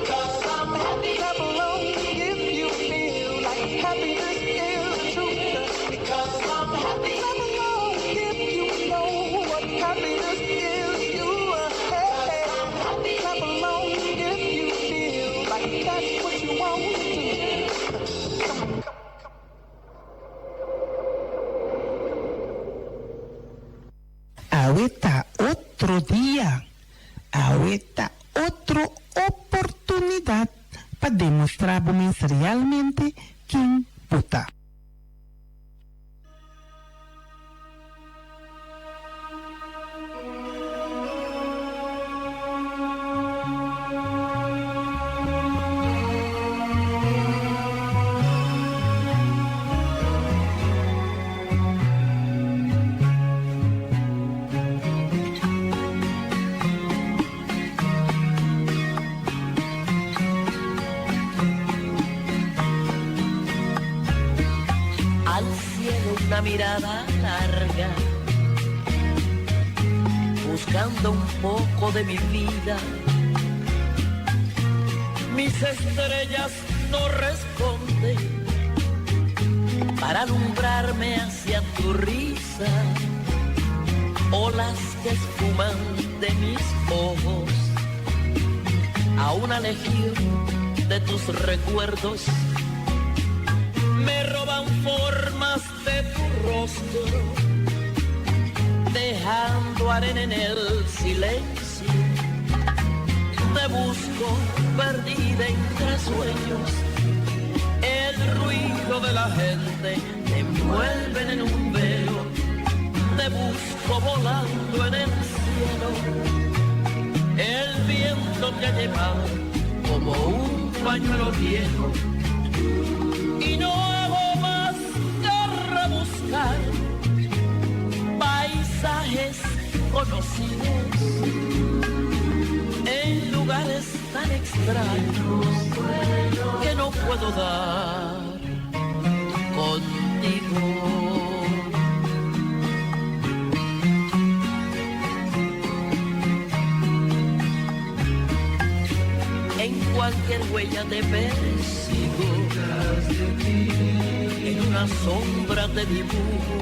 Because I'm happy. Clap along if you feel like happiness is the truth. Because I'm happy. Clap along if you know what happiness is to you. Hey, hey. Clap along if you feel like that's what you want to do. Awe ta otro dia. Awe ta otro oportunidat pa demostrá bo mes realmente ken bo ta. Al cielo una mirada larga, buscando un poco de mi vida. Mis estrellas no responden. suficiente para alumbrarme hacia tu risa. Olas que esfuman de mis ojos a una legión de tus recuerdos me roban formas de tu rostro, dejando arena en el silencio. Te busco perdida entre sueños, el ruido de la gente te envuelven en un velo. Te busco volando en el cielo, el viento te ha llevado como un pañuelo viejo y no hago más que rebuscar paisajes conocidos en lugares tan extraños que no puedo dar contigo. En cualquier huella te persigo, en una sombra te dibujo,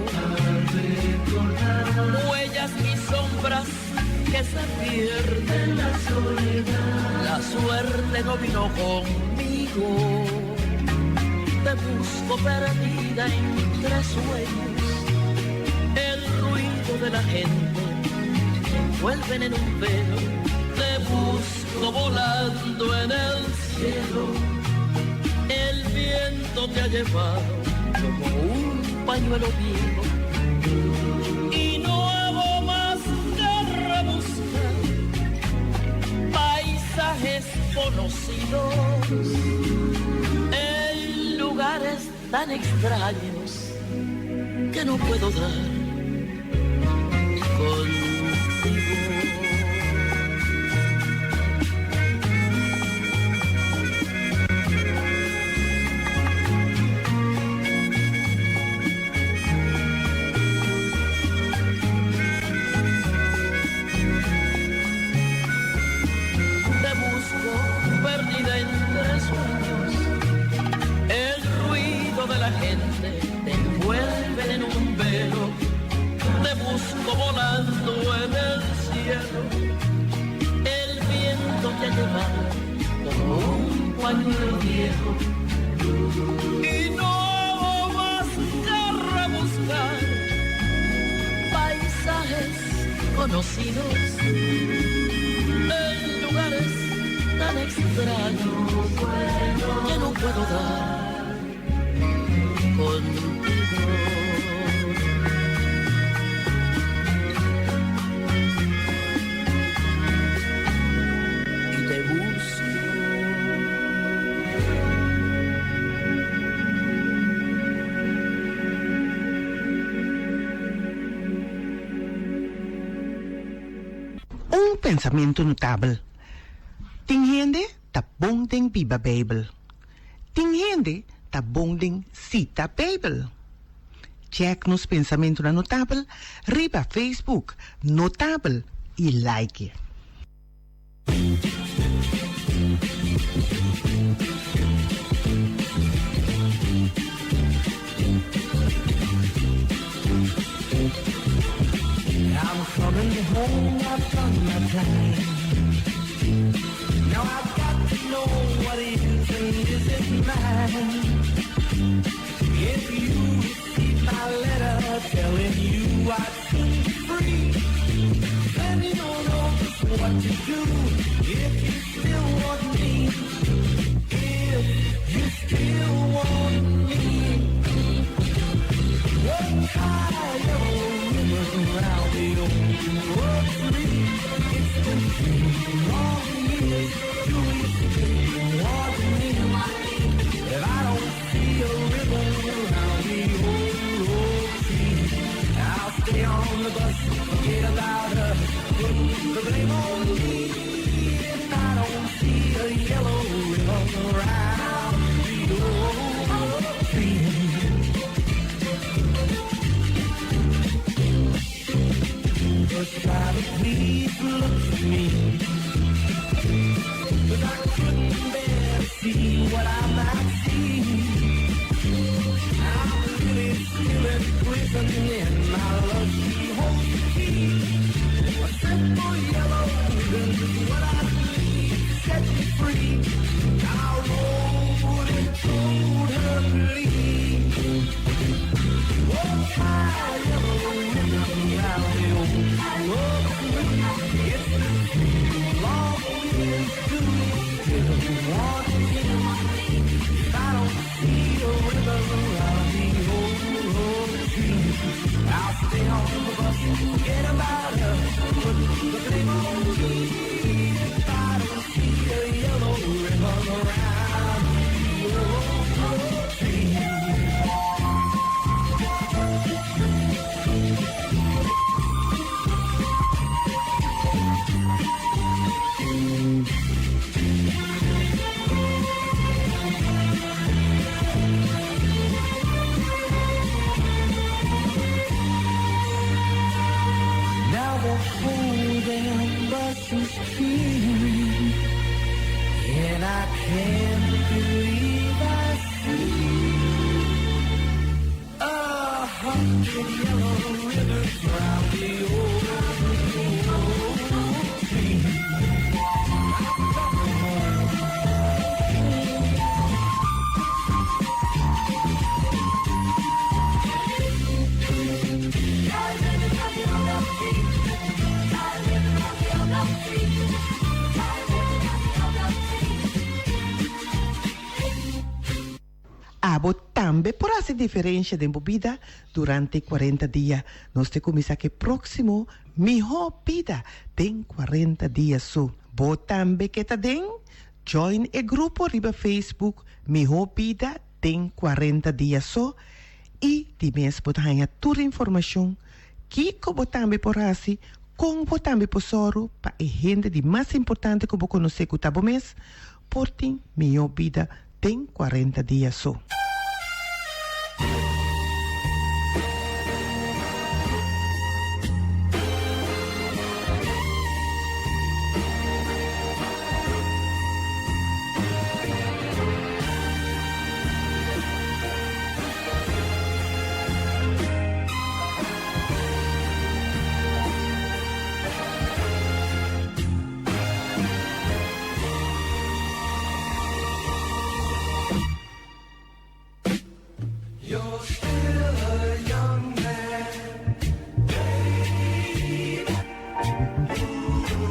huellas y sombras que se pierden. La soledad, la suerte no vino conmigo. Te busco perdida entre sueños, el ruido de la gente te envuelven en un velo. Te busco volando en el cielo, el viento te ha llevado como un pañuelo viejo y no hago más que rebuscar paisajes conocidos en lugares tan extraños que no puedo dar contigo. Te busco perdida entre sueños. El ruido de la gente te envuelve en un velo. Te busco volando en el cielo. El viento te ha llevado como un pañuelo viejo. Y no hago más que rebuscar paisajes conocidos en lugares tan extraños que no puedo dar contigo. Y te busco. Un pensamentu notabel, Tin hende ta bon den biba Beibel. Tin hende ta bon den sita Beibel. Check nos pensamentunan notabel riba Facebook Notabel i like. I'm coming home, I've done my time. Now I've got to know what is and isn't mine. If you receive my letter telling you I'd soon be free, then you'll know just what to do if you still want me. If you still want me. What kind of ribbon round the old oak tree? It's been three long years. Do you still want me? If I don't see a ribbon round the old oak tree, I'll stay on the bus, forget about her, put the blame on me. If I don't see a yellow ribbon round the old oak tree. Bus driver, please look at me. 'Cause I couldn't bear to see what I might see. one thing. If I don't see a river around the old oak tree, I'll stay on the bus and forget about us. Put the blame on me if I don't see a yellow ribbon around the old oak tree. Now the whole damn bus is clean, and I can't believe I see 100 yellow ribbons round the old oak tree. I'm coming home. Abo tambe por hasi diferensha den bo bida durante 40 dia. Nos te kuminsá ku e próksimo Mihó Bida den 40 Dia so. Bo tambe ke ta den? Join e grupo riba Facebook Mihó Bida den 40 Dia so i di mes bo ta haña tur informashon kiko bo tambe por hasi, kon bo tambe por sòru pa e hende di mas importante ku bo konosé ku ta bo mes por tin mihó bida den 40 dia so. You're still a young man, baby. Ooh,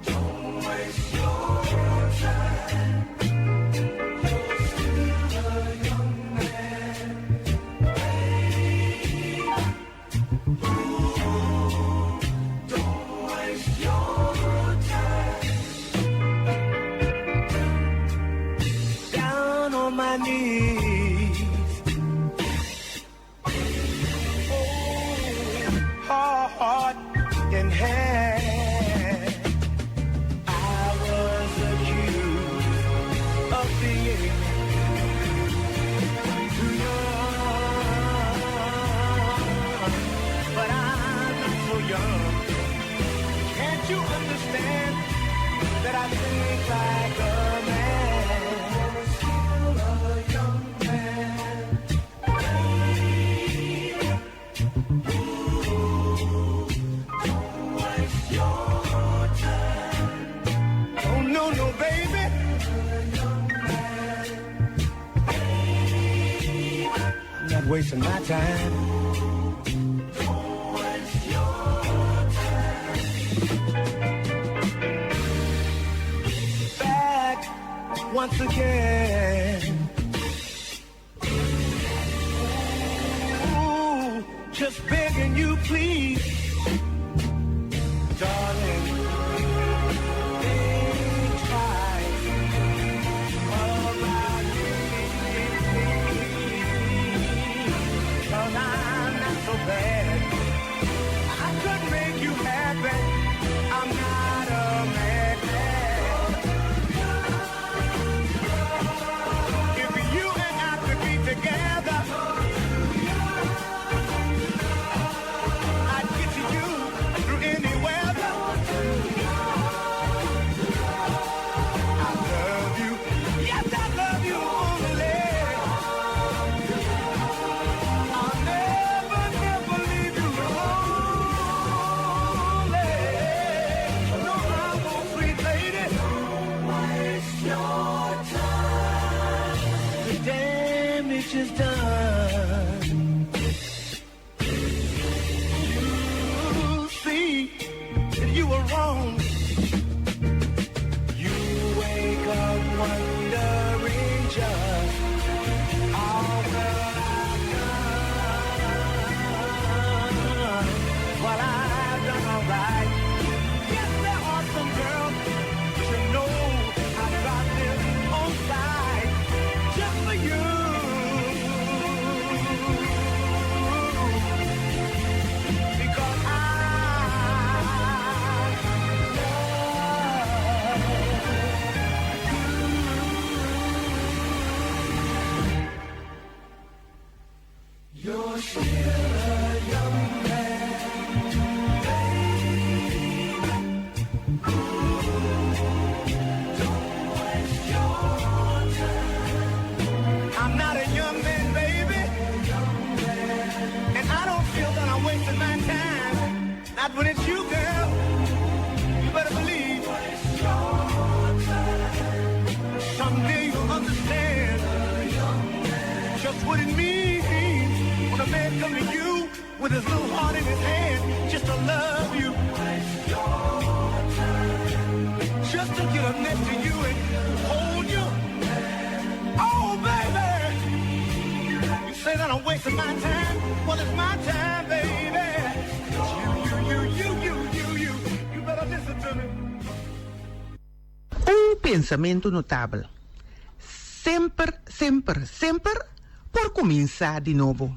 don't waste your time. You're still a young man, baby. Ooh, don't waste your time. Down on my knees. Oh, heart in hand. I was accused of being too young, but I'm not so young. Can't you understand that I think like a man? Still a young man. Baby. Ooh, don't waste your time. Oh, no, no, baby. I'm not wasting my time. Don't waste your time. Back once again. Ooh, just begging you, please, darling. Think twice about me. 'Cause I'm not so bad. I could make you happy. I'm not a madman. If you and I could be together, I'd get to you through any weather. I love you. Yes, I love you only. I'll never, never leave you lonely. No, I won't, sweet lady. Don't waste your time. The damage is done. You see that you were wrong. You wake what it means when a man come to you with his little heart in his hand just to love you. Just to get up next to you and hold you. Oh, baby. You say that I'm wasting my time. Well, it's my time, baby. It's you, you, you, you, you, you, you. You better listen to me. Un pensamentu notabel, Semper, semper, semper por kuminsá di nobo.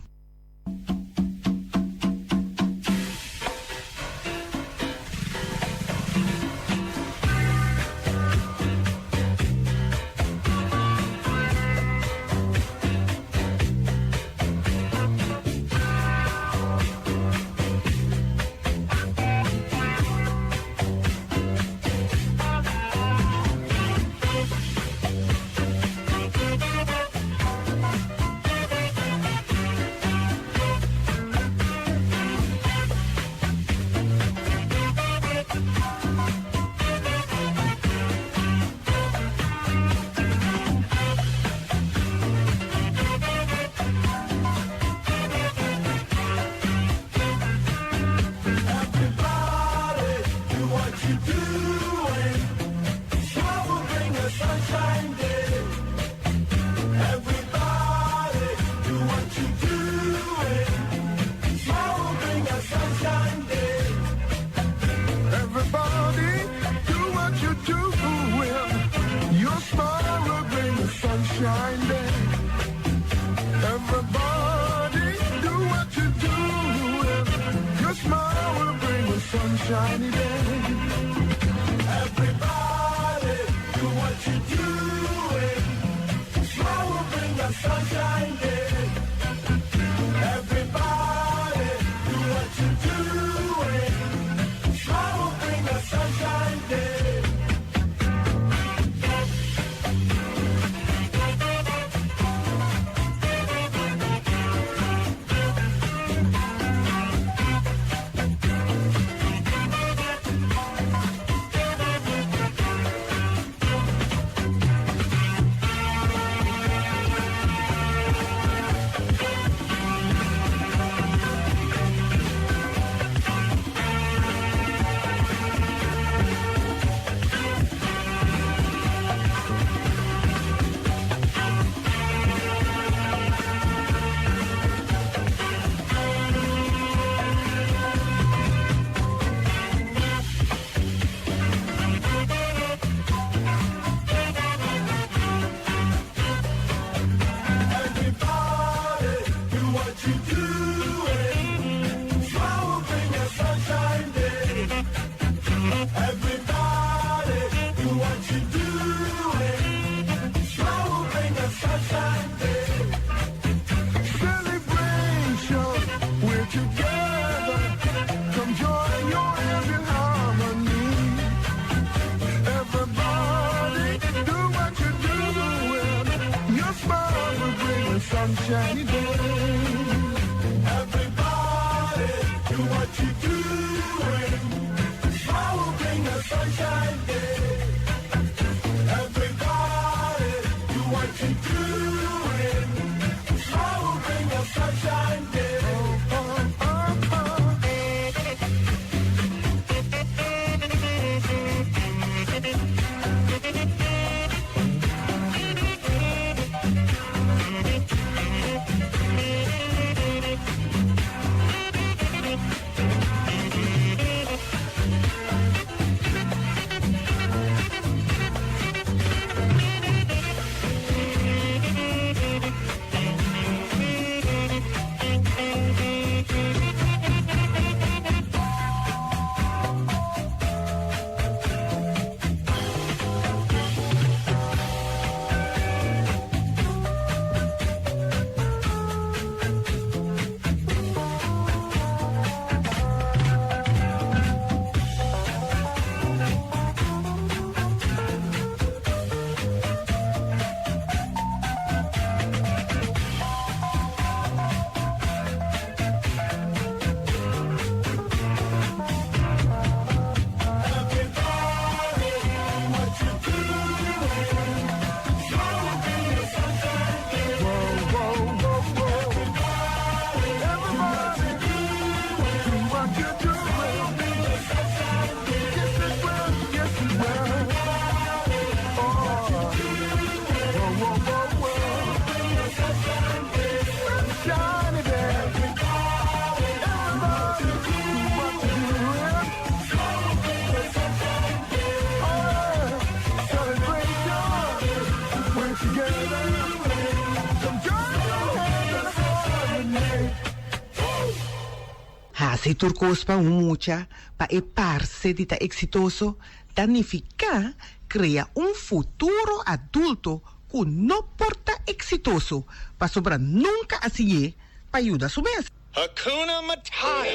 Hasi tur kos pa un mucha pa e parse di ta eksitoso ta nifiká krea un futuro adulto ku no por ta eksitoso pasobra nunka a siñ'é pa yuda su mes. Hakuna Matata!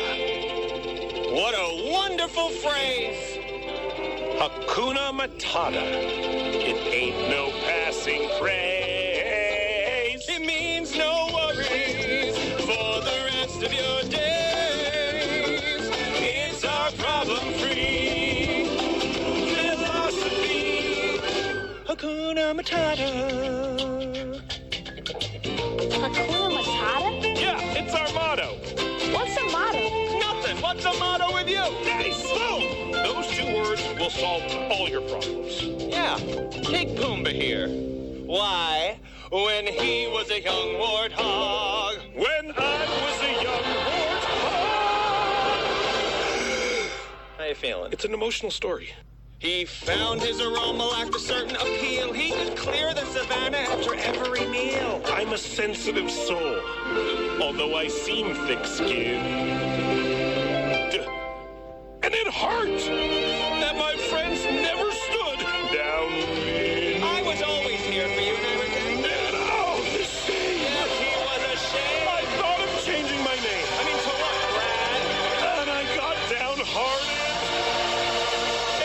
What a wonderful phrase! Hakuna Matata, it ain't no passing craze. It means no worries for the rest of your days. It's our problem-free philosophy. Hakuna Matata. Hakuna Matata? Yeah, it's our motto. What's a motto? Nothing. What's a motto with you? Nice. Boom. Those two words will solve all your problems. Yeah. Take Pumbaa here. Why, when he was a young warthog. When I was a young warthog. How you feeling? It's an emotional story. He found his aroma lacked a certain appeal. He could clear the savannah after every meal. I'm a sensitive soul, although I seem thick-skinned. And it hurt that my friends never stood downwind. I was always here for you, Naradan. And oh, the shame! Yes, he was ashamed. I thought of changing my name. I mean, to what, Brad? And I got downhearted.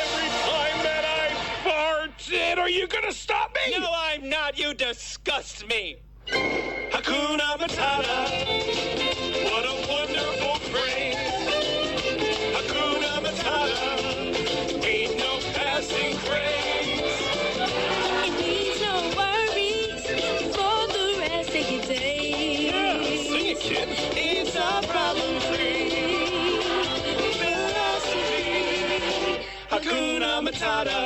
Every time that I farted. Are you gonna stop me? No, I'm not. You disgust me. Hakuna Matata. What a wonderful phrase. Hakuna Matata. Ain't no passing craze. It means no worries for the rest of your days. Yeah, sing it, kid. It's a problem-free philosophy. Hakuna Matata.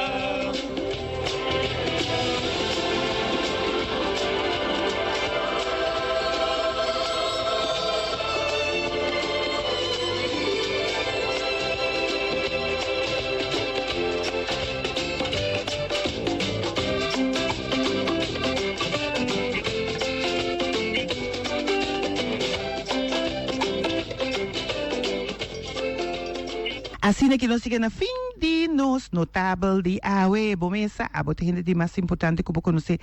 Asina ki nos yega na fin di nos notabel di awe. Bo mesa, abo ta hende di mas importante ku bo konosé.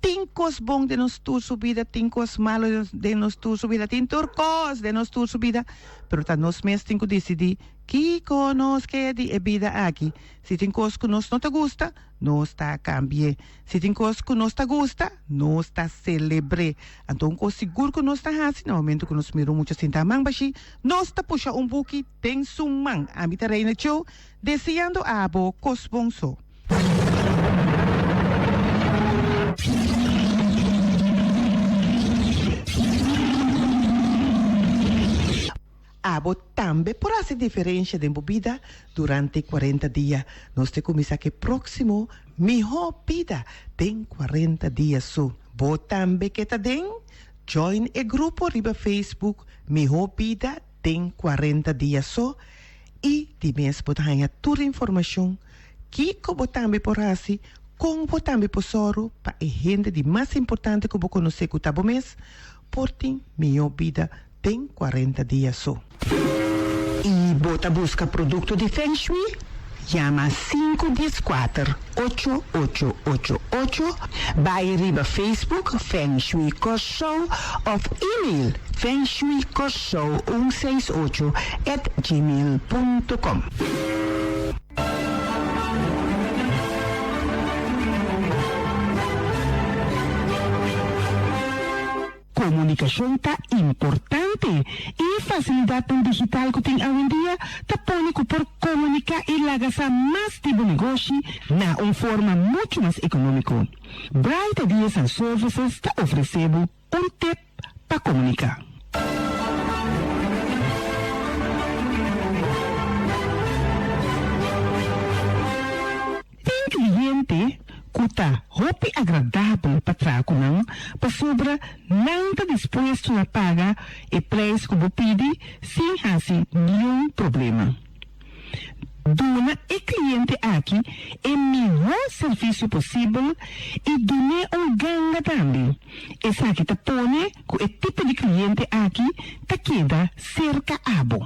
Tin kos bon den nos tur su bida, tin kos malo den nos tur su bida, tin tur kos den nos tur su bida, pero ta nos mes tin ku disidí kiko nos ke di e bida aki. Si tin kos ku nos no ta gusta, nos ta kambi'é. Si tin kos ku nos ta gusta, nos ta selebr'é. Anto un kos sigur ku nos ta hasi na momentu ku nos mira un mucha sinta man bashí, nos ta pusha un buki den su man. Ami ta Reina Cho, deseando abo kos bon so. Abo tambe por hasi diferensha den bo bida durante kuarenta dia. Nos te kuminsá ku e próksimo Mihó Bida den kuarenta Dia so. Bo tambe ke ta den? Join e grupo riba Facebook Mihó Bida den kuarenta Dia so i di mes bo ta haña tur informashon kiko bo tambe por hasi, kon bo tambe por sòru pa e hende di mas importante ku bo konosé ku ta bo mes por tin mihó bida den kuarenta dia so. I bo ta buska produkto di Feng Shui? Yama sinku dieskuater ocho ocho ocho ocho, bai riba Facebook Feng Shui Kòrsou òf email fengshuikorsou un seis ocho at gmail punto com. Komunikashon ta importante i e fasilidatnan digital ku tin awendia ta pone ku por komuniká i laga sa mas di bo negoshi na un forma muchu mas ekonómiko. Bright Ideas and Services ta ofresé bo un tip pa komuniká. Tin kliente ku ta hopi agradabel pa traha ku nan pasobra nan ta dispuesto na paga e preis ku bo pidi sin hasi niun problema. Duna e kliente aki e mihó servisio posibel i dun'é un ganga tambe. Esaki ta pone ku e tipo di kliente aki ta keda serka abo.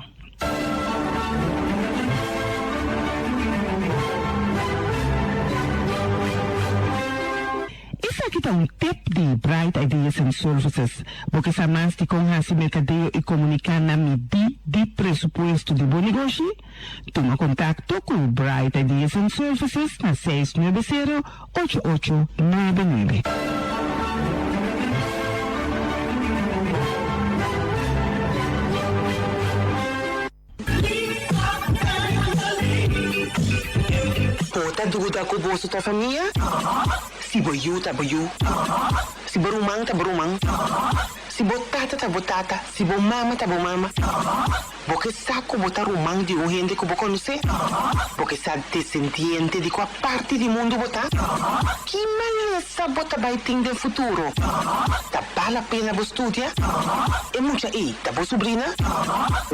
Esaki ta un tip di Bright Ideas and Services. Bo ke sa mas di kon hasi merkadeo i komuniká na midí di presupuesto di bo negoshi? Tuma kontakto ku Bright Ideas and Services na 690 8899. Bo ta duda ku boso ta famia? Si bo yu ta bo yu, si bo ruman ta bo ruman, si bo tata ta bo tata, si bo mama ta bo mama. Bo ke sa ku bo ta ruman di un hende ku bo konosé? Bo ke sa desendiente di kua parti di mundu bo ta? Ki malesa bo ta bai tin den futuro? Ta bal a pena bo studia? E mucha ei ta bo subrina?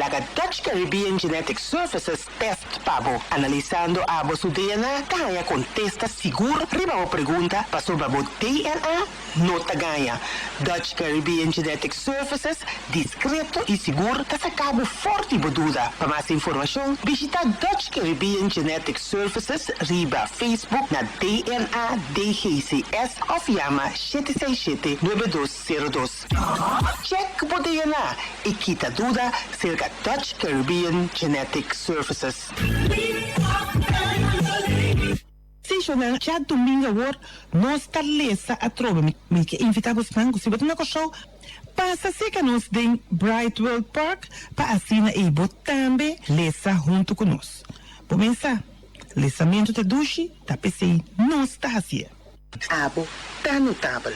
Laga Dutch Caribbean Genetic Services tèst pa bo. Analisando abo su DNA ta haña kontesta sigur riba bo pregunta pasobra bo DNA No ta gaña. Dutch Caribbean Genetic Services, diskreto i sigur, ta saka bo for di bo duda. Pa mas informashon, bishita Dutch Caribbean Genetic Services riba Facebook na DNA DGCS òf yama 767 9202. Chèk bo DNA i kita duda serka Dutch Caribbean Genetic Services. Sí, shownan, djadumingu awor nos ta lesa atrobe. Mi mi ke invitá bosnan ku si bo ta na Kòrsou, pasa serka nos den Bright World Park pa asina ei bo tambe lesa huntu ku nos. Bo mensa, lesamentu ta dushi, ta p'esei nos ta hasié. Abo ta notabel.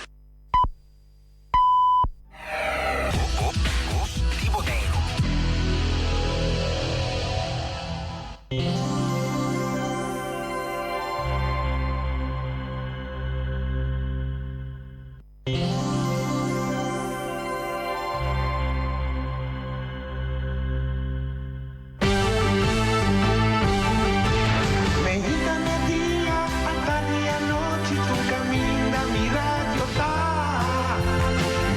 Meinta media, atardi anochi, tur caminda mi radio ta.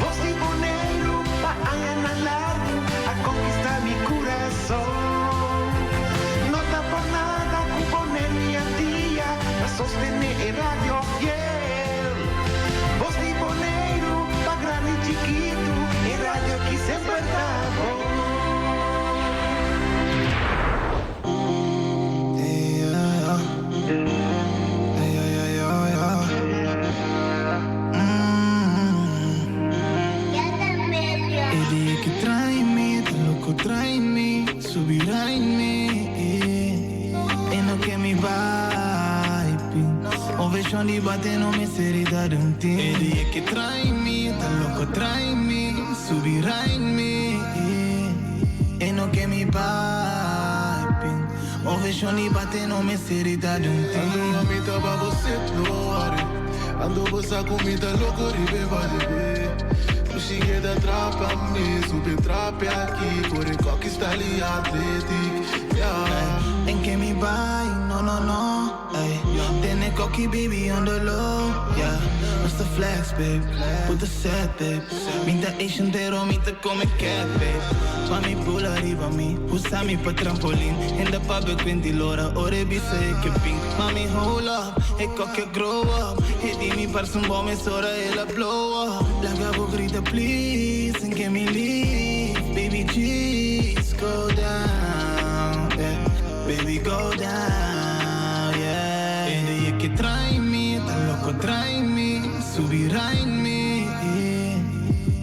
Voz di Boneiru pa añanan largu a conquista mi curason. No ta por nada cu Boneiru i Antia ta sostene e radio fiel. Voz di Boneiru pa grandi i chikitu, e radio aki semper ta bon. E no ke mi papi Oveshon di bate no mester ta di un tin. Ando a mi ta ba bo set lo are Ando bo sa ku mi ta loko riba e balibe Pushi keda trapa mi Subi trape aki Kore koki style athletic yeah. En ke mi bai, no no no. Ey, tene cocky baby on the low, yeah. What's the flex, babe? Put the set, babe. Mi ta Asian pero mi ta come cat, babe. Mami pull arriba mi, usa mi pa trampolin. In the public quinti lora, ore bisa e ke ping. Mami hold up, e cocky grow up. E di mi parce un bom es ora el a blow up. Laga bo grita please, en que mi leave. Baby jeez, go down, yeah. Baby go down, yeah. E dia ke trai mi, ta loko trai mi, subi rai mi.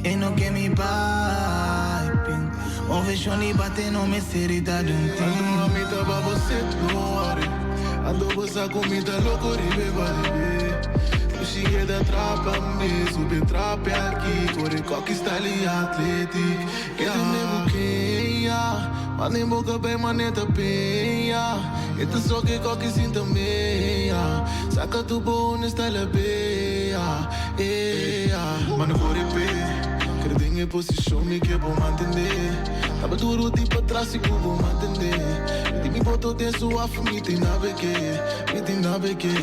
E no ke mi bai pin. Oveshon di bate no mester i ta di un tin. Ando a mi ta ba bo set no are. Ando bo sa ku mi ta loko riba e balibe. Pushi keda trapa mi, subi trape aki, kore koki style i atletik. Kende me bukea, mane boka bay mane ta peña. E ta soke koki sinta mea. Saka tu bone style bea, ea. Mane kore pe, kere den e posishon mi ke bo mantene. Taba duro di patras y cubo mantende. Mi di mi boto den su af, mi tin navegé, mi tin navegé.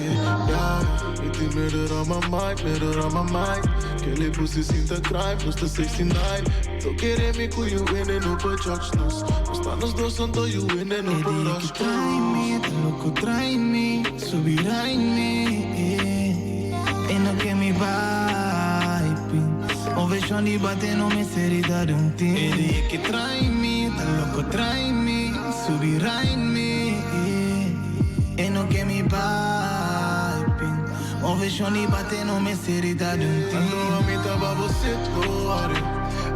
Yeah, mi tin murder on my mind, murder on my mind. Kele pussy sinta crime, plus the 69. To kere mi cu you in en op judge nos. Nos ta nos dos anto you in en op rush. Trai mi, ta loco trai mi, subi rai mi. E no ke mi vibe. Ovation di bate no me serita de un team. E di che trai mi, ta loco trai mi, subi rai mi. E no ke mi vibe. Ovation di bate no me serita de un team. Ando a mi taba você ore.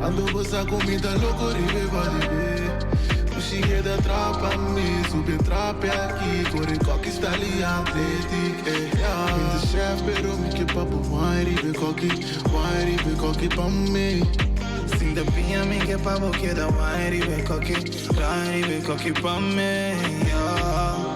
Ando você comida louco ribe balibe. Puxinha da trapa mi, sube trape aqui. Corre coque está ali athletic. Eh, yeah. Mi de chef, pero mi que papo wine ribe coque, wine ribe coque pa mi. Sin de piña mi que pa' queda wine ribe coque, wine ribe coque pa' mi. Yeah.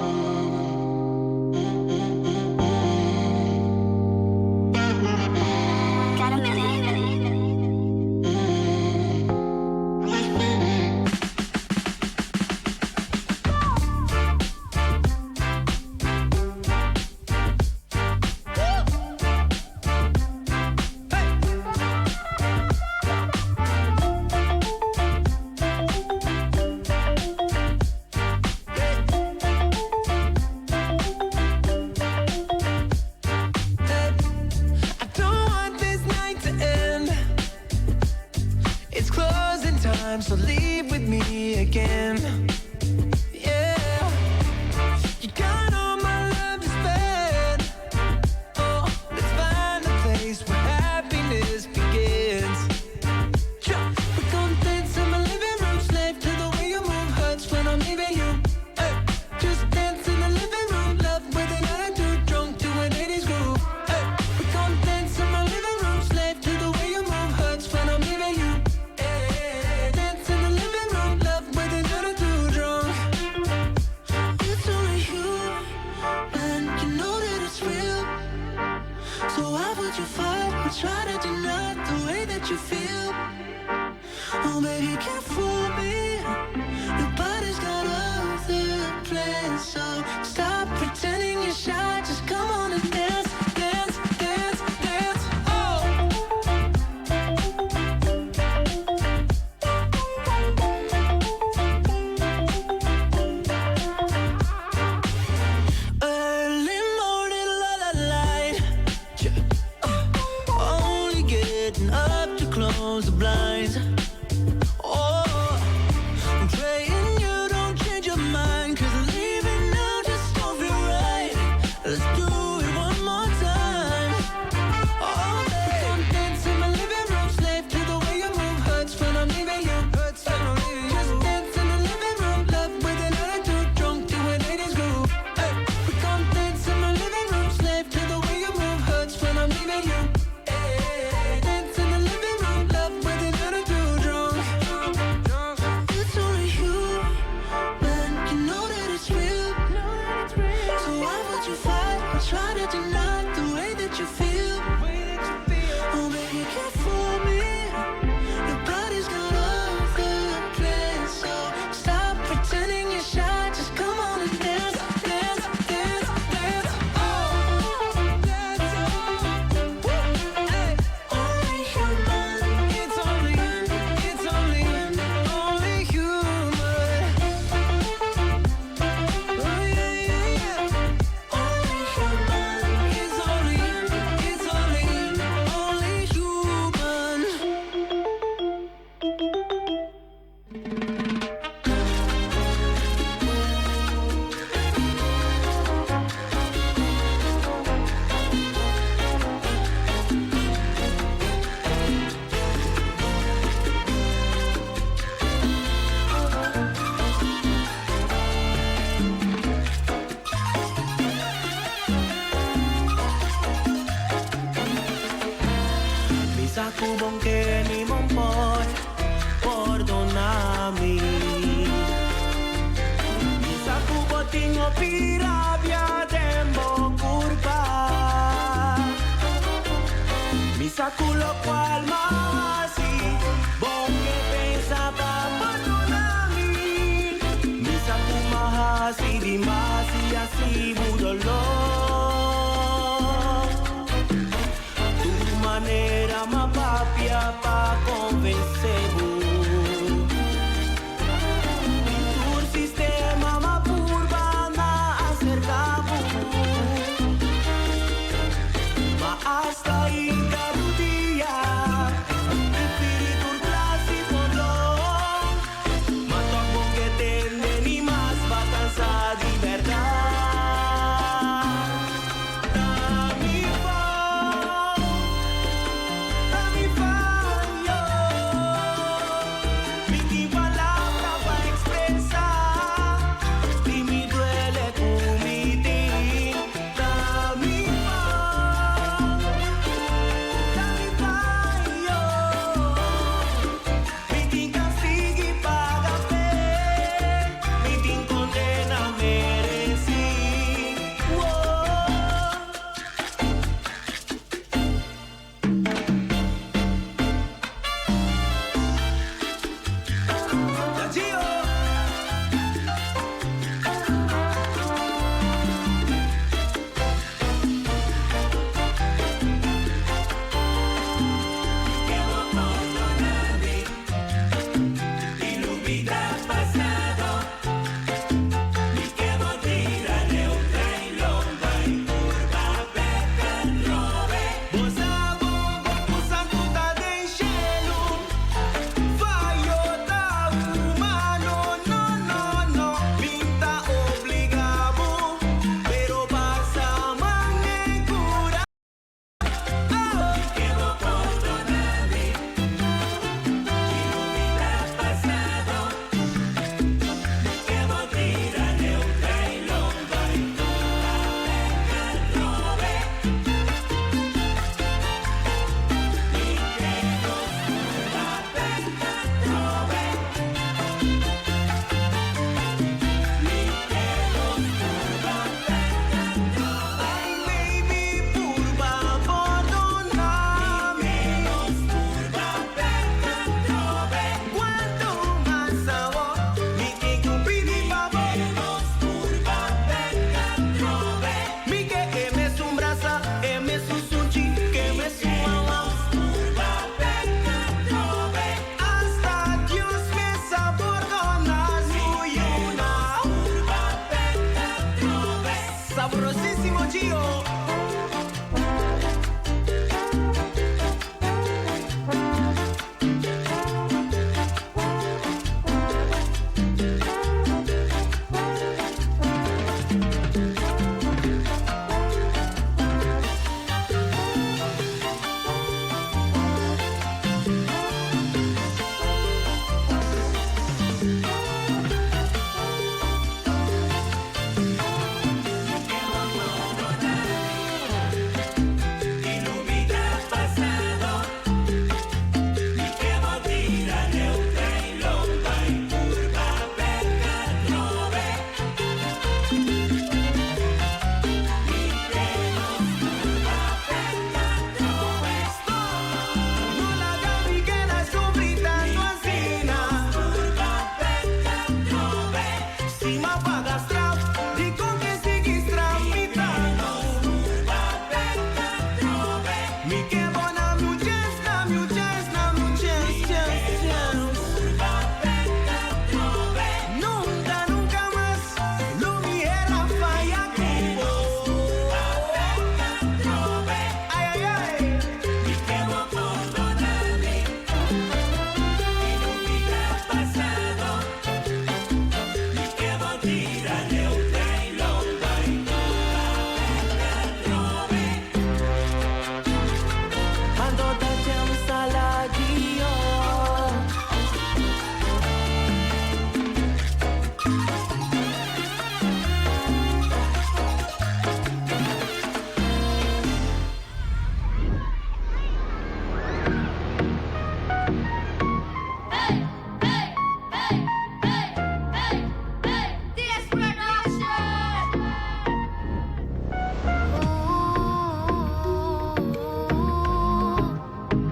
I don't want this night to end. It's closing time, so leave with me again. Yeah, you got all my love to spend. Oh, let's find a place where happiness begins. Yeah. We're gonna dance in my living room, slave to the way you move. Hurts when I'm leaving you. Hey. Just dance in the living room, love with an attitude, drunk to an 80s groove. Hey. We gon' dance in my living room, slave to the way you move. Hurts when I'm leaving you. Hey. Dance in the living room, love with an attitude, drunk. It's only you, and you know that it's real. So why would you fight or try to deny the way that you feel? Oh, baby, you can't fool me. Your body's got other plans, so stop pretending you're shy. Just come on and dance, dance, dance, dance. Oh. Early morning, la la light. Yeah. Only getting up to close the blinds. Oh, I'm praying you don't change your mind. 'Cause leaving now just don't feel right. Let's do it one more time. Oh, babe. Come dance in my living room, slave to the way you move. Hurts when I'm leaving you. Hurts when I'm leaving you. Just dance in the living room, love with an attitude, drunk to an 80s groove. Hey. We come dance in my living room, slave to the way you move. Hurts when I'm leaving you. Hey. Dance in the living room, love with an attitude, drunk. It's only you, and you know that it's real. So why would you fight or try to deny the way that you feel? Oh, baby, you can't fool me. Your body's got other plans, so stop pretending you're shy. Just come on and dance, dance, dance, dance. Oh, dance. Hey. Only human. It's only, it's only, only human. Oh yeah, yeah, yeah. Only human. It's only, it's only, only human. Misa kubong keni mompoy Pordonami Misa kubo tingo pirabia dembo curpa Misa kulo cual masi Bonke pensa pa pordonami. Ma hasta hinka rudia, i pidi tur klase pordon. Ma tòg bo ke tende ni mas, b'a kansa di bèrdat. Ta mi fout, ta mi fayo. Mi tin palabra pa ekspresá di mi duele ku mi tin. Ta mi fout, ta mi fayo. Mi tin kastigu i paga p'e. Mi tin kondena meresí. Woah.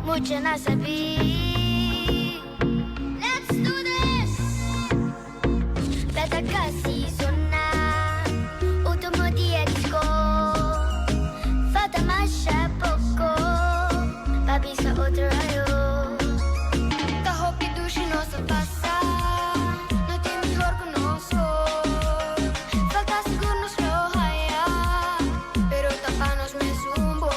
Mucha nan sabi. Let's do this! Bel ta kasi zona. Ultimo dia di skol. Falta masha poko. Pa bisa otro ayo. Ta hopi dushi nos a pasa. No tin mihor ku nos. Falta sigur nos lo haya. Pero ta pa nos mes un bon.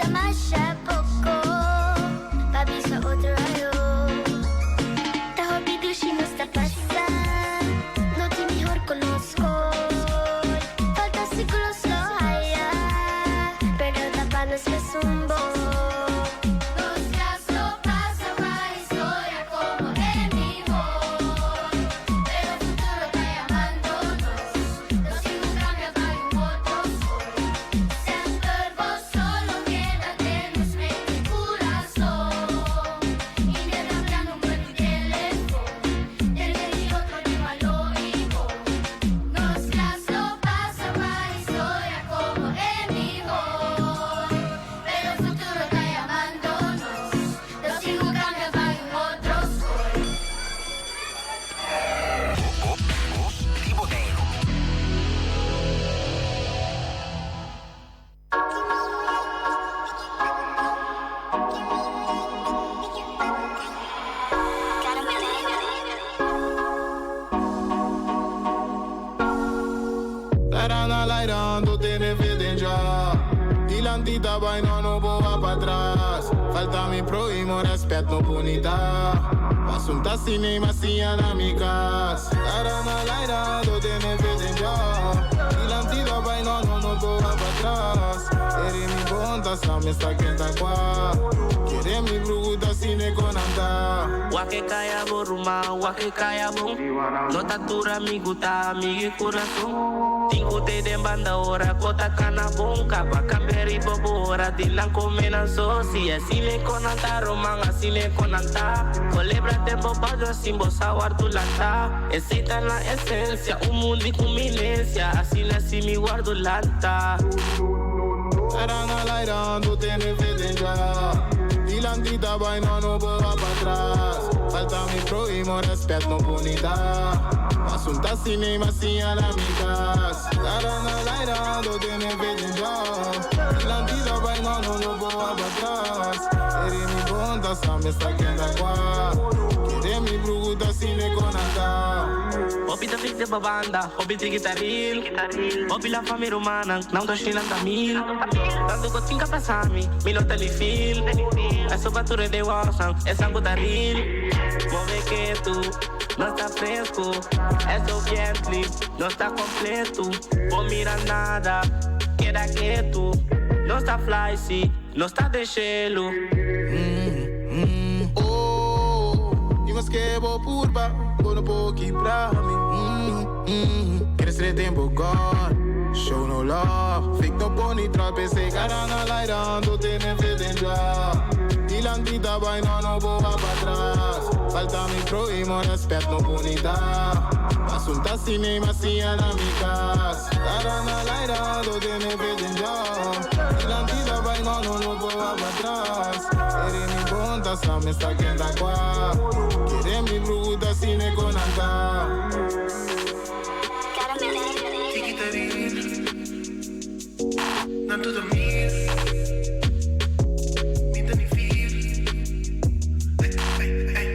Falta masha poko pa bisa otro ayo. Ta hopi dushi nos ta pasa, no tin mihor cu nos scol. Falta siglos lo haya, pero ta pa nos mesun bon. Nos klas lo pasa pa historia como e mihor, pero futuro ta yamando nos. Nos tin cu cambia pa un otro scol. Semper bo lo keda den nos mente y curason. Intercambia number di telefon, tende di otro di malo y bon. Nos klas lo pasa pa historia como e mihor, pero futuro ta yamando nos. Nos tin cu cambia pa un otro scol. Bos di Boneiru. Tara na laira ando tene fe den ja. Dilanti ta bai no no bo va pa atras. Falta mi prohimo respet no bonita. Pasunta cine ma sia na mi cas. Tara na laira ando tene fe den ja. Dilanti ta bai no no no bo va pa atras. Ere mi bonta sa me sta kenta kwa. Kere mi bruguta cine konanta. Wake kaya bo ruma, wake kaya bo. No tatura mi guta, mi corazón. Tinko te den banda ora, kota kana bonka. Pa kamberi bobo ora, dinan come nan sosi. Asine konanta roman, asine konanta. Colebra tempo bajo, simbo sawar tu lanta. Esita na esencia, un mundi kuminencia. Asine si mi guardo lanta. Tara na laira ando tene fe den ja. Dilanti ta bai no no bo va pa atras. Falta mi prohimo respet no bonita. Pasunta cine ma sia na mi cas. Tara na laira ando tene fe den ja. Dilanti ta bai no no no bo va pa atras. Ere mi bonta sa me sta kenda kwa. Kere mi bruguta cine konanta. Hopi ta fix de babanda, hopi ti guitarril. Hopi la familia romana, não tô chilando a mil. Tanto que tinha passami, mi no telefil. Eso pa tu de wasan, es algo taril. Move que tú no está fresco, eso bien no está completo. No mira nada, queda que tú no está fly, sí, no está de cielo. Oh, y mas que bo purba, bo no po kibra mi. Quieres ser tempo gone, show no love. Fake no pony trap, ese cara na laira, ando tiene fe den ja. Dilanti ta bai no no bo va pa atras. Falta mi prohimo respet no bonita. Pasunta cine ma sia na mi cas. Cara na laira, ando tiene fe den ja. Dilanti ta bai no no no bo va pa atras. Ere mi bonta sa me sta kenda kwa. Kere mi bruguta cine konanta. Tiki-tarin, nanto dormir. Minta ni feel. Ay, ay, ay, ay.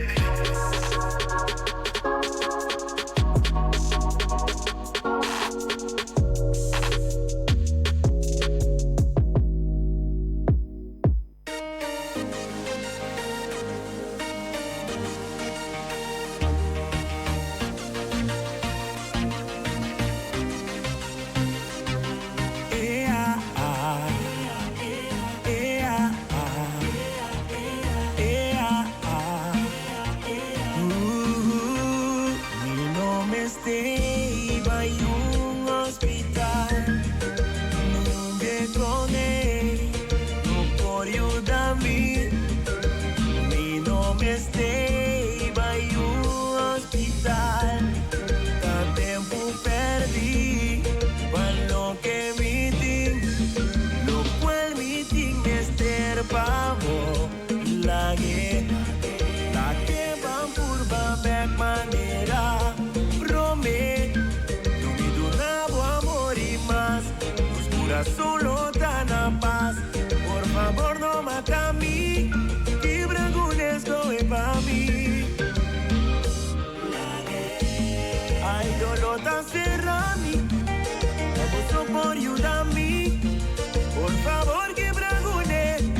Ea, ah. Ea, ah. Ea, ah. Mi no mester bai un hospital. Nunca cone, no por yuda mi. Mi no mester bai un hospital. Ta tempo perdi, pa loke mi tin, locual mi tin mester pa bo. Lage, lage ban purba bek manera. Prome, lo mi duna bo amor y mas. Nos curason lo ta na paz. Por favor no mata mi, kibra gunes coge pa mi. Ay, dolor ta cerra mi, no por yuda mi. Por favor, kibra gune.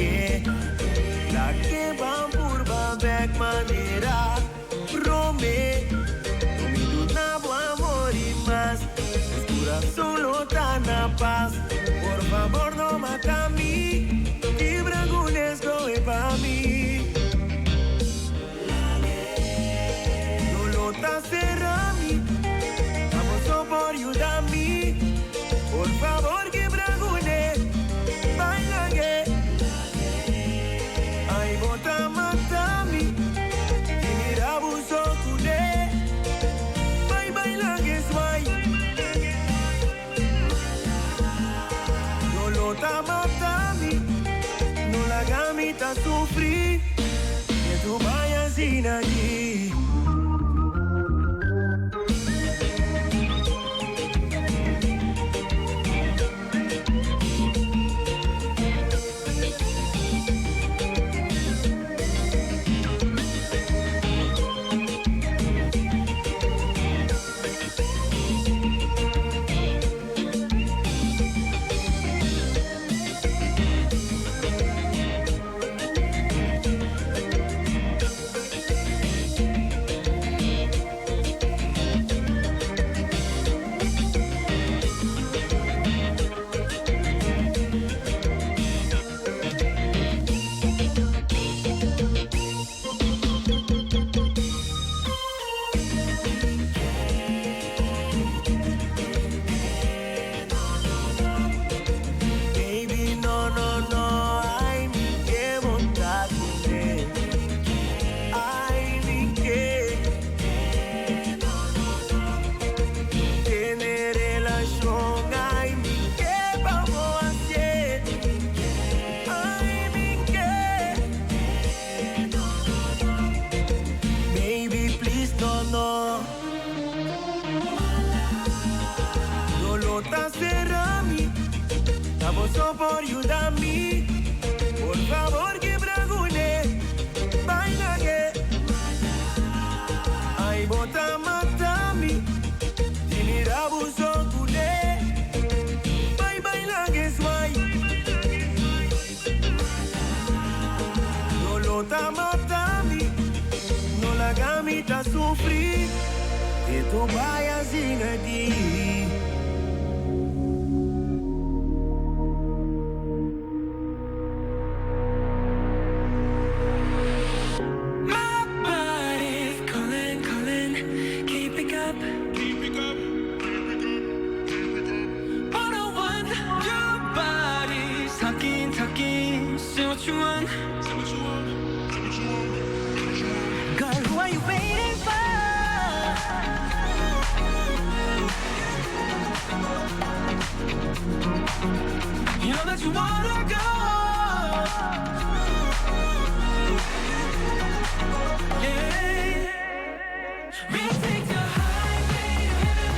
ke. Lag'é ban purba bèk manera promé. Lo mi duna bo amor i mas. Nos kurason lo ta na pas. Por fabor no mata mi. Kibra ku escohe pa mi. Doló ta sera mi. Abo so por yuda mi. Por fabor kibra kuné. Bai lag'é. Ai bo ta mata mi. Di mira bo so kuné. Bai bai lag'é zwai. Doló ta mata mi. No laga mi ta sufri. Ke tu bai asina aki. Baby, no, no, no, ai mi ke bo ta kuné. Ai mi ke tene relashon. Ai mi ke pa bo hasié. Ai mi ke. Baby, please, no, no. Doló ta sera mi. Ta bo so por yuda mi. Por fabor, kibra kuné. Bai lag'é. Ai bo ta mata mi. Di mira bo so kuné. Bai bai lag'é zwai. Doló ta mata mi. No laga mi ta sufri. Ke tu bai asina aki. My body's calling, calling. Can you pick up? Can you pick up? 101, your body's talking, talking. Say what you want. Say what you want. Say what you want. Girl, who are you waiting for? You know that you wanna go. Yeah. We take the highway to heaven,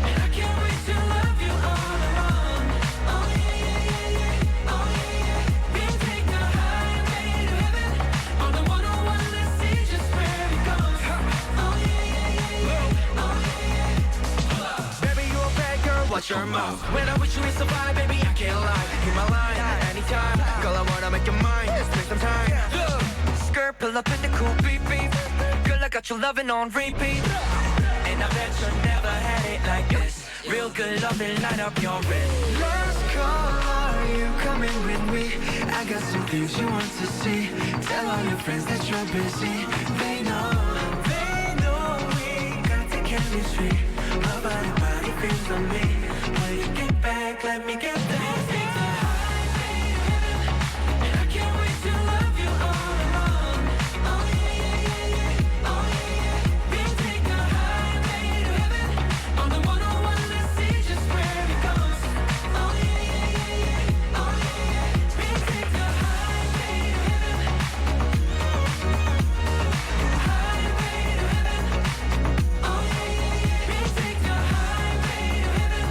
and I can't wait to love you all along. Oh yeah, yeah, yeah, yeah. Oh yeah, yeah. We take the highway to heaven on the 101. Let's see just where it goes. Oh yeah, yeah, yeah, yeah. Oh yeah, yeah. Baby, you a bad girl, watch your mouth. When I'm with you, it's a vibe, baby, I can't lie. Hit my line anytime. Girl, I wanna make you mine. Spend some time. Look, skirt, pull up in the coupe, beep, beep. Girl, I got you loving on repeat. And I bet you never had it like this. Real good loving, light up your wrist. Last call, are you coming with me? I got some things you want to see. Tell all your friends that you're busy. They know we got the chemistry. My body, body feels on me. When you get back, let me get that. Take the highway to heaven, and I can't wait to love you all along. Oh yeah, yeah, yeah, yeah. Oh yeah, yeah. We take the highway to heaven on the 101. Let's see just where it goes. Oh yeah, yeah, yeah, yeah. Oh yeah, yeah. We take the highway to heaven. Highway to heaven. Oh yeah, yeah, yeah. We take the highway to heaven.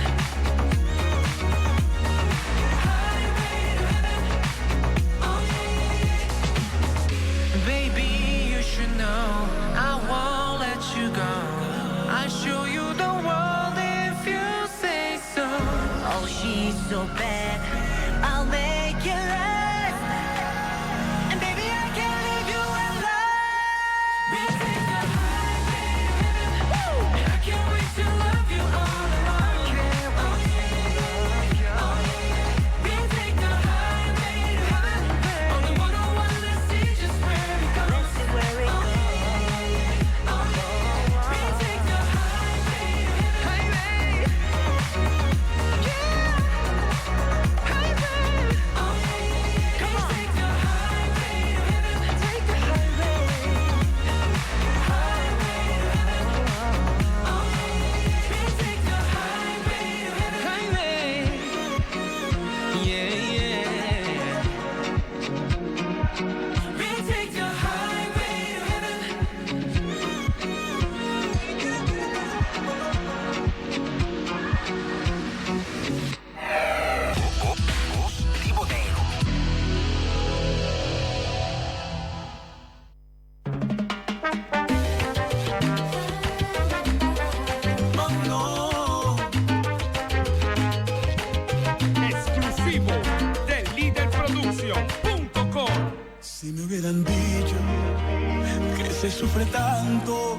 sufre tanto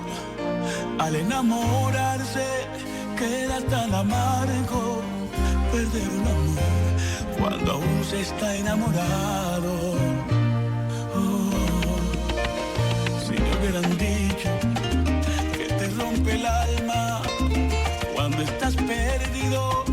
al enamorarse, queda tan amargo perder un amor cuando aún se está enamorado. Oh, si me hubieran dicho que te rompe el alma cuando estás perdido.